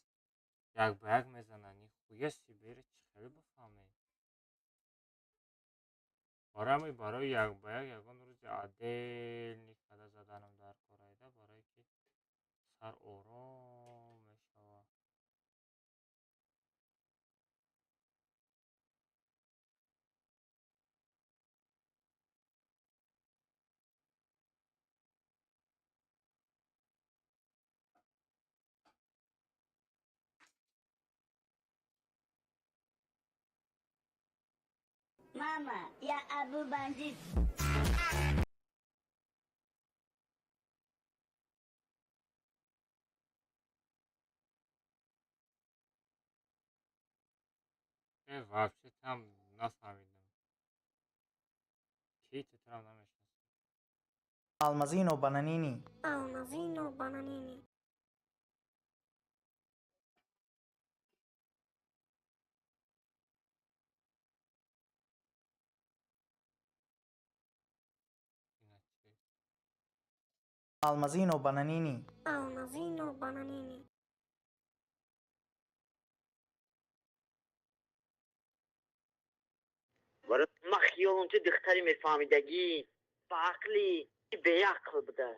як ба як мезананд. Нихуя себе чӣ хеле бифаҳмед. Барои барои як ба як ягон рӯзи отдельный када заданам дар корайда, барое ки сар ором мешавад. Мама, я Абу Бандит. Вообще там нафаҳмидам. Ки ту трам намешнасам. Алмазино Бананини. Алмазино Бананини. Алмазино Бананини. Алмазино Бананини. Ман хиёлам ту духтари мефаҳмидагӣ, ба ақли беақл буда.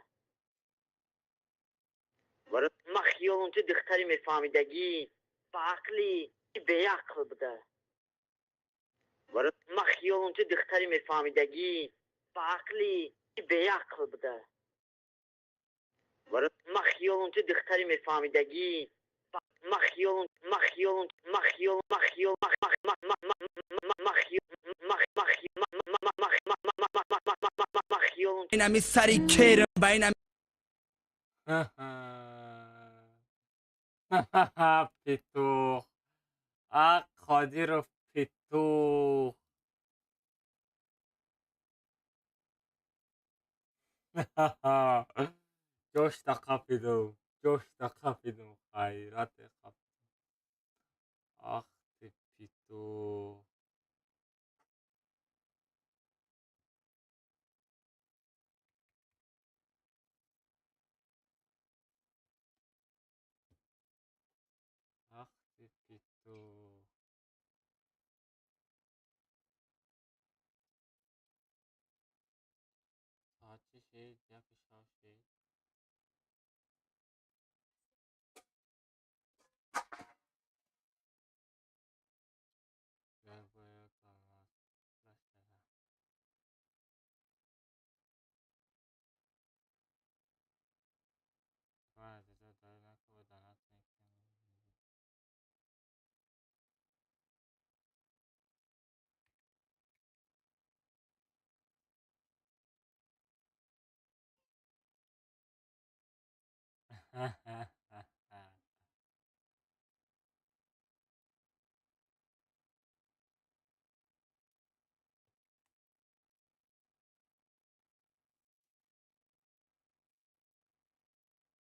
Ман хиёлам ту духтари мефаҳмидагӣ, ба ақли беақл буда. Ман хиёлам ту духтари мефаҳмидагӣ, ба ақли беақл буда. Ман хиёлам ту духтари мефаҳмидагӣ, ман хиёлам, ман хиёлам, ман хиёл, ман хиёл, ман ман ман ман хиёл, ман ман ман хиёлам. Инами сари керм ба инами Петух. А Қодиров петух. Ҷошта қапидум. Ҷошта қапидум. Хайрате қапидум. Ах ты петух. Ах ты петух. Соат чӣ шид? Яки шаш шид. Як ба як алмаз. Ман азизо дар накова донат мекунем.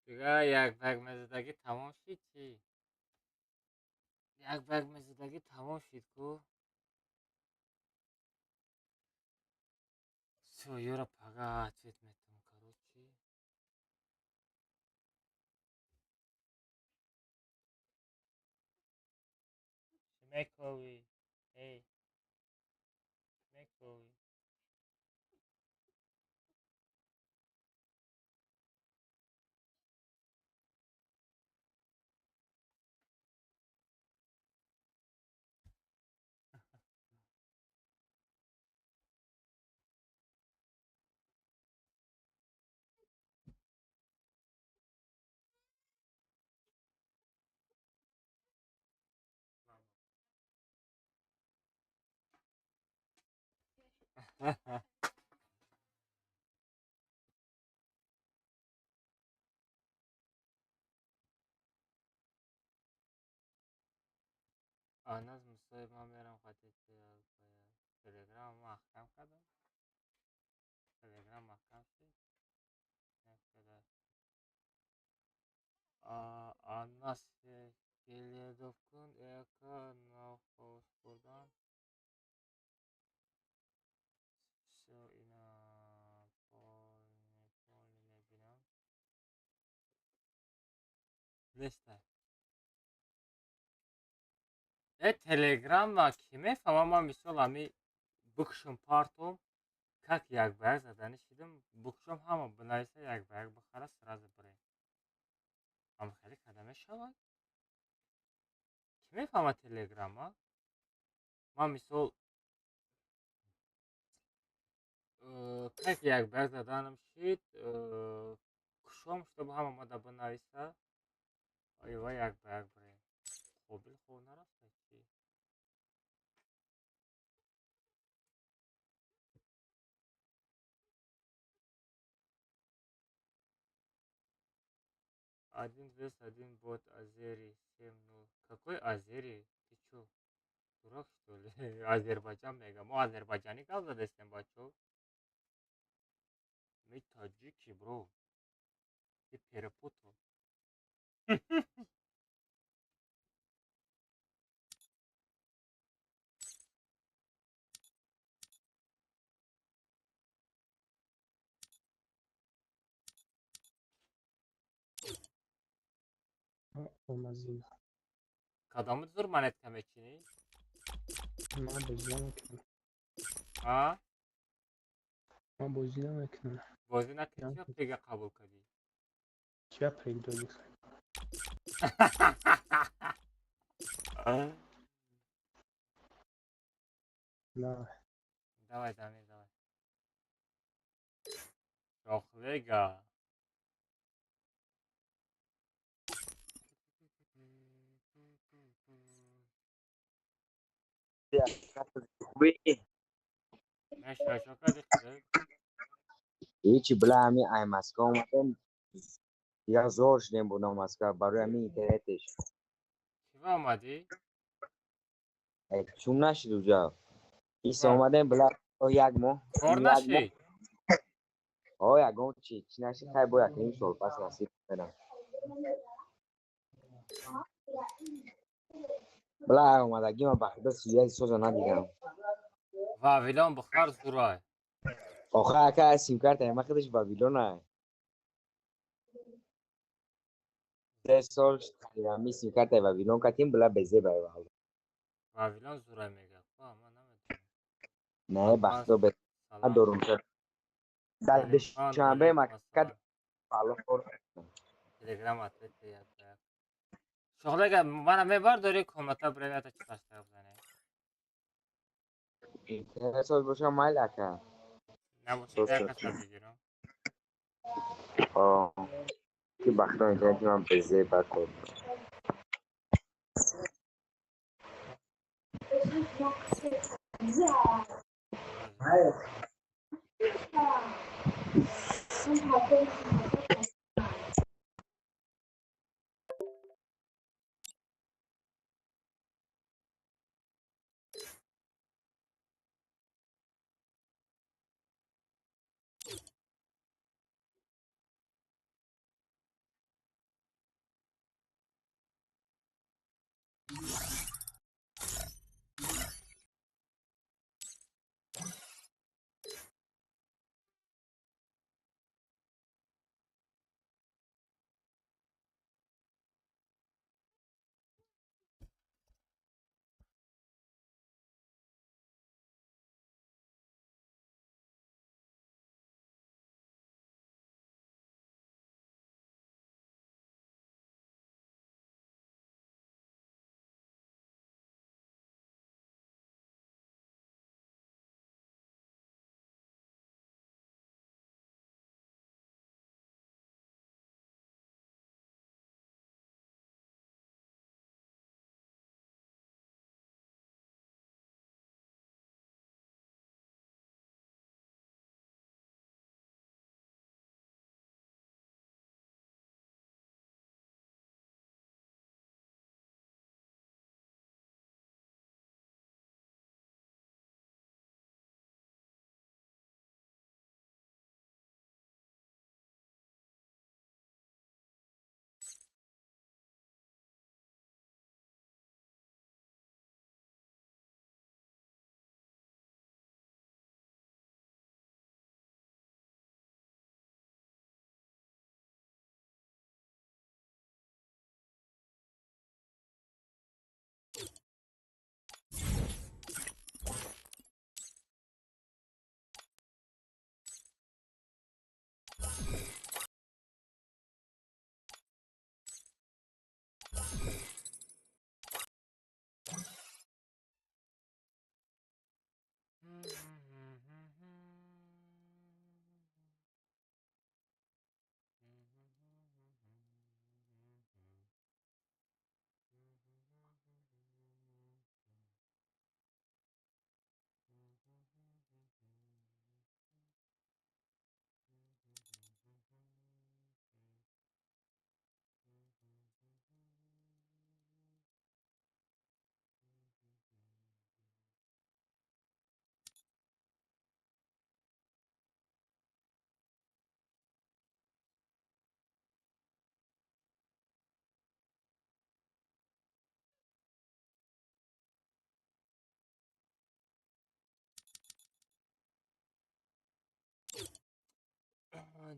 Дига як баргмазадагӣ тамом шид чӣ? Як баргмазадагӣ тамом шид ку? Всё, ёра пага ответ метам, короче. Чӣ мековӣ? Эй, чӣ мековӣ? Аназ Мусоев, ман мерам хати Телеграм маҳкам кардам. Телеграм маҳкам шид. Анас Келедов кун эка нохош бурдан. Всё, ина полный полный мебинам. Нестай. Э Телеграма ки мефаҳмам, ман мисол ами букшум партом, как як ба як задани шидам, букшум ҳама бинависа, як ба як бихара, сразу бирем. Ам хеле када мешавад? Ки мефаҳмад Телеграма? Ман мисол как як ба як заданам шид, кушом, чтобы ҳама мада бинависа, ва як ба як бирем. Қобил хоб нарафта чӣ? Один плюс один бот Азери 7-0. Какой Азери? Ты чё? Дурак, что ли? Азербайҷан мега. Мо азербайҷанӣ гап задастем, бачо. Мы таджики, бро. Ты перепутал. Алмазина. Кадому зур монетка мечинӣ? Ман бозӣ намекунам. А? Ман бозӣ намекунам. Бозӣ накунӣ, чия прега қабул кардӣ? Чия прег додӣ? Давай. Давай, Дамир, давай. Шохлега. Ҳечи била ҳами ай Москва омадем, дигар зор шудем бурдам Москва барои ҳами интернетеш. Чива омадӣ? Чун нашид уҷа. Ис омадем била як моҳ. Кор нашид? О, ягон чи чи нашид, хай бо як ним сол пас насиб кардам. Била омадагӣ ман ба худо сиёси соза надидам. Вавилон бухар зурай. Охе ака симкарта ма худаш Вавилона. 3 сол ами симкарта Вавилон катим била безе бай вал. Вавилон зурай мега. Ба ман намедонам. Не ба худо бе дорум шуд. Дар душанбе макат алло. Телеграм ответ як. Шохлега мана мебардори комната бремята чӣ ташта бзане. Интернет соз боша майл ака. Набошад як каса бигирам. О, ки бахто интернети ман безе ба кор.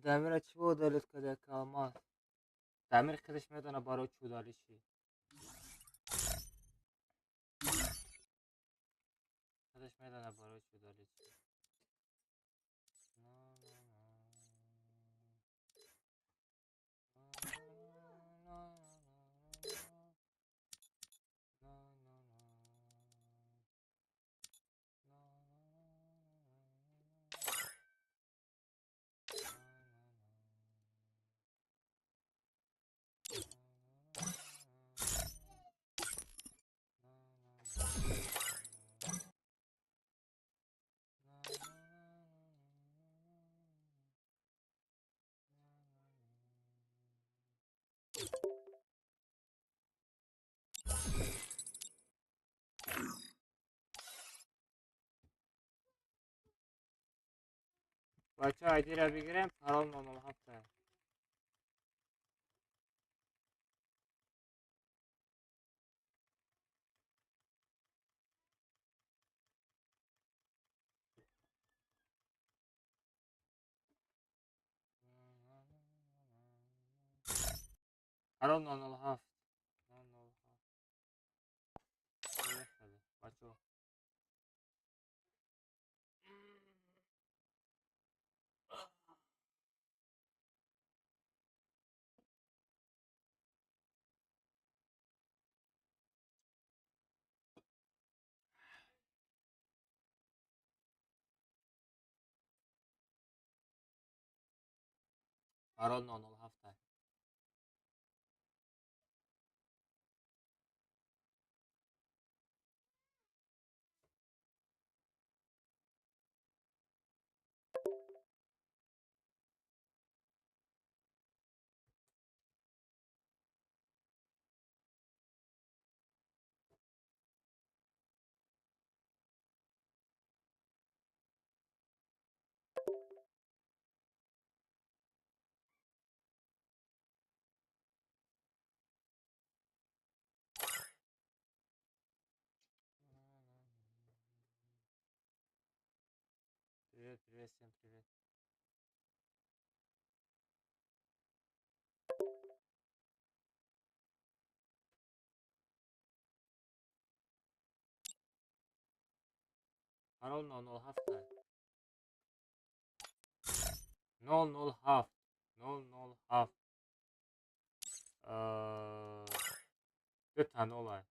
Дамира чӣ удалить карда Алмаз? Дамир худаш медона барои чӣ удалить шид. Худаш медона барои чӣ удалить шид. Бача айдира бигирем, парол 007. Парол 007. 007. Бачо. Парол 007. Привет, привет, всем привет. Парол 007. 007. 007. Дута нола.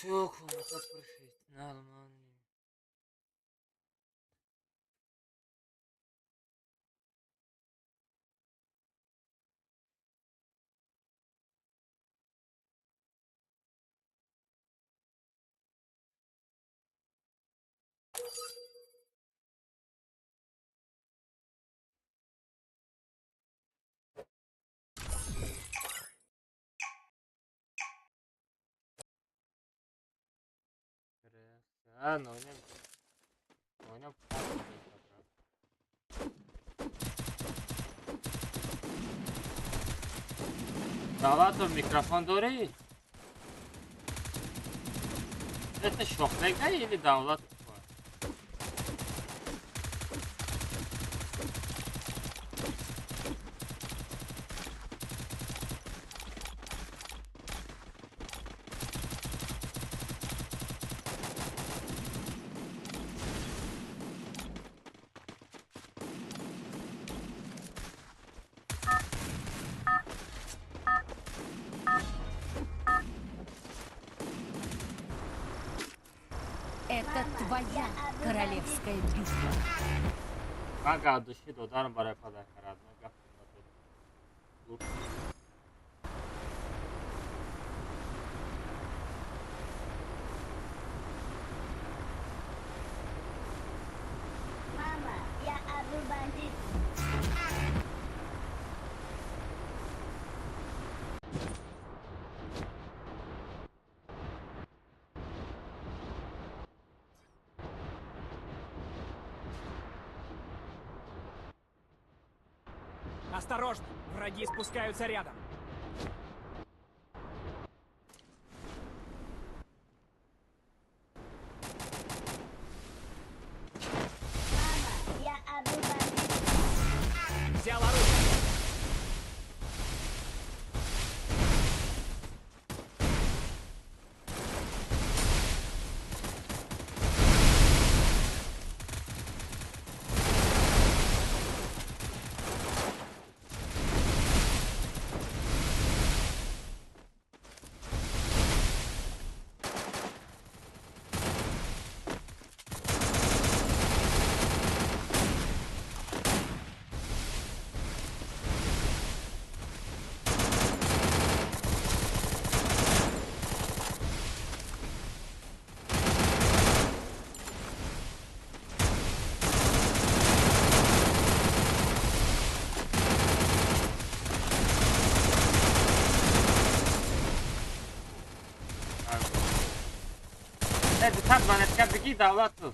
Всё, комната прошить. Нормально. А, ну у Давлатов, микрофон дорӣ? Это шохлега или давлат? Это твоя королевская битва. Мага души додарам барои подарка родной гап. Мама, я Абу бандит. Осторожно! Враги спускаются рядом. Мама, я Абу бандит. Взял оружие. Беги, давлатов.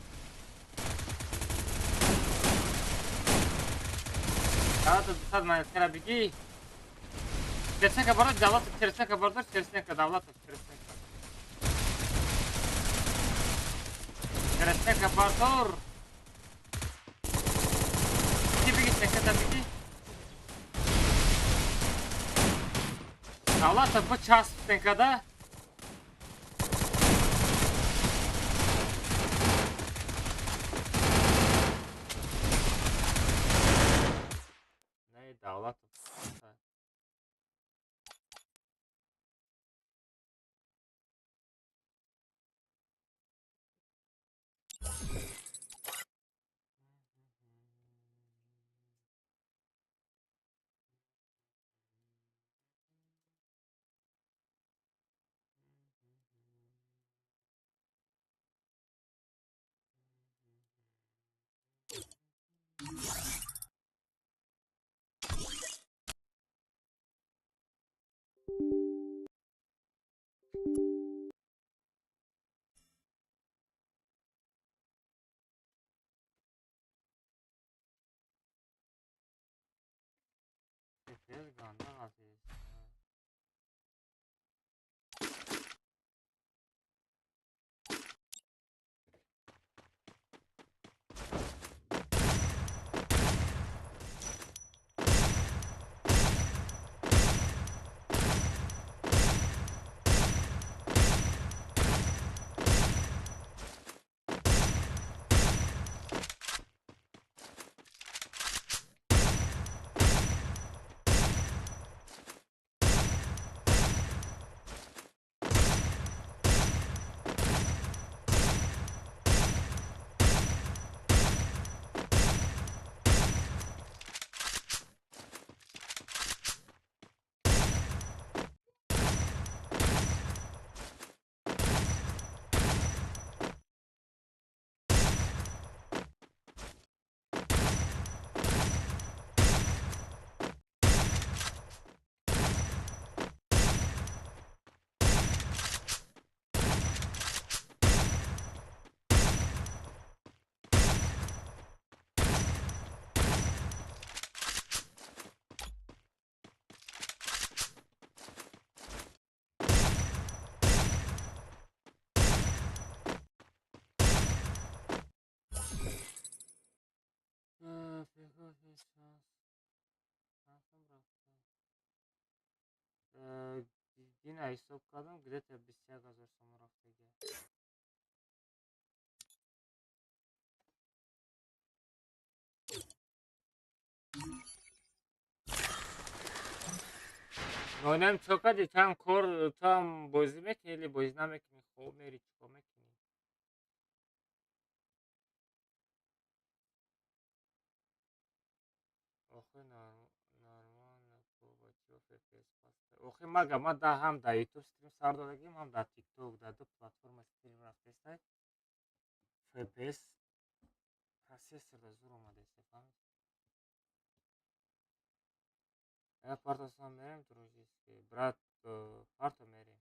Давлатов, дусад монеткара беги. Черсенка борот, давлатов, черсенка бордор, черсенка, давлатов, черсенка. Черсенка бордор. Беги, беги, черсенка, беги. Давлатов, bu час стенкада. Давлатов. Шанс. Шансам рафта. Дина ҳисоб кардам, где-то 21 000 сомон рафтагия. Нонем чо кардӣ? Туам кор, туам бозӣ мекунӣ или бозӣ намекунӣ? Хоб мери, чӣ кор мекунӣ? Охи нормально ку бачаҳо FPS паста. Охи мага ман да ҳам дар YouTube стрим сар додагим, ҳам дар TikTok, дар ду платформа стрим рафтестай. FPS процессорда зур омадааст, фаҳмид? Я парто сам мерем, дружище. Брат, парто мерем.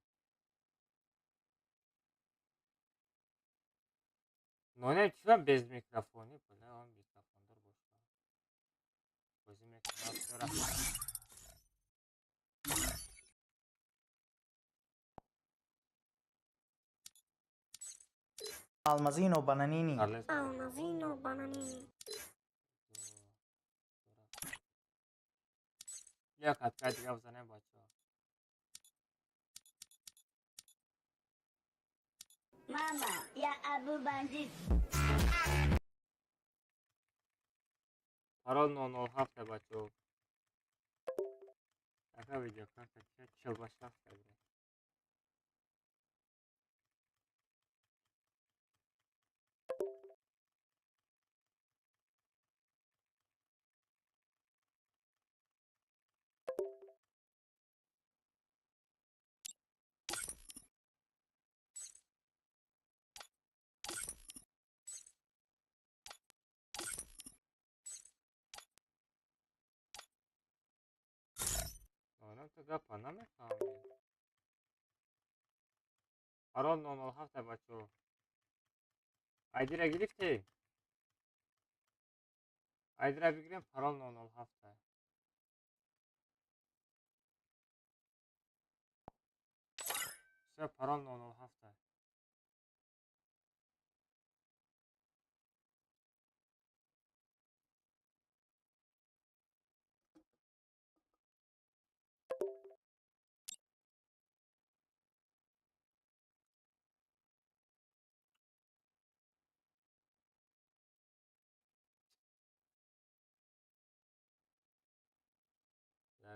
Нонем чӣ без микрофони? Бля, он микрофондор боша. Бозӣ мекунам, всё рафт. Алмазино бананини. Алмазино бананини. Як катка дига бизанем, бачаҳо. Мама, я Абу Бандит. Парол 007, бачаҳо. Ака видеокарта 48 бира. Нонем ту гапа намефаҳмӣ. Парол 007, бачаҳо. Айдира гирифтӣ? Айдира бигирем, парол 007. Всё, парол 007.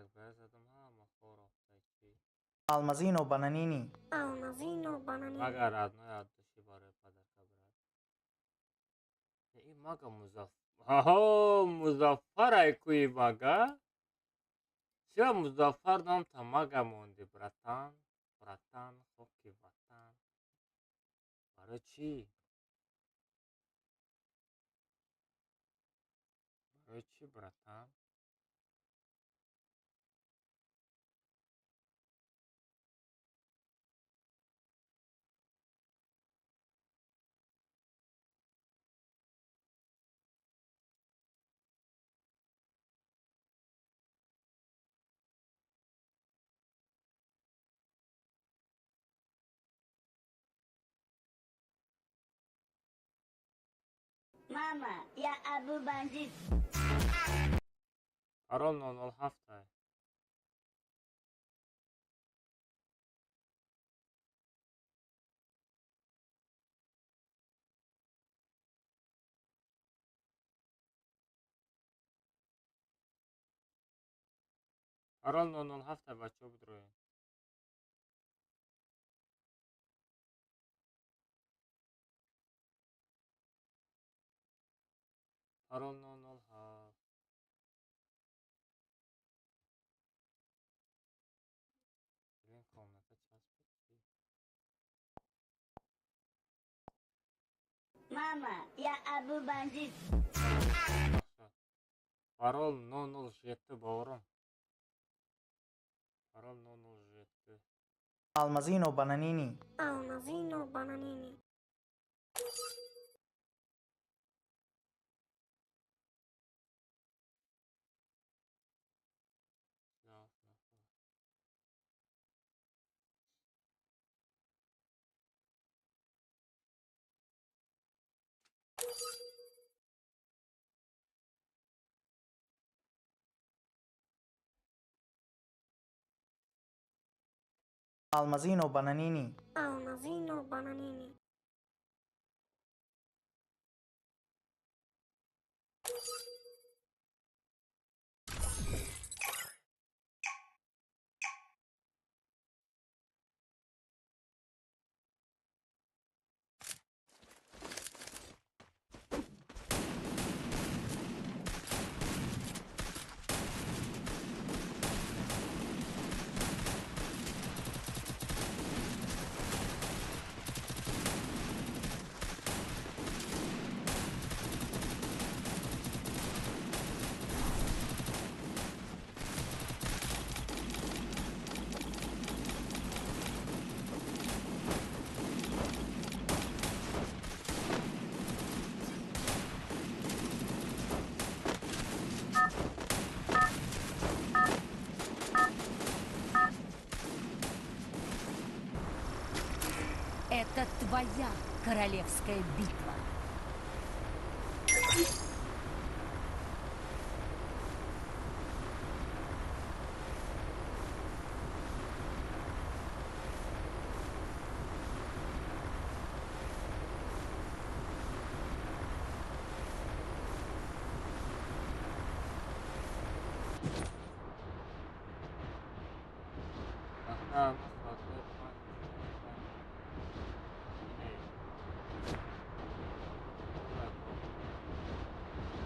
Як баъз задам, ҳама хор рафта чӣ. Алмазино бананини. Алмазино бананини. Мага родной от души барои подарка, брат. Ин мага Музаффар. Музаффар айкуи мага. Чия Музаффар ном та мага монди, братан? Братан, хоки ватан. Барои чӣ? Барои чӣ, братан? Мама, я Абу Бандит. Парол 007. Парол 007, бачаҳо, бидроед. Парол 007. Блин, комната часпид чӣ? Мама, я Абу Бандит. Парол 007, боваром. Парол 007. Алмазино бананини. Алмазино бананини. Алмазино Бананини. Алмазино Бананини. Это твоя королевская битва.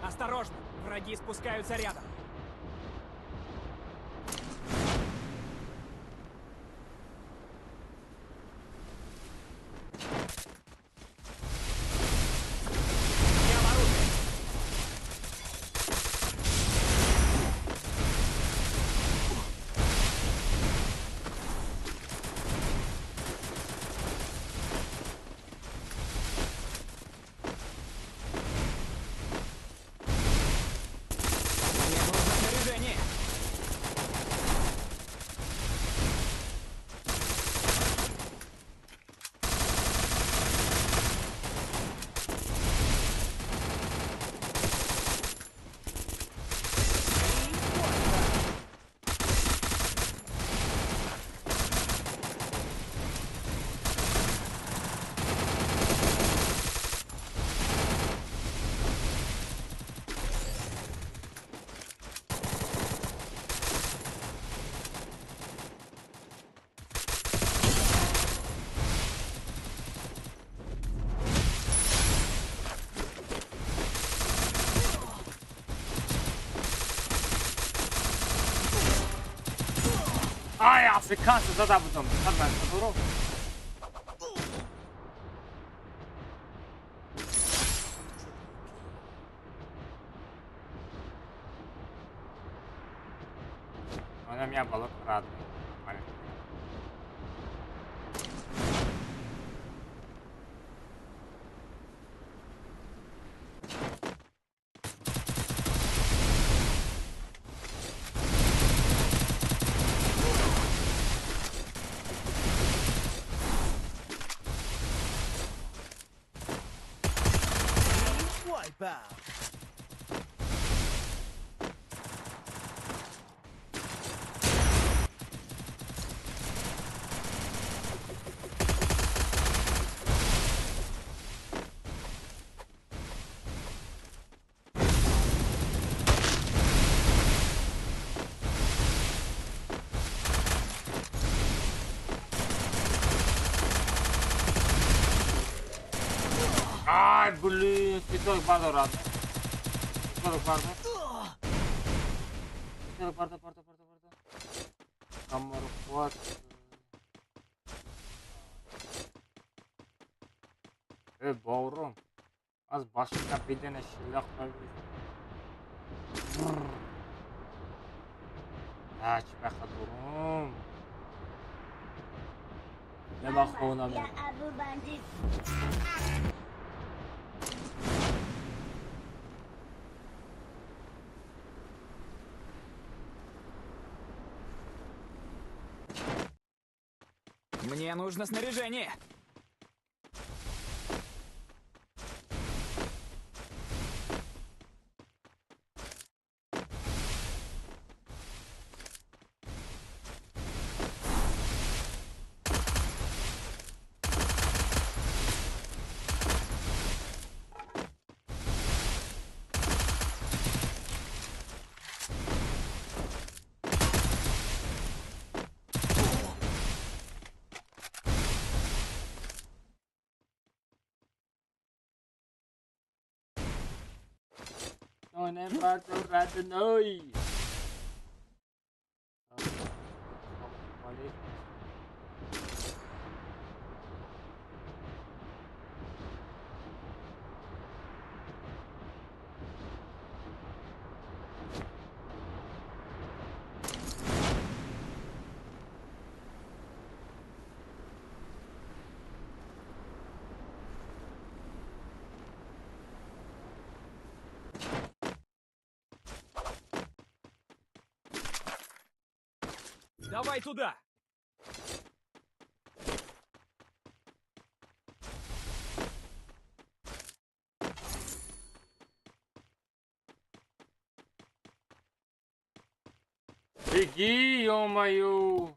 Осторожно! Враги спускаются рядом. Взял оружие. Ай, африканцы зада будам. Она меня была рада. Ай, блин, цветок бардор. Цветок бардор. Цветок бардор, бардор, бардор, бардор. Камархват. Бауырым. Аз башыңа бедене шилақ чӣ дурум. Нема хона. Я Абу Бандит. Мне нужно снаряжение. Нонем бардор родной. Давай туда! Беги, ё-моё!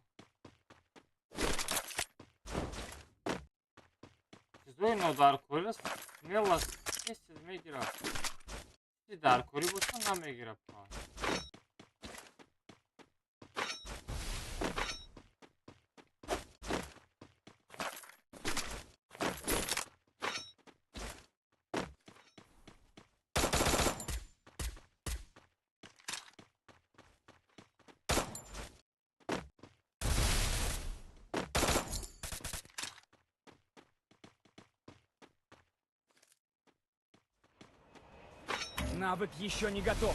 Чизои нодаркорӣ смело тез-тез мегирад. Чизи даркорӣ боша намегирад. Навык еще не готов.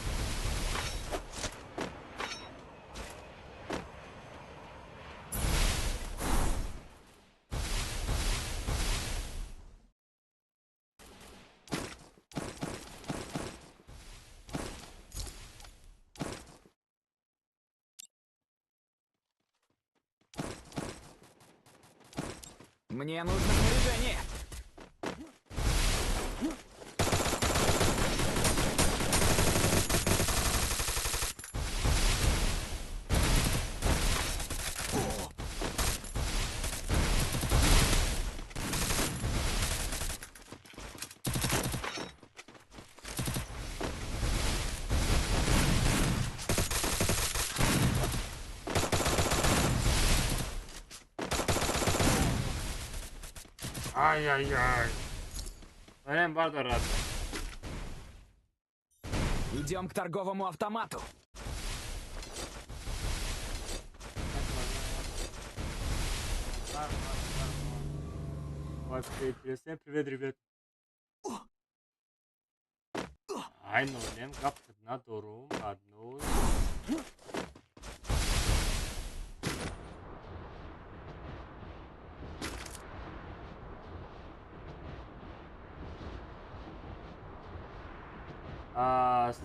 Мне нужно снаряжение. Ай-яй-яй. Идем к торговому автомату. Всем привет, ребят. Ай, ну, лем гап надорум, одну.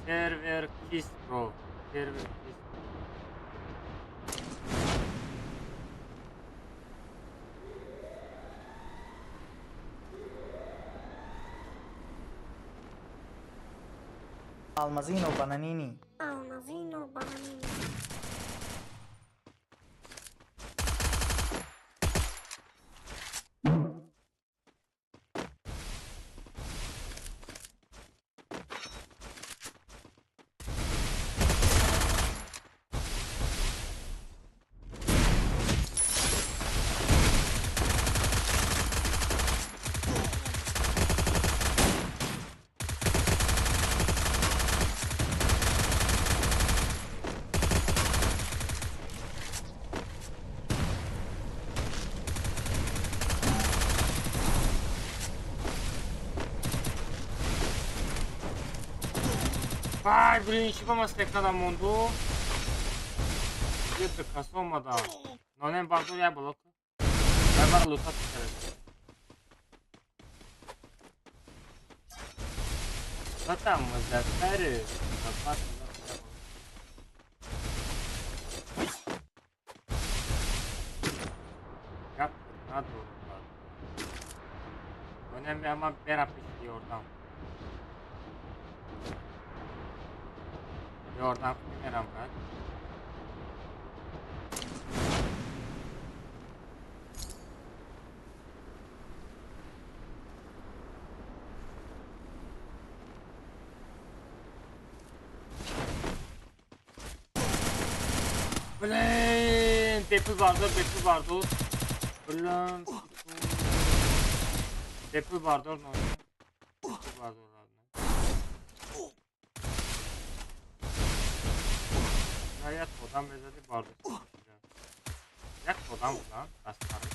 Сервер Кистро. Сервер Кистро. Алмазино Бананини. Алмазино Бананини. Ай, блин, чӣ ба ма секада монду? Еб кас омада. Нонем бардор я блок. Я бар лутат кард. Что там Музафари? Гап надо. Нонем ама бера пиши ёрдам. Ёрдам мерам брат. Блин, бепул бардор, бепул бардор. Блин, бепул бардор, но. Бепул бардор, ладно. Як одам мезади бардошта. Як одам будан дастқара.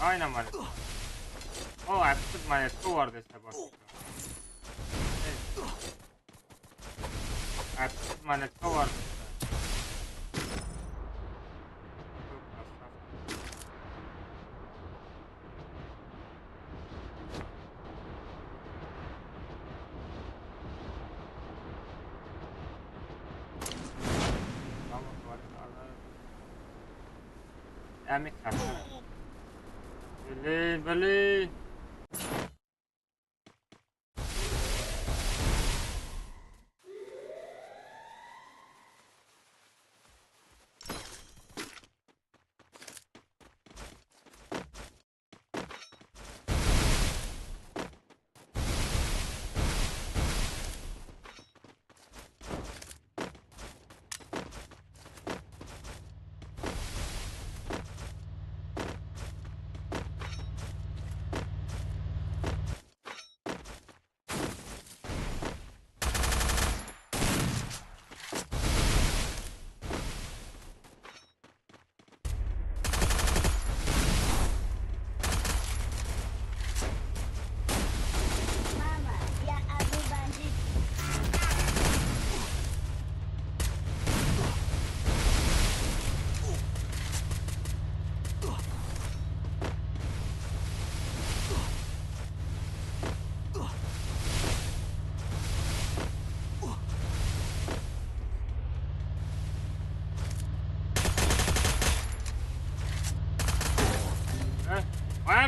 Айна монет. О, апсуд монет овардеста ба. Апсуд монет овардеста. Блин, блин.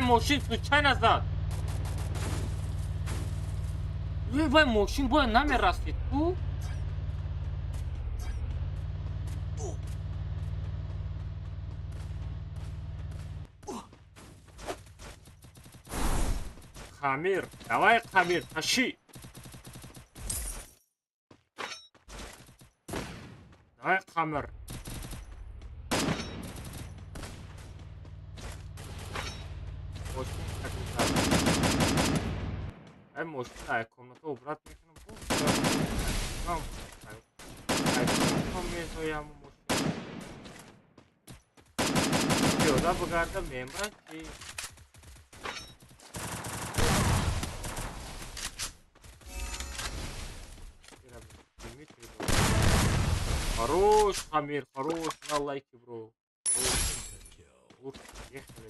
Мошин случайно зад. Вай мошин бояд намерасид ту. Хамир, давай, Хамир, тащи. Давай, Хамир. Мошин ай комната обрат мекунам. Мезоям мошин. Пиёда бигарда мембрад чи? Хорош, Хамир, хорош, на лайки, бро. Хорош. Ехали,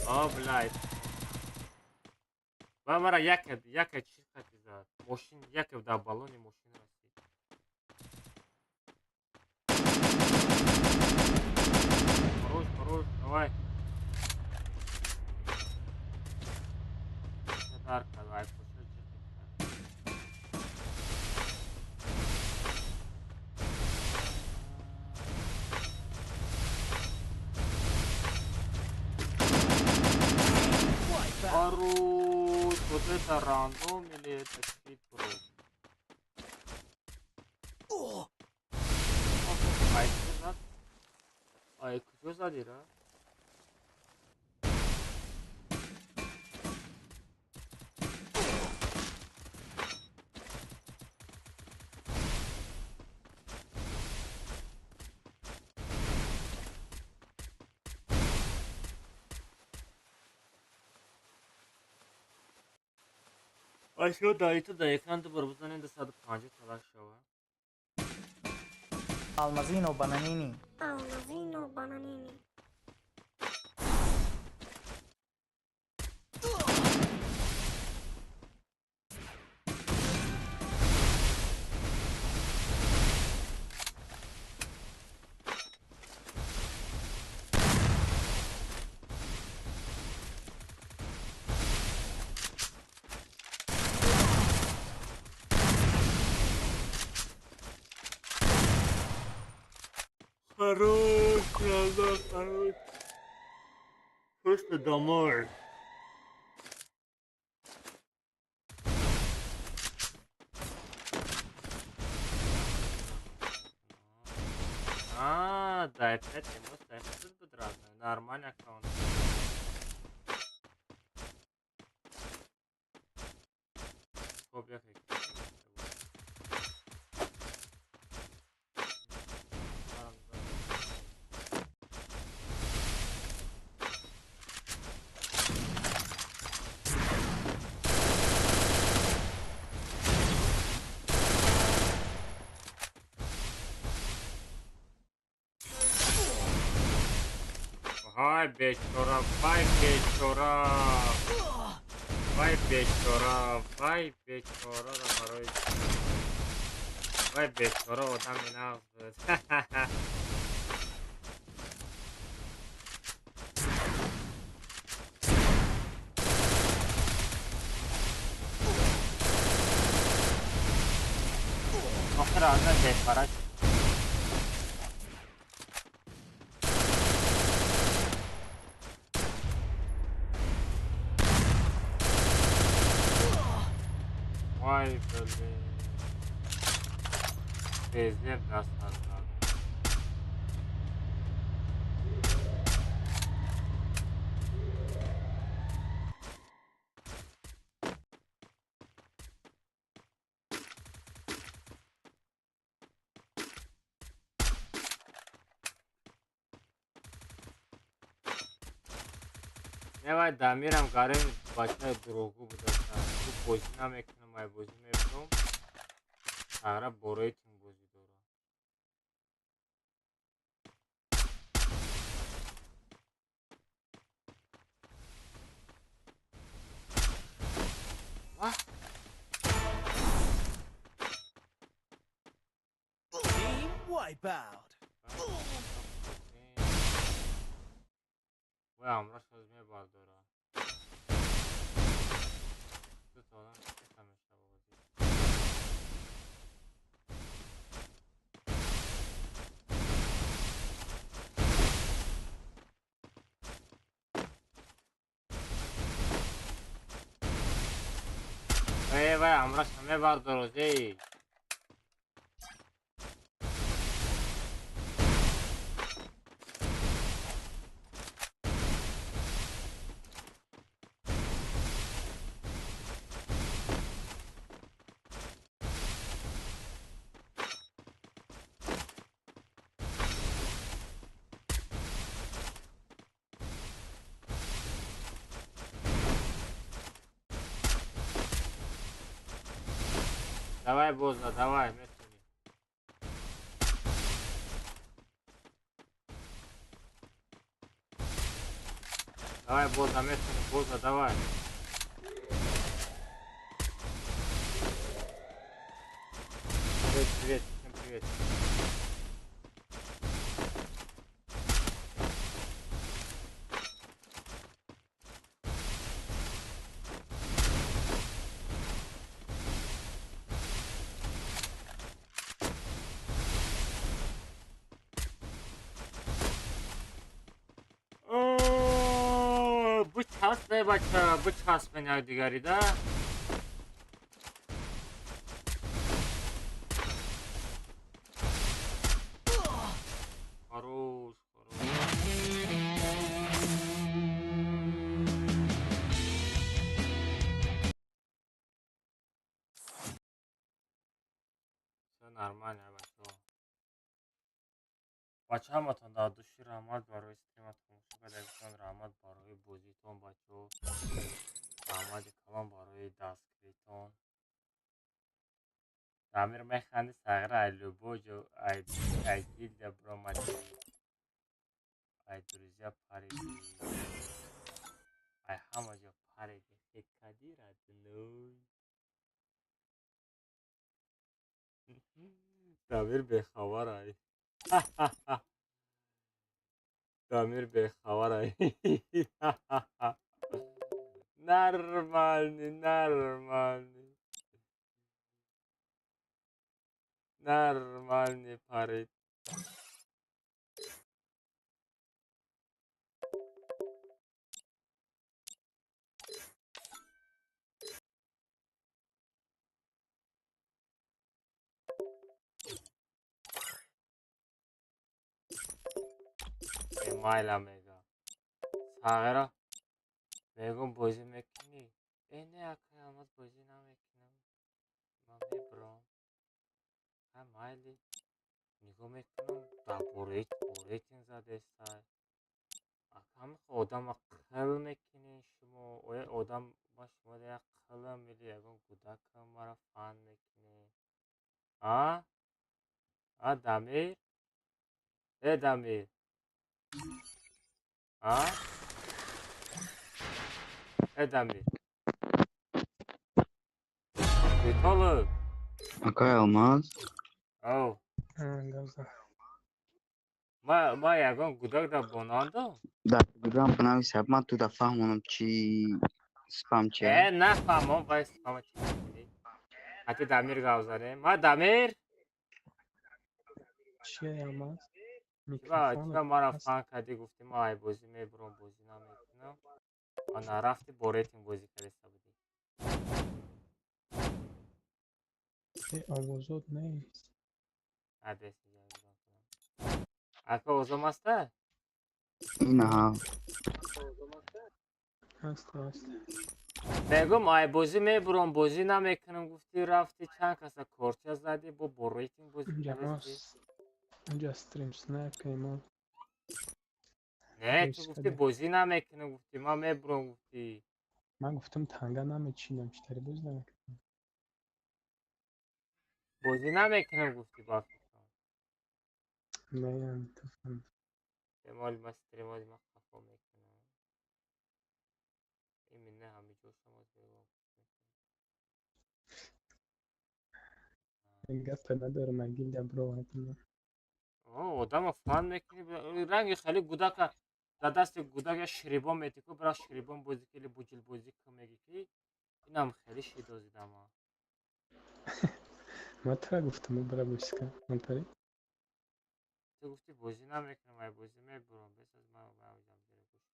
а, блядь. Ва мара яке, яке чиз хати зад. Мошин, яке дар баллони мошин расид. Хорош, хорош, давай. Дар давай, пошел. Хорош, вот это рандом или это чит, бро? Ай, куҷо зад? Ай, куҷо зади, ра? Ашё даиту да экран дубор бизанед 150 талаш шава. Алмазино бананини. Алмазино бананини. Хорош. Хорош, просто домой. А, да, опять ему ставить разные. Нормальный аккаунт. Вай бечора, вай бечора. Вай бечора, вай бечора ро барои. Вай бечора одами нағз буд. Охир аз бечора. Вай, блин. Пиздец, достал. Давай дамирам гарем бачаи дурӯғгӯ будааст. Ту бозӣ намекунам, ай бозӣ мебурам. Ара бо рейтинг бозӣ дорам. Team wipeout. Вай амраш ҳоз мебардора. Дута одам чиқа мешава бозӣ. Эй, вай амраш мебардора, эй. Давай, Боза, давай, метуни. Давай, Боза, метуни, Боза, давай. Привет, привет, всем привет. Бучаспе бача, бучаспе якдигари да. Хорош, хорош. Всё нормально, бачаҳо. Бача ҳаматон дар души раҳмат барои стримат тамошо кардагитон, раҳмат барои бозитон, бачаҳо. Раҳмати калон барои дастгиритон. Дамир механди сағира ай любой ҷо ай гильдия биромадӣ. Ай друзья париди. Ай ҳама ҷо париди. Хекади родной. Дамир бехабар ай. Дамир бехабар ай. Нормальный, нормальный. Нормальный парень. Майла мега. Сағира мегум бозӣ мекунӣ? Э не акай Алмаз бозӣ намекунам. Ман мебурам. Ха майли. Нигоҳ мекунам дар бо рейтинг задестай. Акам одама қил мекунӣ шумо. Оя одам ба шумо як қилам или ягон гудакам мара фан мекунӣ. А? А Дамир? Э Дамир? А? Э Дамир? Витолик? Акай Алмаз. Ов. Ма ягон гудак дар бонандам? Дар Телеграм бинависад, ман туда фаҳмонам чи спам чи. Э нафаҳмон вай спама чи мекунӣ. Ҳати Дамир гап занем. Ма Дамир? Чия Алмаз? Чиба мара фан кардӣ гуфтӣ ма ай бозӣ мебурам бозӣ намекунам. Ана рафти бо рейтинг бозӣ кардеста будӣ. Э овозот нест. Абес ака озом аста? Инаҳа. Ҳаст ҳаст. Мегум ай бозӣ мебурам бозӣ намекунам гуфтӣ рафти чанд каса корча задӣ бо рейтинг бозӣ кардести. Унҷа стрим снайп кунем. Не, ту гуфтӣ бозӣ намекунам гуфтӣ ман мебурам гуфтӣ. Ман гуфтам танга намечинам, чӣ тари бозӣ намекунам. Бозӣ намекунам гуфтӣ ба фикрам. Не, ту фаҳмидӣ. Эмоли ма стримози ма қафо мекунам. Именно ҳамин ҷо шумо мегӯям. Гапа надорам, гилда бировардам. Одама фан мекунӣ, ранги хеле гудака дар дасти гудак я ширибон метӣ ку бира ширибон бозӣ ки или буҷилбозӣ ку мегӣ ки инам хеле шидозидама. Ман тура гуфтам бира бозӣ кун, мантари? Ту гуфтӣ бозӣ намекунам, ай бозӣ мебурам, бес аз ман мавҷам зира гӯш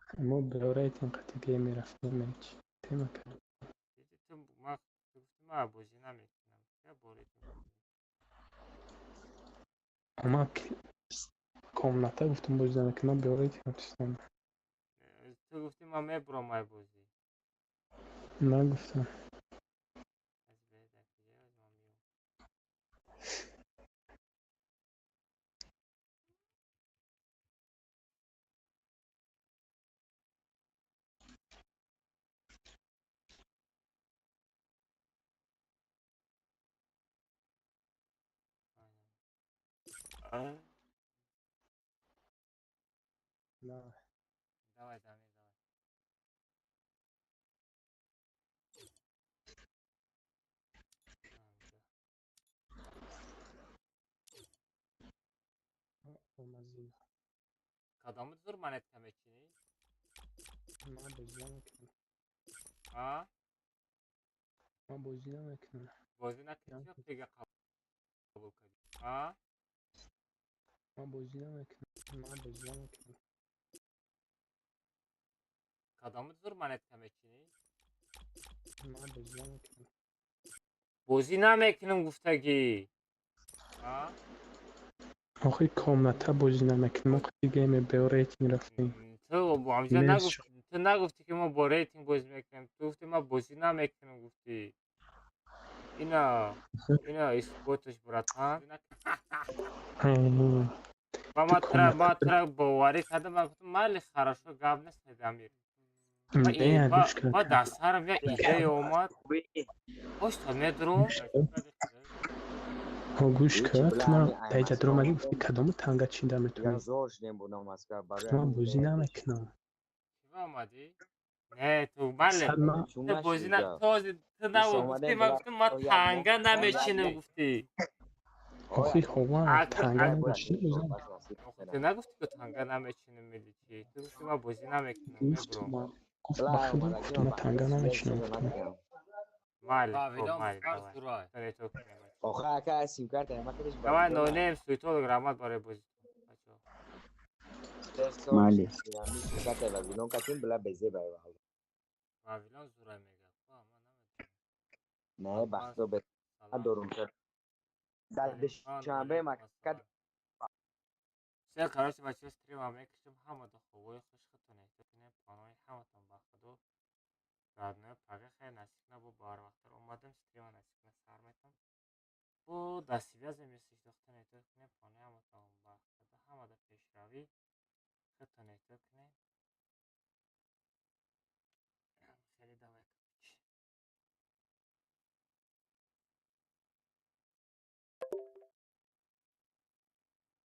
кун. Мо бо рейтинг қати гейм мерафтем, меч. Тема кардем. Ту ма ту гуфтӣ ман бозӣ намекунам. Ча бо рейтинг бозӣ? Ма комната гуфтам бозӣ намекунам, бо рейтинг рафтам. Ту гуфтӣ ман мебурам ай бозӣ. Нагуфтам. Аз бе дар куҷо аз ман меём. А? Давай. Давай, Дамир, давай. Алмазина. Кадому зур монетка мечинӣ? Ман бозӣ намекунам. А? Ман бозӣ намекунам. Бозӣ накунӣ чӣ пега қабул кардӣ? А? Ман бозӣ намекунам. Ман бозӣ намекунам. Кадому зур монетка мечинӣ? Ман бозӣ намекунам. Бозӣ намекунам гуфтагӣ. А? Охи комната бозӣ намекунам. Охи гейме бо рейтинг рафтем. Ту ҳамҷа нагуфт, ту нагуфтӣ ки мо бо рейтинг бозӣ мекунем. Ту гуфтӣ ман бозӣ намекунам гуфтӣ. Ина исботаш братан. Ва ма тра боварӣ кардам, ман гуфтам майли хорошо гап нест Дамир. Ва дар сарам як идея омад. Ошта медурум. Гӯш кар, ту ман дар инҷа омадӣ гуфтӣ кадому танга чинда метавонӣ. Ман бозӣ намекунам. Чӣ омадӣ? Не, ту бале. Ту бозӣ на ту нагуфтӣ, ман гуфтам ман танга намечинам гуфтӣ. Охи ҳова танга намечинам. Ту нагуфтӣ ки танга намечинам или чӣ? Ту гуфтӣ ман бозӣ намекунам. Гуфтам, гуфт ба худо гуфтам ман танга намечинам гуфтам. Майли, хоб, майли, давай. Охе ака сим-карта ма кадаш. Давай нонем суитолог раҳмат барои бозӣ. Майли. Сим-карта Вавилон катим била безе бай. Вавилон зурай мега. Не, бахто бе. Дорум. Дар Душанбе макад. Все, короче, бачаҳо, стрима мекушем. Ҳамада хубои хуш, худтон эҳтиёт кунед. Паноҳи ҳаматон ба Худо. Родной, пага хеле насиб набу, барвақттар омадам, стрима насиб на сар метам. Бо до связи, мисли, худтон эҳтиёт кунед. Паноҳи ҳаматон ба Худо, ҳамада пешравӣ, худтон эҳтиёт кунед.